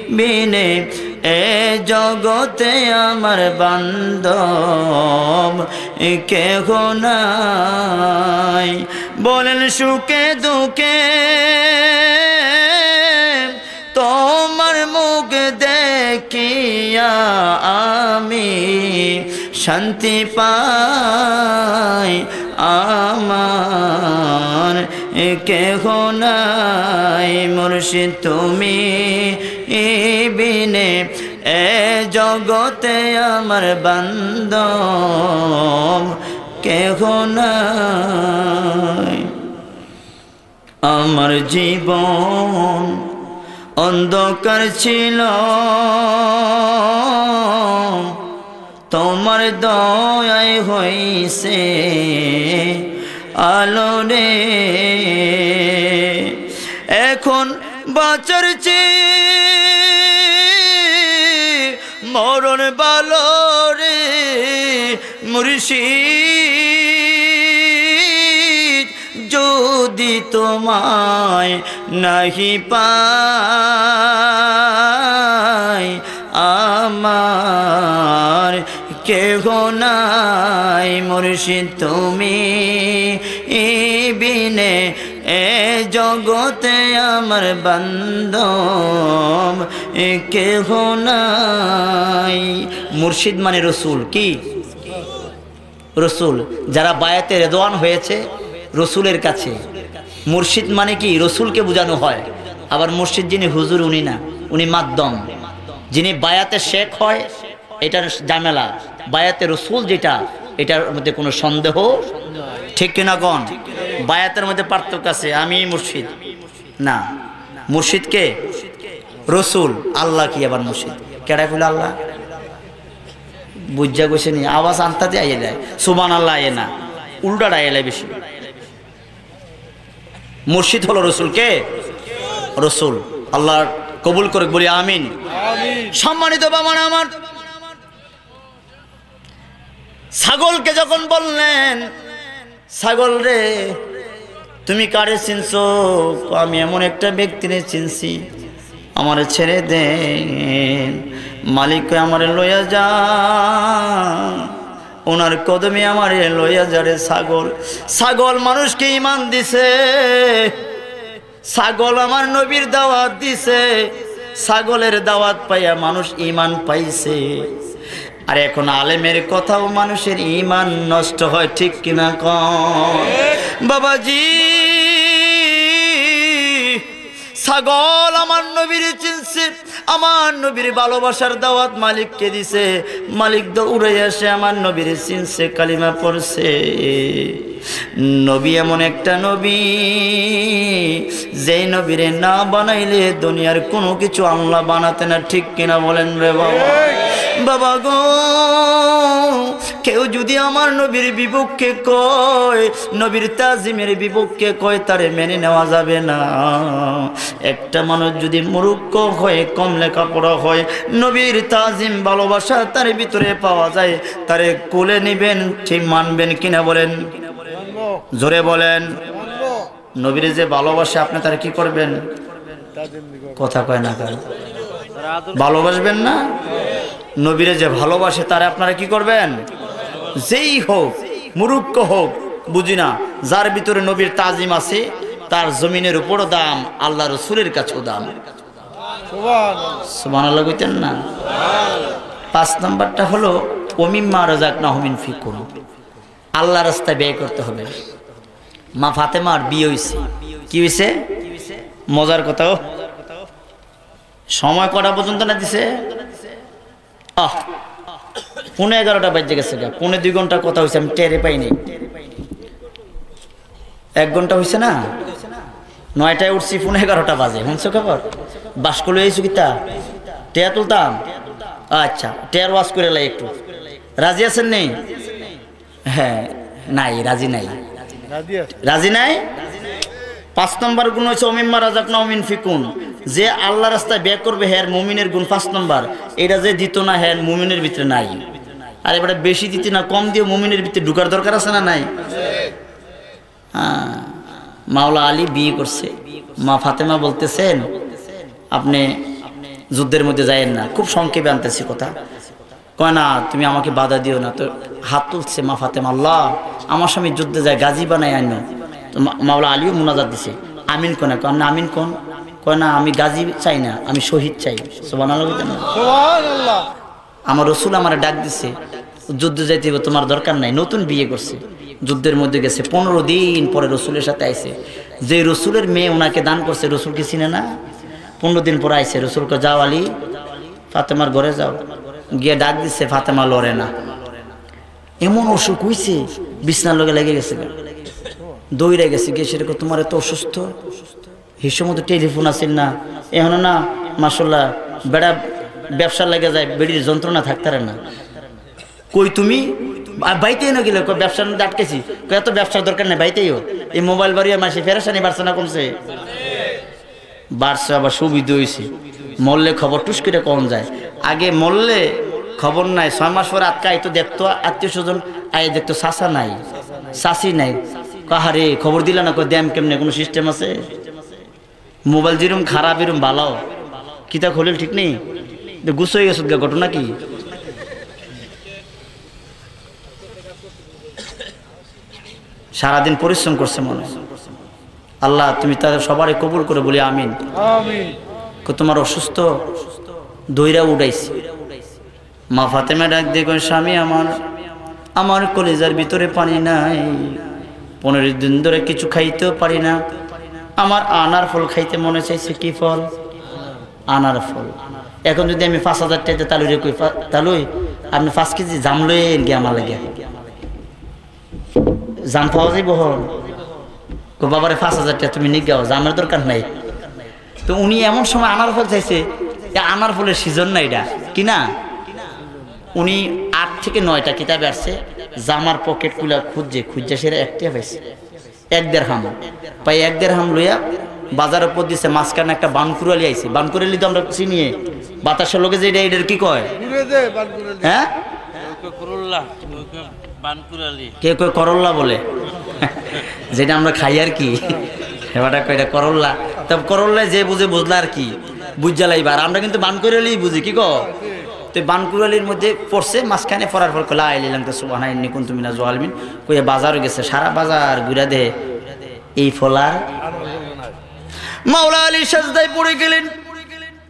বিনে এ জগতে আমার বান্ধব কেহ নাই। বলেন সুখে দুঃখে তোমার মুখ দেখ দেখিয়া আমি শান্তি পাই, আমার কেহ নাই মুর্শিদ তুমি বিনে, এ জগতে আমার বান্ধব কেহ নাই। আমার জীবন অন্ধকার ছিল, তোমার দয়ায় হইছে আলো রে। এখন বাঁচার চেয়ে মরণ ভালো রে মুর্শিদ, যদি তোমায় নাহি পাই, আমার কেহ নাই মুর্শিদ তুমি বিনে, এ জগতে আমার বান্ধব কেহ নাই। মুর্শিদ মানে রসুল। কি? রসুল। যারা বায়াতে রেদওয়ান হয়েছে রসুলের কাছে, মুর্শিদ মানে কি? রসুলকে বোঝানো হয়। আবার মুর্শিদ যিনি, হুজুর উনি না, উনি মাধ্যম। যিনি বায়াতে শেখ হয়, এটার ঝামেলা। বায়াতে রসুল যেটা, এটার মধ্যে কোনো সন্দেহ, ঠিক কিনা কন? বায়াতের মধ্যে পার্থক্য আছে। আমি মুর্শিদ না, মুর্শিদ কে? রসুল। আল্লাহ কি আবার মুর্শিদ? কেডা কইল আল্লাহ? বুঝা গেছে নি? আওয়াজ আনতাতে আইয়ে দেয়, সুবহানাল্লাহ আইয়ে না, উল্টাটা আইয়ে বেশি। মুর্শিদ হলো রসুল। কে? রসুল। আল্লাহ কবুল করুক, বলি আমিন। সম্মানিত বাবা আমার, ছাগলকে যখন বললেন, "ছাগল রে, তুমি কারে চিনছো?" কয়, "আমি এমন একটা ব্যক্তিরে চিনছি, আমারে ছেড়ে দেন।" মালিক কয়, "আমারে লইয়া যা, ওনার কদমে আমারে লইয়া যা রে ছাগল।" ছাগল মানুষকে ইমান দিছে, ছাগল আমার নবীর দাওয়াত দিছে, ছাগলের দাওয়াত পাইয়া মানুষ ইমান পাইছে। আর এখন আলেমের কথাও মানুষের ইমান নষ্ট হয়, ঠিক কিনা কন? বাবাজি, ছাগল আমার নবীর চিনছে, আমার নবীর ভালোবাসার দাওয়াত মালিককে দিছে, মালিক দৌড়ে এসে আমার নবীর চিনছে, কালিমা পড়ছে। নবী এমন একটা নবী, যেই নবীরে না বানাইলে দুনিয়ার কোনো কিছু আল্লাহ বানাতে না, ঠিক কিনা বলেন রে বাবা? বাবা গো, কেউ যদি আমার নবীর বিপক্ষে কয়, নবীর তাজিমের বিপক্ষে কয়, তারে মেনে নেওয়া যাবে না। একটা মানুষ যদি মুরুক্ষ হয়, কম লেখাপড়া হয়, নবীর তাজিম ভালোবাসা তার ভিতরে পাওয়া যায়, তারে কোলে নিবেন, ঠিক মানবেন কিনা বলেন? জোরে বলেন। নবীরে যে ভালোবাসে, আপনি তারে কি করবেন? কথা কয় না কেন? ভালোবাসবেন না? নবীরে যে ভালোবাসে, তারে আপনারা কি করবেন? যেই হোক, মুরুক্ষ হোক, বুঝি না, যার ভিতরে নবীর তাজিম আছে, তার জমিনের উপরও দাম, আল্লাহ রসুলের কাছেও দাম। সুবহানাল্লাহ কইতেন না? পাঁচ নাম্বারটা হলো, "ওমিম্মা রাযাকনাহুম ইউনফিকুন।" আল্লাহ রাস্তায় ব্যয় করতে হবে। মা ফাতেমার বিয়ে হইছে। কি হইছে? মজার কথা। ও, সময় কটা পর্যন্ত না দিছে? আহ, পৌনে এগারোটা বাজে গেছে গা। পৌনে দুই ঘন্টা কথা হইছে, আমি টেরে পাইনি। এক ঘন্টা হইছে না? নয়টায় উঠছি, পৌনে এগারোটা বাজে। শুনছো খবর? বাসকল হয়ে আইছো কিতা? টেয়া তুলতাম? আচ্ছা, টেয়ার ওয়াশ করে লাই একটু। রাজি আছেন নি? হ্যাঁ, নাই, রাজি নাই। রাজি নাই? পাঁচ নম্বর গুণ হচ্ছে, "ওমিম্মা রাযাকনাহুম ইউনফিকুন।" যে আল্লাহ রাস্তায় ব্যয় করবে, হের মুমিনের গুণ পাঁচ নম্বর। এটা যে দিত না, হের মুমিনের ভিতরে নাই। আর এবারে বেশি দিতে না, কম দিয়ে মুমিনের ভিতরে ঢুকার দরকার আছে না নাই? হ্যাঁ, মাওলা আলী বিয়ে করছে। মা ফাতেমা বলতেছেন, "আপনি যুদ্ধের মধ্যে যায়েন না।" খুব সংক্ষেপে আনতেছি কথা। কয়, "না, তুমি আমাকে বাধা দিও না।" তো হাত তুলছে মা ফাতেমা, "আল্লাহ, আমার স্বামী যুদ্ধে যায়, গাজী বানাই আনো।" তো মা-, মাওলা আলীও মুনাজাত দিছে, "আমিন কন।" কয়, "আপনি আমিন কন।" কয়, "না, আমি গাজী চাই না, আমি শহীদ চাই।" সুবহানাল্লাহ বলতেন না? সুবহানাল্লাহ। আমার রসুল আমারে ডাক দিছে, "যুদ্ধে যাইতে হইব, তোমার দরকার নাই।" নতুন বিয়ে করছে, যুদ্ধের মধ্যে গেছে, পনেরো দিন পরে রসুলের সাথে আইছে। যে রসুলের মেয়ে ওনাকে দান করছে, রসুলকে চিনে না। পনেরো দিন পরে আইছে, রসুলকে, "যাও আলী, ফাতেমার ঘরে যাও, গিয়ে ডাক দিছে, ফাতেমা লড়ে না।" এমন অসুখ হইছে, বিছনার লগে লেগে গেছে গা। দৌড়ে গেছে গিয়ে, সেটা কয়, "তোমার এত অসুস্থ?" সেই সময় তো টেলিফোন আছিল না, এখন না, মাশাল্লাহ, বেটা ব্যবসা লেগে যায়, বেটির যন্ত্রণা থাকতারে না। "কই তুমি?" "আ, বাইতে না গেলে?" কয়, "ব্যবসার মধ্যে আটকেছি।" কয়, "এত ব্যবসার দরকার নেই, বাইতেই হোক।" এই মোবাইল বাড়িয়ে মাসে ফেরেশানি বাড়ছে না কমছে? বাড়ছে, আবার সুবিধা হইছে। মরলে খবর টুস করে কখন যায়। আগে মরলে খবর নাই, ছয় মাস পরে আটকাই তো দেখতো আত্মীয় স্বজন, আয় দেখতো চাচা নাই, চাচি নাই। "কাহারে খবর দিলা না?" কয়, "দেম কেমনে, কোনো সিস্টেম আছে?" মোবাইল যেরম খারাপ, এরম ভালো। কিতা খলিল ঠিক নেই? তো গুছ হয়ে গেছে গা, ঘটনা কি? সারাদিন পরিশ্রম করছে মনে হয়। আল্লাহ, তুমি তাদের সবারই কবুল করে, বলি আমিন। আমিন। কো, তোমার অসুস্থ, দইরা উঠাইছি। মা ফাতেমা ডাক দিয়ে কয়, "স্বামী আমার, আমার কলিজার ভিতরে পানি নাই, পনেরো দিন ধরে কিছু খাইতেও পারি না, আমার আনার ফল খাইতে মনে চাইছে।" কি ফল? আনার ফল। এখন যদি আমি পাঁচ হাজার টাকা তালুরে কই, "ফা-, তালুই, আপনি পাঁচ কেজি জাম লইয়েন গিয়া আমার লাগে।" জাম পাওয়া যাইব হন? কো, "বাবারে, পাঁচ হাজার টাকা তুমি নিগাও, জামের দরকার নাই।" তো উনি এমন সময় আনার ফল চাইছে, যে আনার ফলের সিজন না এটা, কি না? উনি আট থেকে নয়টা কিতাবে আসছে, জামার পকেট খুলা খুঁজছে, খুঁজছে, সেটা একটা পাইছে, এক দেড়হাম। পাই এক দেড়হাম লইয়া বাজার উপর দিছে, মাঝখানে একটা বানকুরালি আইছে। বানকুরালি তো আমরা চিনি, বাতাসের লগে যে এটা, এটার কি কয়? ঘুরে দে, বানকুরালি। হ্যাঁ? কেউ কেউ করল্লা, কেউ কেউ বানকুরালি। কেউ কেউ করল্লা বলে, যেটা আমরা খাই আর কি। এবারটা কয় এটা করল্লা। তবে করল্লায় যে বুঝে বুঝলা আর কি, বুঝা লাইবা। আর আমরা কিন্তু বানকুরালি বুঝি, কি কো? তো বানকুরালির মধ্যে পড়ছে, মাঝখানে পড়ার পর কয়, "লা ইলাহা ইল্লাল্লাহ, সুবহানাকা ইন্নী কুনতু মিনাজ জালিমিন।" কইয়া বাজারও গেছে, সারা বাজার ঘুরা দে, এই ফলার। মাওলা আলী সেজদায় পড়ে গেলেন।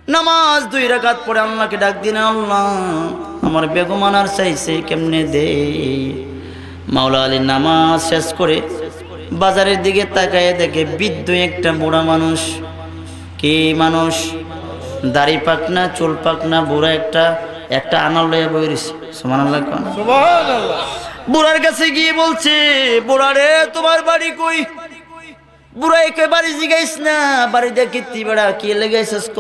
নামাজ দুই রাকাত পড়ে আল্লাহকে ডাক দিলেন, "আল্লাহ, আমার বেগম আনার চাইছে, কেমনে দেই?" মাওলা আলী নামাজ শেষ করে বাজারের দিকে তাকায় দেখে বৃদ্ধ একটা বুড়া মানুষ। কি মানুষ? দাড়ি পাকনা, চুল পাকনা, বুড়া একটা, একটা আনার লইয়া বই রইছে। সুবহানাল্লাহ কন। সুবহানাল্লাহ। বুড়ার কাছে গিয়ে বলছে, "বুড়া রে, তোমার বাড়ি কই?" বুড়ায় কয়, "বাড়ি জিগাইস না, বাড়ি দেখি তুই বেড়া কি লেগাইছস ক?"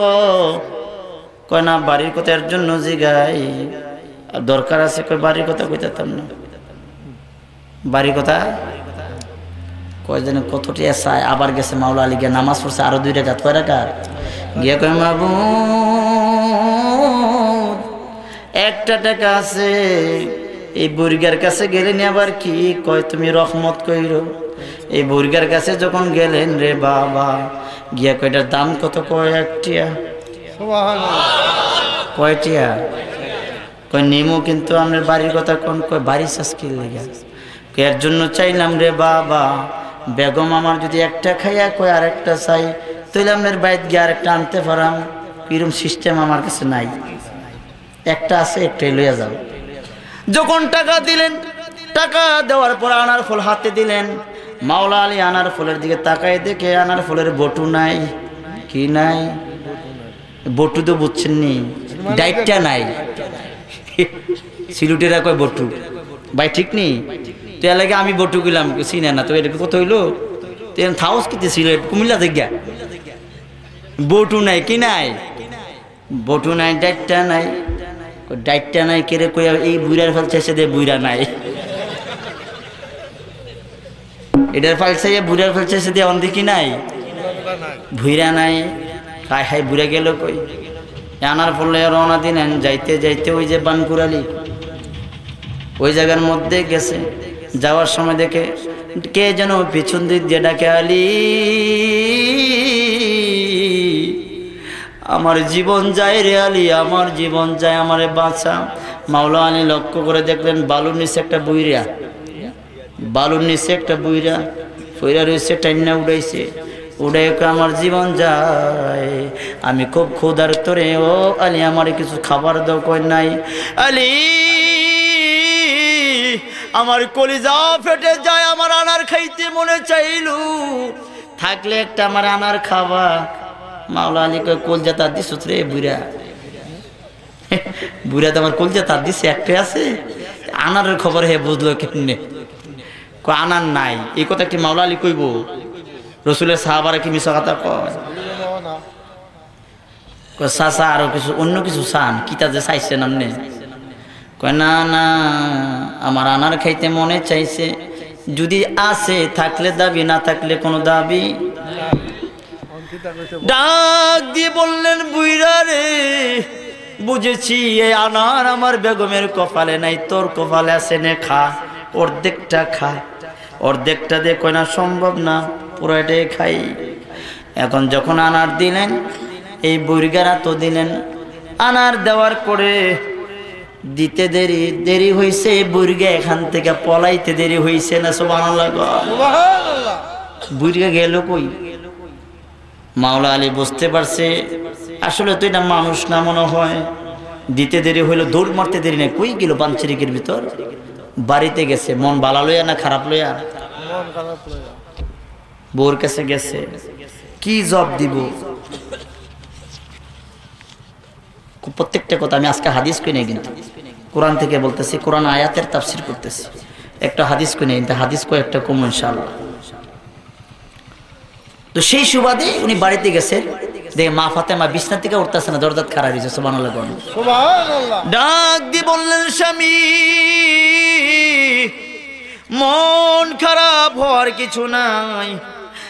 কয়, "না, বাড়ির কথা এর জন্য জিগাই, আর দরকার আছে।" কয়, "বাড়ির কথা কইতাম না।" বাড়ির কথা কয় যেন কতটি এসায়, আবার গেছে মাওলা আলী গিয়া নামাজ পড়ছে আরো দুই রাকাত, কয় রাকাত? গিয়া কয়, "মাবুদ, একটা টাকা আছে, এই বুড়িগার কাছে গেলেন আবার কি কয়, তুমি রহমত কইরো।" এই বুড়িগার কাছে যখন গেলেন রে বাবা, গিয়া কয়, "এটার দাম কত?" কয়, "এক টিয়া।" সুবহানাল্লাহ। "কয় টিয়া?" কয়, "নিমু, কিন্তু আপনার বাড়ির কথা কোন?" কয়, "বাড়ি চাস কি লেগা?" কয়, "এর জন্য চাইলাম রে বাবা, বেগম আমার যদি একটা খাইয়া কয় আরেকটা চাই, তাইলে আপনার বাইত গিয়া আরেকটা আনতে পারাম, এরম সিস্টেম আমার কাছে নাই, একটা আছে, একটাই লইয়া যাও।" যখন টাকা দিলেন, টাকা দেওয়ার পর আনার ফল হাতে দিলেন, মাওলা আলী আনার ফলের দিকে তাকায় দেখে আনার ফলের বটু নাই। কি নাই? বটু তো বুঝছেন নি, ডাইটটা নাই। সিলুটেরা কয় বটু, ভাই ঠিক নি? তো এর লাগি আমি বটু কইলাম, চিনে না তো, এটা কত হইলো? তো এখন থাউস কিতে সিলেট, কুমিল্লা থেকে গিয়া। বটু নাই, কি নাই? বটু নাই, ডাইটটা নাই। কয়, "ডাইটটা নাই কেরে?" কইয়া এই বুইড়ার ফাল চাইছে দে, বুইড়া নাই। এটার ফাল চাইয়া বুইড়ার ফাল চাইছে দে, অন দেখি নাই, বুইড়া নাই। হায় হায়, বুইড়া গেল কই? আনার ফলে রওনা দিলেন। যাইতে যাইতে ওই যে বানকুরালি, ওই জায়গার মধ্যে গেছে। যাওয়ার সময় দেখে কে যেন পিছন দিক দিয়ে ডাকে, "আলী, আমার জীবন যায় রে আলী, আমার জীবন যায়, আমারে বাঁচা।" মাওলা আলী লক্ষ্য করে দেখলেন বালুর নিচে একটা বুইড়া, বালুর নিচে একটা বুইড়া পইড়া রইছে, টাইন্না উঠাইছে। উড়ে কয়, "আমার জীবন যায়, আমি খুব ক্ষুধার্ত রে, ও আলী, আমারে কিছু খাবার দাও।" কয়, "নাই।" "আলী, আমার কলিজা ফেটে যায়, আমার আনার খাইতে মনে চাইল, থাকলে একটা আমার আনার খাবা।" মাওলা আলী কয়, "কলিজা তার দিছস রে বুইড়া, বুইড়া তো আমার কলিজা তার দিছে, একটাই আছে, আনারের খবর হে বুঝলো কেমনে?" কয়, "আনার নাই।" এই কথা কি মাওলা আলী কইবো? রসুলের সাহাবারা কি মিছা কথা কয়? কয়, "চাচা, আরো কিছু, অন্য কিছু চান, কিতা যে চাইছেন আপনে?" কয়, "না, না, আমার আনার খাইতে মনে চাইছে, যদি আছে থাকলে দাবি, না থাকলে কোনো দাবি।" ডাক দিয়ে বললেন, "বুইড়া রে, বুঝেছি, এই আনার আমার বেগমের কপালে নাই, তোর কপালে আছে, নে খা, অর্ধেকটা খা।" অর্ধেকটা দিয়ে কয়, "না, সম্ভব না, পুরাটাই খাই।" এখন যখন আনার দিলেন, এই বুইড়ারে তো দিলেন। আনার দেওয়ার পরে দিতে দেরি, দেরি হইছে, বুইড়া এখান থেকে পলাইতে দেরি হইছে না? সুবহানাল্লাহ কও। সুবহানাল্লাহ। বুইড়া গেল কই? মাওলা আলী বুঝতে পারছে, আসলে তো এটা মানুষ না মনে হয়। দিতে দেরি হইল, দৌড় মারতে দেরি নাই। কই গেল বানচিরিকের ভিতর? বাড়িতে গেছে। মন বালা লইয়া না খারাপ লইয়া? মন খারাপ লইয়া। বউর কাছে গেছে, কি জব দিব? প্রত্যেকটা কথা আমি আজকে হাদিস কই নাই, কিন্তু কোরআন থেকে বলতেছি, কোরআন আয়াতের তাফসীর করতেছি। একটা হাদিস কই নাই, কিন্তু হাদিস কয়েকটা কম ইনশাআল্লাহ। তো সেই সুবাদে উনি বাড়িতে গেছেন, দেখে মা ফাতেমা বিছনা থেকে উঠতেছে না, দরজাত খাড়া রয়েছে। সুবহানাল্লাহ বলুন। সুবহানাল্লাহ। ডাক দিয়ে বললেন, "স্বামী, মন খারাপ হওয়ার কিছু নাই,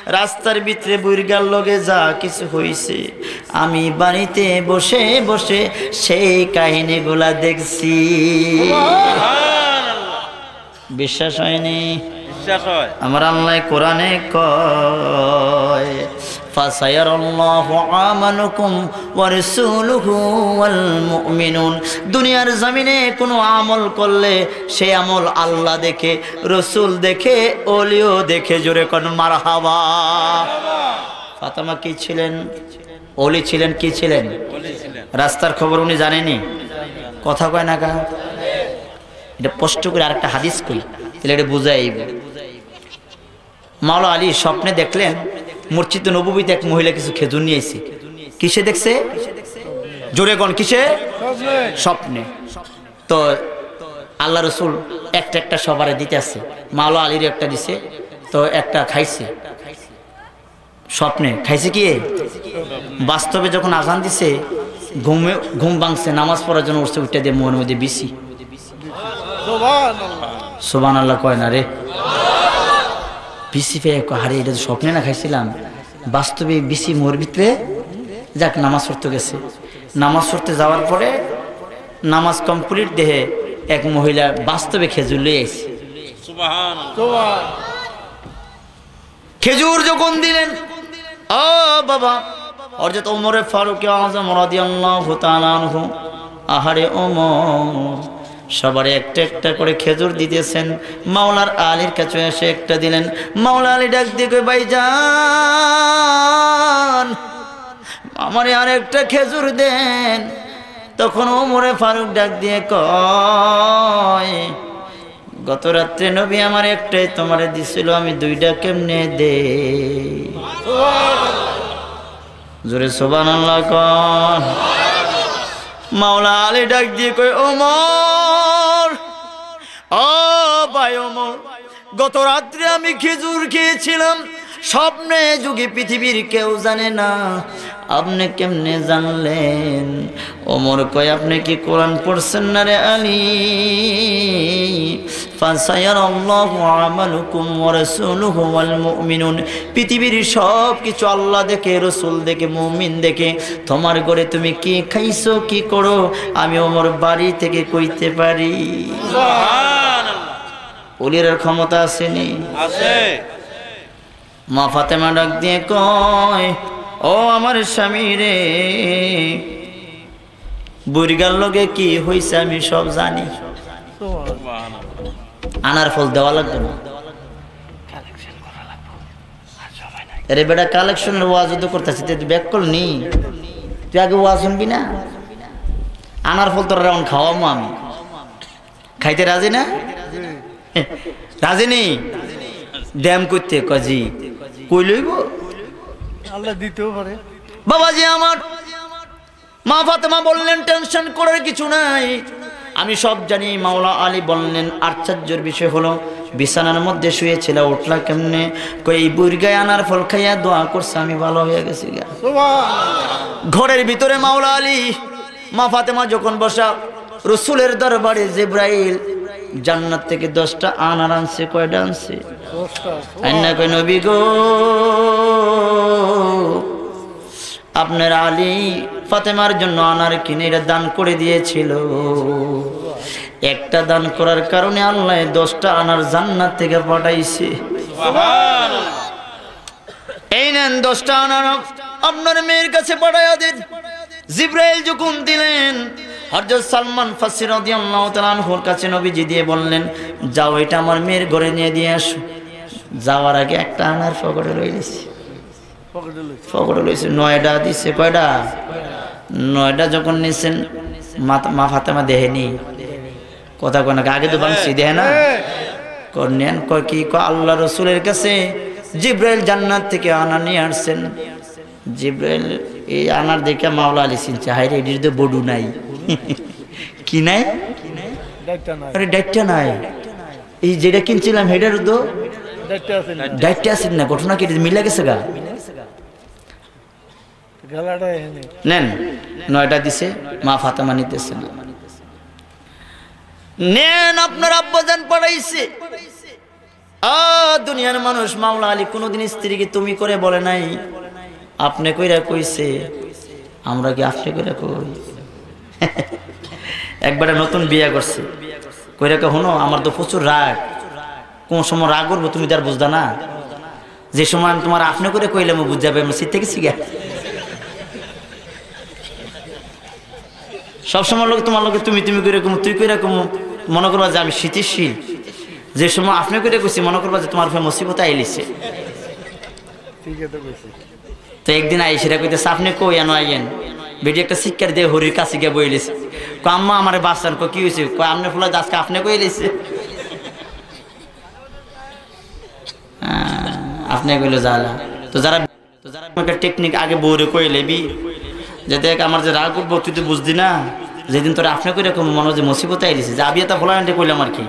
রাস্তার ভিতরে বুইড়ার লগে যা কিছু হইছে, আমি বাড়িতে বসে বসে সেই কাহিনীগুলা দেখছি।" বিশ্বাস হয়নি? বিশ্বাস হয়। আমার আল্লাহ কোরআনে কয়, "ফাসায়ারাল্লাহু আমালাকুম ওয়া রাসূলুহু ওয়াল মুমিনুন।" দুনিয়ার জমিনে কোনো আমল করলে সেই আমল আল্লাহ দেখে, রসুল দেখে, অলিও দেখে। জোরে কন মারহাবা। ফাতেমা কি ছিলেন? অলি ছিলেন। কি ছিলেন? রাস্তার খবর উনি জানেনি? কথা কয় না কা? এটা স্পষ্ট করে আরেকটা হাদিস কই, তাহলে এটা বুঝাই। মাওলা আলী স্বপ্নে দেখলেন, মসজিদে নববীতে এক মহিলা কিছু খেজুর নিয়ে আইছে। কিসে দেখছে? জোরে কন, কিসে? স্বপ্নে। তো আল্লাহ রসুল একটা একটা সবারে দিতে আছে, মাওলা আলীর একটা দিছে, তো একটা খাইছে। স্বপ্নে খাইছে কি? বাস্তবে যখন আজান দিছে, ঘুমে, ঘুম ভাঙছে, নামাজ পড়ার জন্য উঠছে, উঠে দিয়ে মুখের মধ্যে বিসি। সুবহানাল্লাহ কয় না রে। বিসি পেয়ে কয়, "আরে, এটা তো স্বপ্নে না খাইছিলাম, বাস্তবে বিসি মুখের ভিতরে।" যাক, নামাজ পড়তে গেছে। নামাজ পড়তে যাওয়ার পরে নামাজ কমপ্লিট দেহে এক মহিলা বাস্তবে খেজুর লই আইছে। সুবহানাল্লাহ। খেজুর যখন দিলেন, ও বাবা, হযরত ওমরে ফারুক আযম রাদিয়াল্লাহু তাআলা আনহু, আহারে ওমর, সবারে একটা একটা করে খেজুর দিতেছেন। মাওলার আলীর কাছে এসে একটা দিলেন। মাওলা আলী ডাক দিয়ে কয়, "ভাইজান, আমারে আর একটা খেজুর দেন।" তখন ওমরে ফারুক ডাক দিয়ে কয়, "গত রাত্রে নবী আমার একটাই তোমারে দিছিল, আমি দুইটা কেমনে দেই?" জোরে সুবহানাল্লাহ কন। মাওলা আলী ডাক দিয়ে কয়, "ওমর, ও ভাই ওমর, গত রাত্রে আমি খেজুর খেয়েছিলাম, স্বপ্নে যুগে পৃথিবীর কেউ জানে না, আপনি কেমনে জানলেন?" ওমর কয়, "আপনি কি কোরআন পড়ছেন না রে আলী? ফাসায়ারাল্লাহু আমালাকুম ওয়া রাসূলুহু ওয়াল মুমিনুন।" পৃথিবীর সব কিছু আল্লাহ দেখে, রসুল দেখে, মুমিন দেখে। তোমার ঘরে তুমি কি খাইছো, কি করো, আমি ওমর বাড়ি থেকে কইতে পারি। অলির ক্ষমতা আছেনি? আছে। মা ফাতেমা ডাক দিয়ে কয়, "ও আমার স্বামী রে, বুইড়ার লগে কি হইছে আমি সব জানি।" আনার ফল দেওয়া লাগবে না। আরে বেটা, কালেকশনের ওয়াজও তো করতাছি, তুই ব্যাক করলি নি? তুই আগে ওয়াজ শুনবি না? আনার ফল তোরা এখন খাওয়ামু আমি। খাইতে রাজি না? রাজি নি? দেম করতে কজি। কই লইব? আল্লাহ দিতেও পারে। বাবাজি আমার, মা ফাতেমা বললেন, "টেনশন করার কিছু নাই, আমি সব জানি।" মাওলা আলী বললেন, "আশ্চর্যের বিষয় হলো, বিছানার মধ্যে শুয়েছিল, উঠলা কেমনে?" কই, "এই বুইড়গায় আনার ফল খাইয়া দোয়া করছে, আমি ভালো হইয়া গেছি গা।" ঘরের ভিতরে মাওলা আলী, মা ফাতেমা যখন বসা, রসুলের দরবারে জিব্রাইল জান্নাত থেকে দশটা আনার আনছে। কয়টা আনছে? আইনা কয়, "নবী গো, আপনার আলী ফাতেমার জন্য আনার কিনে এটা দান করে দিয়েছিল। একটা দান করার কারণে আল্লাহ দশটা আনার জান্নাত থেকে পাঠাইছে।" "এই নেন দশটা আনার, আপনার মেয়ের কাছে পাঠাইয়া দেন।" জিব্রাইল যখন দিলেন, হযরত সালমান ফার্সি রাদিয়াল্লাহু তাআলা আনহুর কাছে নবীজি দিয়ে বললেন, "যাও, এটা আমার মেয়ের ঘরে নিয়ে দিয়ে আসো।" যাওয়ার আগে একটা আনার পকেটে লইলিছে। পকেটে লইছে। নয়টা দিছে। কয়টা? নয়টা যখন নিছেন, মা, মা ফাতেমা দেখেনি। কথা কয় না, আগে তো ভাঙছি, দেখে না? কয় নেন, কয় কি? কয় আল্লাহ রসুলের কাছে জিব্রাইল জান্নাত থেকে আনা নিয়ে আসছেন। জিব্রাইল এই আনার দেখে মাওলা আলী চিনছে, "হায় রে, এটির তো বডু নাই।" কি নাই? ডাইটটা নাই। আরে, ডাইটটা নাই। এই যেটা কিনছিলাম, সেটার তো ডাইটটা আছে না। ডাইটটা আছে না, ঘটনা কি এটা মিলে গেছে গা? গালাটা এখানে। নেন, নয়টা দিছে, মা ফাতেমা নিতেছে না। নেন, আপনার আব্বাজান পাঠাইছে। আ, দুনিয়ার মানুষ, মাওলা আলী কোনোদিন স্ত্রীকে তুমি করে বলে নাই, আপনি কইরা কইছে। আমরা কি আপনি কইরা কই? একবারে নতুন বিয়া করছে, কইরা কয়, "হুনো, আমার তো প্রচুর রাগ, কোন সময় রাগ করবো তুমি তো আর বুঝদা না। যে সময় আমি তোমার আপনি করে কইলাম, বুঝ যাবে আমি শীত থেকে শিখে।" সবসময় লোক তোমার লোকে তুমি তুমি করে কমু, তুই করে কমু, মনে করবা যে আমি স্থিতিশীল। যে সময় আপনি করে কইছি, মনে করবা যে তোমার উপরে মুসিবত আইলিছে। ঠিক আছে, কইছি। তো একদিন আইসিরা কইতেছে, "আপনি কই আনো আইয়েন?" বেটি একটা শিক্ষার দিয়ে হরির কাছে গিয়ে বইলিছে। কয়, "আম্মা, আমারে বাঁচান।" কয়, "কি হইছে?" কয়, "আপনি ফুলা আজকে আপনি কই লিছে।" আহ, আপনি কইলো জ্বালা। তো যারা তো যারা একটা টেকনিক আগে বউরে কইলে বি, যে, "দেখ, আমার যে রাগ উঠবো, তুই তো বুঝদি না, যেদিন তোর আপনি করে এরকম মনে হয় যে মুসিবত আই দিছে, যে আবিয়াতা ফলানাকে কইলাম আর কি।"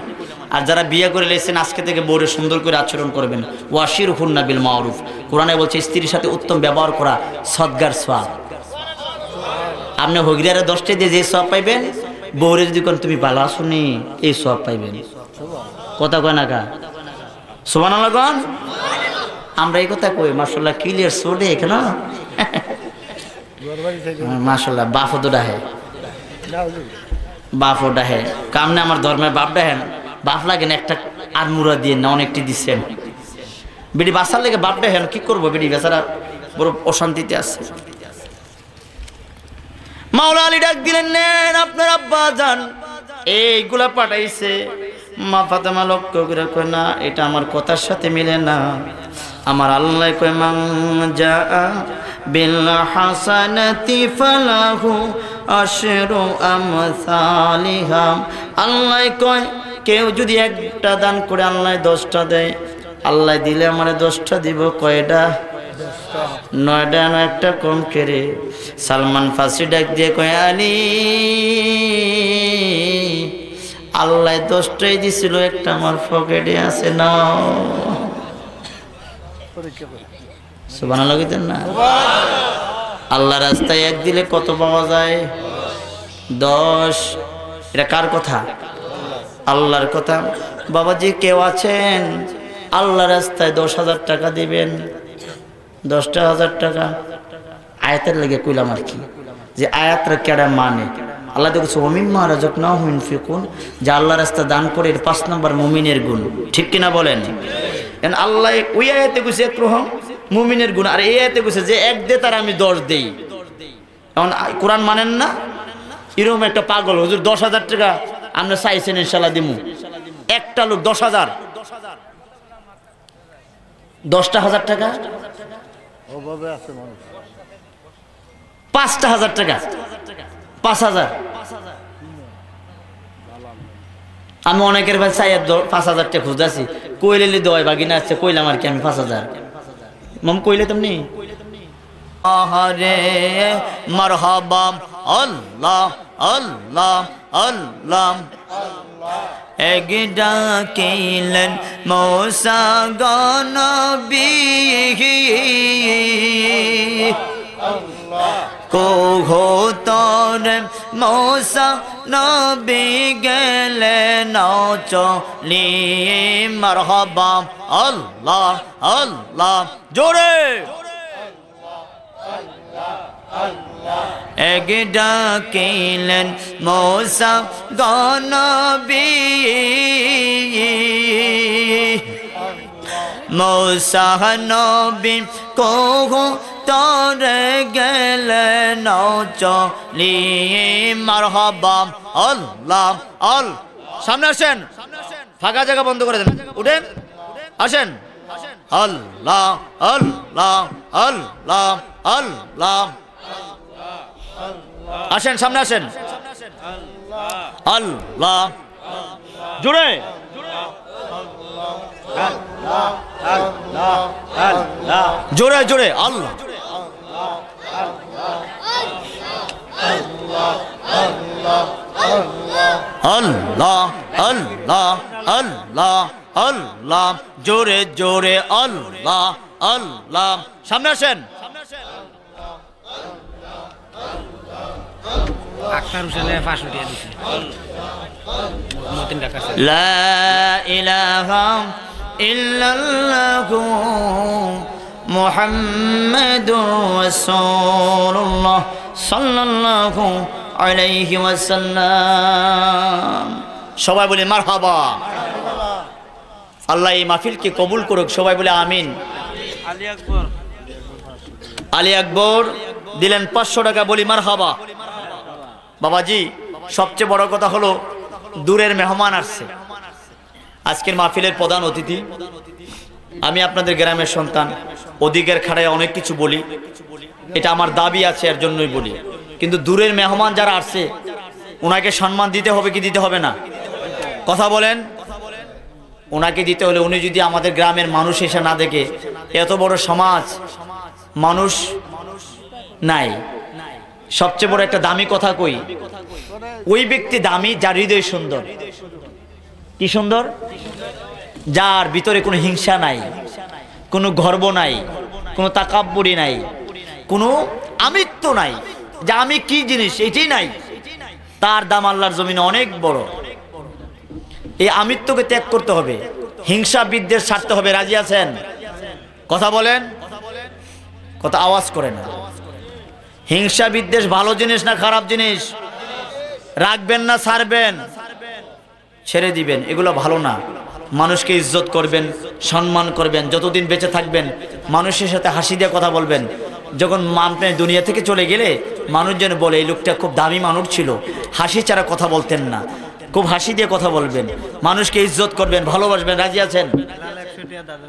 আর যারা বিয়ে করে লেছেন, আজকে থেকে বউরে সুন্দর করে আচরণ করবেন। "ওয়াশিরহুন্না বিল মারুফ।" কোরআনে বলছে, স্ত্রীর সাথে উত্তম ব্যবহার করা সদ্গার সওয়াব। আপনি হগিরারে দশটা দিয়ে যে সওয়াব পাইবেন, বউরে যদি কোন তুমি ভালো আছো নি, এই সওয়াব পাইবেন। কথা কয় না কা? সুবহানাল্লাহ কন। আমরা এই কথা কই, মাশাআল্লাহ, ক্লিয়ার সোডে এখানে। মাশাআল্লাহ, বাফ তো ডাহে। বাফ ডাহে। কামনে আমার ধর্মে বাফ ডাহেন। বাফ লাগে না, একটা আর মুরা দিয়ে না, অনেকটি দিচ্ছেন। বিড়ি বাসার লেগে বাফ ডাহেন, কি করবো? বিড়ি বেচারা বড় অশান্তিতে আছে। মাওলা আলী ডাক দিলেন, "নেন, আপনার আব্বাজান এইগুলা পাঠাইছে।" মা ফাতেমা লক্ষ্য করে কয়, "না, এটা আমার কথার সাথে মিলে না। আমার আল্লাহ কয়, মান জাআ বিল হাসানাতি ফালাহু আশরু আমসালিহা।" আল্লাহ কয়, কেউ যদি একটা দান করে, আল্লাহ দশটা দেয়। আল্লাহ দিলে আমারে দশটা দিব, কয়টা? নয়টা, না একটা কম কেরে। সালমান ফার্সি ডাক দিয়ে কয়, "আলী, আল্লাহ দশটাই দিছিল, একটা আমার পকেটে আছে, নাও।" সুবহানাল্লাহ কইতেন না? আল্লাহ রাস্তায় এক দিলে কত পাওয়া যায়? দশ। এটা কার কথা? আল্লাহর কথা। বাবাজি, কেউ আছেন আল্লাহ রাস্তায় দশ হাজার টাকা দিবেন? দশটা হাজার টাকা। আয়াতের লেগে কইলাম আর কি, যে আয়াতটা কেডা মানে। আল্লাহ দেখছে, "ওয়া মিম্মা রাযাকনাহুম ইউনফিকুন", যে আল্লাহ রাস্তা দান করে, এর পাঁচ নম্বর মুমিনের গুণ। ঠিক কিনা বলেন? এখন আল্লাহ ওই আয়াতে কইছে এক রকম মুমিনের গুণ, আর এই আয়াতে কইছে যে এক দে তার আমি দশ দেই। এখন কোরআন মানেন না, এরকম একটা পাগল, "হুজুর, দশ হাজার টাকা আপনি চাইছেন, ইনশাল্লাহ দিমু।" একটা লোক দশ হাজার, দশটা হাজার টাকা, অভাবে আছে মানুষ। পাঁচটা হাজার টাকা, পাঁচ হাজার। আমি অনেকের ভাই চাই, পাঁচ হাজার টাকা খুঁজতেছি। কইলে লি দয় বাগিনা আছে, কইলাম আর কি আমি পাঁচ হাজার। মাম কইলে তুমি? আহারে, মারহাবা, আল্লাহ, আল্লাহ, আল্লাহ। এক ডাকিলেন মৌসা গো নবী, কুহ তরে মৌসা নবী গেলেন চলি। মারহাবা, আল্লাহ, আল্লাহ, জোরে। এক ডাকিলেন মৌসা গো নবী, মৌসা নবী কুহ তরে গেলেন চলি। মারহাবা, আল্লাহ, আল-, সামনে আসেন। ফাঁকা জায়গা বন্ধ করে দেন, উঠেন, আসেন। আল্লাহ, আল্লাহ, আল্লাহ, আল্লাহ। আসেন, সামনে আসেন। আল্লাহ, জোরে, জোরে, জোরে, আল্লাহ। আল্লাহ, আল্লাহ, আল্লাহ, আল্লাহ, জোরে জোরে আল্লাহ, আল্লাহ। সামনে আসেন। আক্তার হোসেনে পাঁচশো টাকা দিছে। মতিন কাকা। লা ইলাহা ইল্লাল্লাহু মুহাম্মাদুর রাসূলুল্লাহ সাল্লাল্লাহু আলাইহি ওয়াসাল্লাম। সবাই বলি মারহাবা। আল্লাহ এই মাহফিলকে কবুল করুক, সবাই বলে আমিন। আলী আকবর। আলী আকবর দিলেন পাঁচশো টাকা, বলি মারহাবা। বাবাজি, সবচেয়ে বড় কথা হলো দূরের মেহমান আসছে। আজকের মাহফিলের প্রধান অতিথি, আমি আপনাদের গ্রামের সন্তান, অধিকার খাড়ায় অনেক কিছু বলি, এটা আমার দাবি আছে, এর জন্যই বলি। কিন্তু দূরের মেহমান যারা আসছে, ওনাকে সম্মান দিতে হবে কি দিতে হবে না? কথা বলেন। ওনাকে দিতে হলে উনি যদি আমাদের গ্রামের মানুষ এসে না দেখে, এত বড় সমাজ মানুষ নাই। সবচেয়ে বড় একটা দামি কথা কই, ওই ব্যক্তি দামি যার হৃদয় সুন্দর। কি সুন্দর? যার ভিতরে কোনো হিংসা নাই, কোনো গর্ব নাই, কোনো তাকাব্বুরি নাই, কোনো আমিত্ব নাই, যে আমি কি জিনিস, এটাই নাই। তার দাম আল্লাহর জমিনে অনেক বড়। এই আমিত্বকে ত্যাগ করতে হবে, হিংসা বিদ্বেষ ছাড়তে হবে। রাজি আছেন? কথা বলেন, কথা আওয়াজ করে না। হিংসা বিদ্বেষ ভালো জিনিস না খারাপ জিনিস? রাখবেন না ছাড়বেন? ছেড়ে দিবেন, এগুলো ভালো না। মানুষকে ইজ্জত করবেন, সম্মান করবেন, যতদিন বেঁচে থাকবেন মানুষের সাথে হাসি দিয়ে কথা বলবেন। যখন মা-, আপনি দুনিয়া থেকে চলে গেলে মানুষ যেন বলে, "এই লোকটা খুব দামি মানুষ ছিল, হাসি ছাড়া কথা বলতেন না।" খুব হাসি দিয়ে কথা বলবেন, মানুষকে ইজ্জত করবেন, ভালোবাসবেন। রাজি আছেন?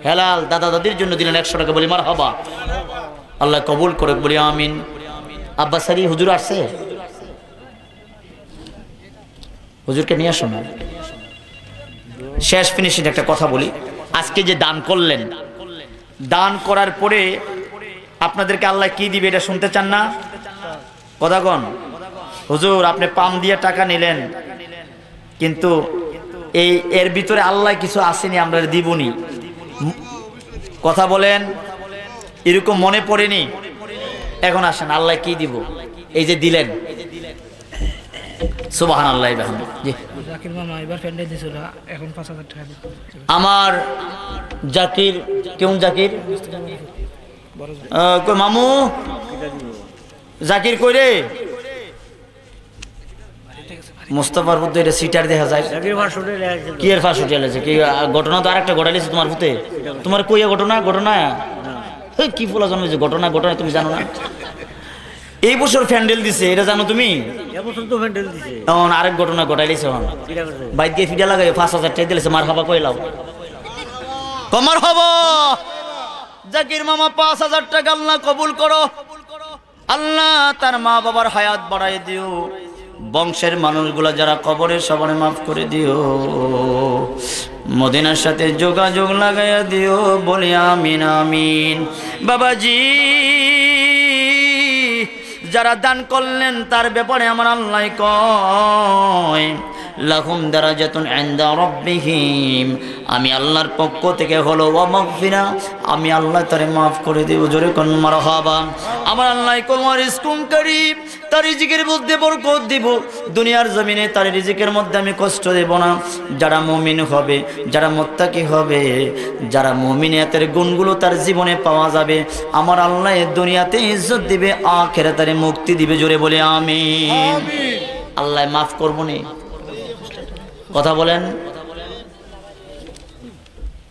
হেলাল দাদা দাদির জন্য দিলেন একশো টাকা, বলি মারহাবা। আল্লাহ কবুল করুক, বলি আমিন। আব্বাস আলী হুজুর আসছে? হুজুরকে নিয়ে আসো না। শেষ ফিনিশিং একটা কথা বলি, আজকে যে দান করলেন, দান করার পরে আপনাদেরকে আল্লাহ কি দিবে, এটা শুনতে চান না? কথা কন। হুজুর, আপনি পাম দিয়ে টাকা নিলেন, কিন্তু এই, এর ভিতরে আল্লাহ কিছু আসেনি, আমরা দিবনি। উম, কথা বলেন, এরকম মনে পড়েনি? এখন আসেন, আল্লাহ কি দিব? এই যে দিলেন, সুবহানাল্লাহ, বিহামদিহি। জি। জাকির মামা এবার প্যান্ডেল দিছিল, এখন পাঁচ হাজার টাকা দিল। আমার জাকির, কোন জাকির? বড় জাকির। আহ, কই মামু? জাকির কই রে? মুস্তফার মধ্যে এটা সিটার দেখা যায়। জাকির পাঁচশো টাকা লেখা ছিল। কি এর পাঁচশো টাকা লেখছে? কি, আহ, ঘটনা তো আরেকটা ঘটাইলিছে তোমার পুতে। তোমার কইয়া ঘটনা, ঘটনা? না। হে, কি ফুলা জন্মেছে, ঘটনা, ঘটনা তুমি জানো না? এই বছর প্যান্ডেল দিছে, এটা জানো তুমি? এবছর তো প্যান্ডেল দিছে। এখন আরেক ঘটনা ঘটাইলিছে এখন। কিটা করছে? বাইক দিয়ে ফিডা লাগাই পাঁচ হাজার টাকা দিলেছে, মারহাবা কইলাও। ক মারহাবা। জাকির মামা, পাঁচ হাজার টাকা আল্লাহ কবুল করো। আল্লাহ, তার মা বাবার হায়াত বাড়াই দিও। বংশের মানুষগুলা যারা কবরে, সবারে মাফ করে দিও। মদিনার সাথে যোগাযোগ লাগাইয়া দিও, বলি আমিন, আমিন। বাবাজি, যারা দান করলেন, তার ব্যাপারে আমার আল্লাহ কয়, "লাহুম দারাজাতুন ইনদা রাব্বিহিম।" আমি আল্লাহর পক্ষ থেকে হলো ওয়া মাগফিরা, আমি আল্লাহ তারে মাফ করে দিব। জোরে কন মারহাবা। আমার আল্লাহ কয়, "ওয়া রিজকুন কারীম", তার রিজিকের মধ্যে বরকত দিব। দুনিয়ার জমিনে তার রিজিকের মধ্যে আমি কষ্ট দেব না। যারা মুমিন হবে, যারা মুত্তাকি হবে, যারা মুমিনিয়াতের গুণগুলো তার জীবনে পাওয়া যাবে, আমার আল্লাহ এই দুনিয়াতে ইজ্জত দিবে, আখেরাতে তারে মুক্তি দিবে। জোরে বলি আমিন। আল্লাহ মাফ করবো নি? কথা বলেন।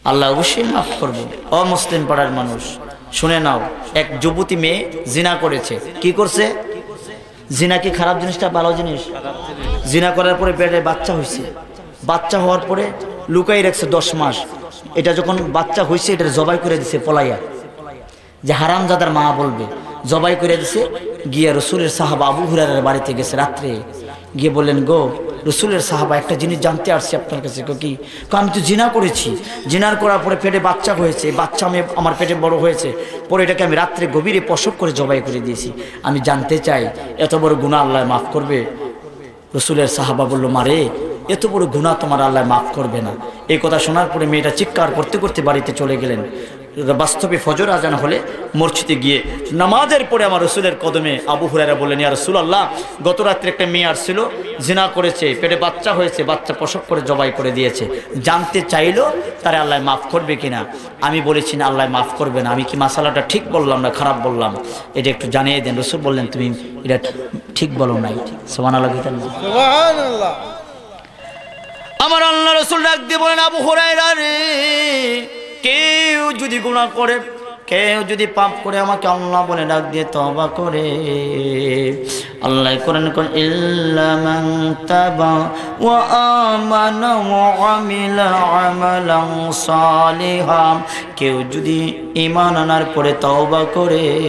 আল্লাহ অবশ্যই মাফ করবো। অমুসলিম পাড়ার মানুষ, শুনে নাও, এক যুবতী মেয়ে জিনা করেছে। কি করছে? জিনা কি খারাপ জিনিসটা ভালো জিনিস? জিনা করার পরে পেটে বাচ্চা হয়েছে। বাচ্চা হওয়ার পরে লুকাই রাখছে দশ মাস। এটা যখন বাচ্চা হয়েছে, এটা জবাই করে দিছে পলাইয়া, যে হারামজাদার মা বলবে, জবাই করে দিছে। গিয়া রসুলের সাহাবা আবু হুরায়রার বাড়িতে গেছে রাত্রে, গিয়ে বললেন, "গো রসুলের সাহাবা, একটা জিনিস জানতে আসছি আপনার কাছে।" কয়, "কি?" কয়, "আমি তো জিনা করেছি, জিনার করার পরে পেটে বাচ্চা হয়েছে, বাচ্চা আমি, আমার পেটে বড় হয়েছে, পরে এটাকে আমি রাত্রে গভীরে প্রসব করে জবাই করে দিয়েছি। আমি জানতে চাই, এত বড় গুনাহ আল্লাহ মাফ করবে?" রসুলের সাহাবা বলল, "মারে, এত বড় গুনাহ তোমার আল্লাহ মাফ করবে না।" এই কথা শোনার পরে মেয়েটা চিৎকার করতে করতে বাড়িতে চলে গেলেন। বাস্তবে ফজর আজান হলে মসজিদে গিয়ে নামাজের পরে আমার রসুলের কদমে আবু হুরায়রা বললেন, "ইয়া রাসূলুল্লাহ, গত রাত্রে একটা মেয়ে আসছিল, জিনা করেছে, পেটে বাচ্চা হয়েছে, বাচ্চা প্রসব করে জবাই করে দিয়েছে, জানতে চাইলো তারে আল্লাহ মাফ করবে কিনা। আমি বলেছি না, আল্লাহ মাফ করবে না, আমি কি মাসালাটা ঠিক বললাম না খারাপ বললাম, এটা একটু জানিয়ে দেন।" রসুল বললেন, "তুমি এটা ঠিক বলো নাই।" সুবহানাল্লাহ, কইতেন না? সুবহানাল্লাহ। আমার আল্লাহ রসুল ডাক দিয়ে বলেন, "আবু হুরায়রা রে, কেউ যদি গুনাহ করে, কেউ যদি পাপ করে, আমাকে আল্লাহ বলে ডাক দিয়ে তওবা করে।" আল্লাহ কোরআন কোন, "ইল্লা মান তাবা ওয়া আমানা ওয়া আমিলা আমালান সালিহা।" কেউ যদি ঈমান আনার পরে তওবা করে,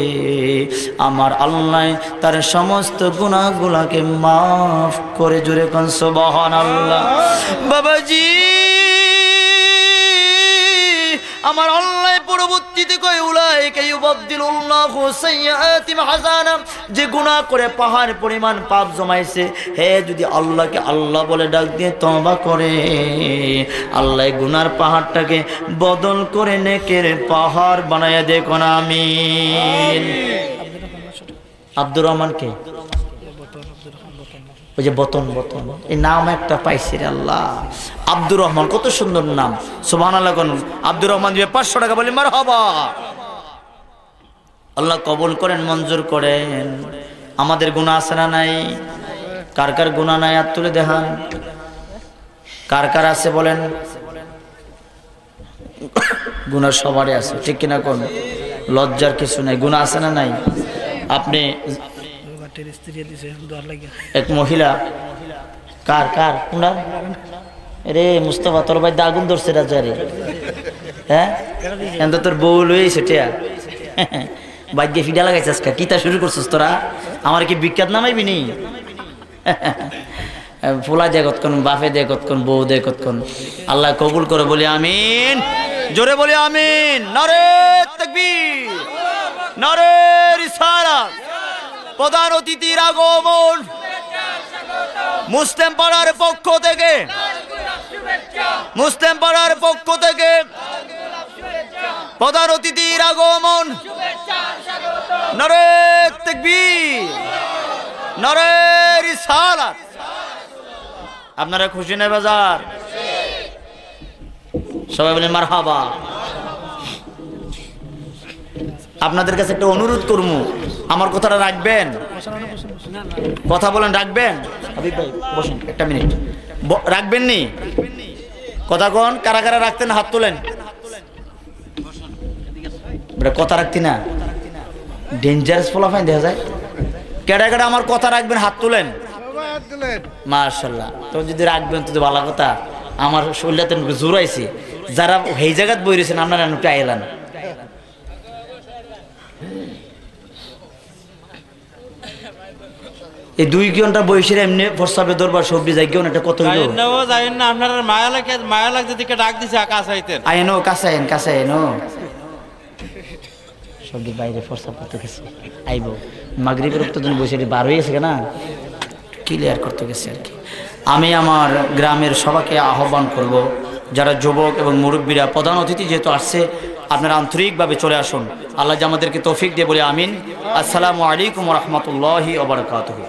আমার আল্লাহ তার সমস্ত গুনাহগুলাকে মাফ করে। জোরে কোন সুবহানাল্লাহ। বাবাজি, আমার আল্লাহ পরবর্তীতে কয়, "উলাইকা ইউবাদদিলুল্লাহু সাইয়্যাতিহিম হাসানাত।" যে গুনাহ করে পাহাড় পরিমাণ পাপ জমাইছে, হে যদি আল্লাহকে আল্লাহ বলে ডাক দিয়ে তওবা করে, আল্লাহ এই গুনার পাহাড়টাকে বদল করে নেকের পাহাড় বানাইয়া দেখুন, আমিন। আব্দুর রহমান কে? ওই যে বতন, বতন, এই নাম একটা পাইছে রে আল্লাহ। আব্দুর রহমান, কত সুন্দর নাম, সুবহানাল্লাহ। কোন আব্দুর রহমান দিবে পাঁচশো টাকা, বলি মারহাবা। আল্লাহ কবুল করেন, মঞ্জুর করেন। আমাদের গুনাহ আছে না নাই? কার কার গুনাহ নাই, হাত তুলে দেখান। কার কার আছে বলেন? গুনাহ সবারই আছে, ঠিক কিনা? কোন লজ্জার কিছু নাই, গুনাহ আছে না নাই? আপনি এক মহিলা, কার, কার, কোনটা? রে মুস্তফা, তোর ভাই আগুন ধরছে রাজা রে। হ্যাঁ, এখন তো তোর বউ লইছে টিয়া। বাইক দিয়ে ফিডা লাগাইছে আজকে, কিতা শুরু করছিস তোরা? আমার কি বিখ্যাত নামাইবি নি? ফুলা দে কতক্ষণ, বাফে দে কতক্ষণ, বউ দে কতক্ষণ। আল্লাহ কবুল করে বলি আমিন, জোরে বলি আমিন। নারে তাকবীর, নারে রিসালাত। প্রধান অতিথির আগমন, মুসলিম পাড়ার পক্ষ থেকে, মুসলিম পাড়ার পক্ষ থেকে প্রধান অতিথির আগমন। নারে তাকবীর, নারে রিসালাত। আপনারা খুশি না বেজার? সবাই বলেন মারহাবা। আপনাদের কাছে একটা অনুরোধ করবো, আমার কথাটা রাখবেন? কথা বলেন, রাখবেন? হাবিব ভাই, বসুন একটা মিনিট। ব-, রাখবেন নি? কথা কন, কারা কারা রাখতেন হাত তোলেন। বেটা, কথা রাখতি না? ডেঞ্জারাস পোলাপাইন দেখা যায়। কেডা কেডা আমার কথা রাখবেন, হাত তুলেন। সবাই হাত তুলেন। মাশাআল্লাহ। তো যদি রাখবেন তো ভালো কথা। আমার শরীরে তো একটু জোর আইছে। যারা এই জায়গাত বই রয়েছেন, আপনারা একটু আইলান। এই দুই ঘন্টা বয়সের এমনি প্রস্রাবে দরবার সবজি যাই গিয়ে একটা কত হইল? যাইন না ও, যাইন না, আপনার মায়া লাগে, মায়া লাগছে দিকে ডাক দিছে, কাছে আইতেন। আইনো, কাছে আইন, কাছে আইনো। সবজি বাইরে প্রস্রাব করতে গেছে, আইবো। মাগরিবের রক্ত দিন বসে বারোই আছে না, ক্লিয়ার করতে গেছে আর কি। আমি আমার গ্রামের সবাকে আহ্বান করব, যারা যুবক এবং মুরব্বীরা প্রধান অতিথি যেহেতু আসছে, আপনারা আন্তরিকভাবে চলে আসুন। আল্লাহ যে আমাদেরকে তৌফিক দিয়ে বলে আমিন। আসসালামু আলাইকুম রহমতুল্লাহি ওবরাকাতুহ।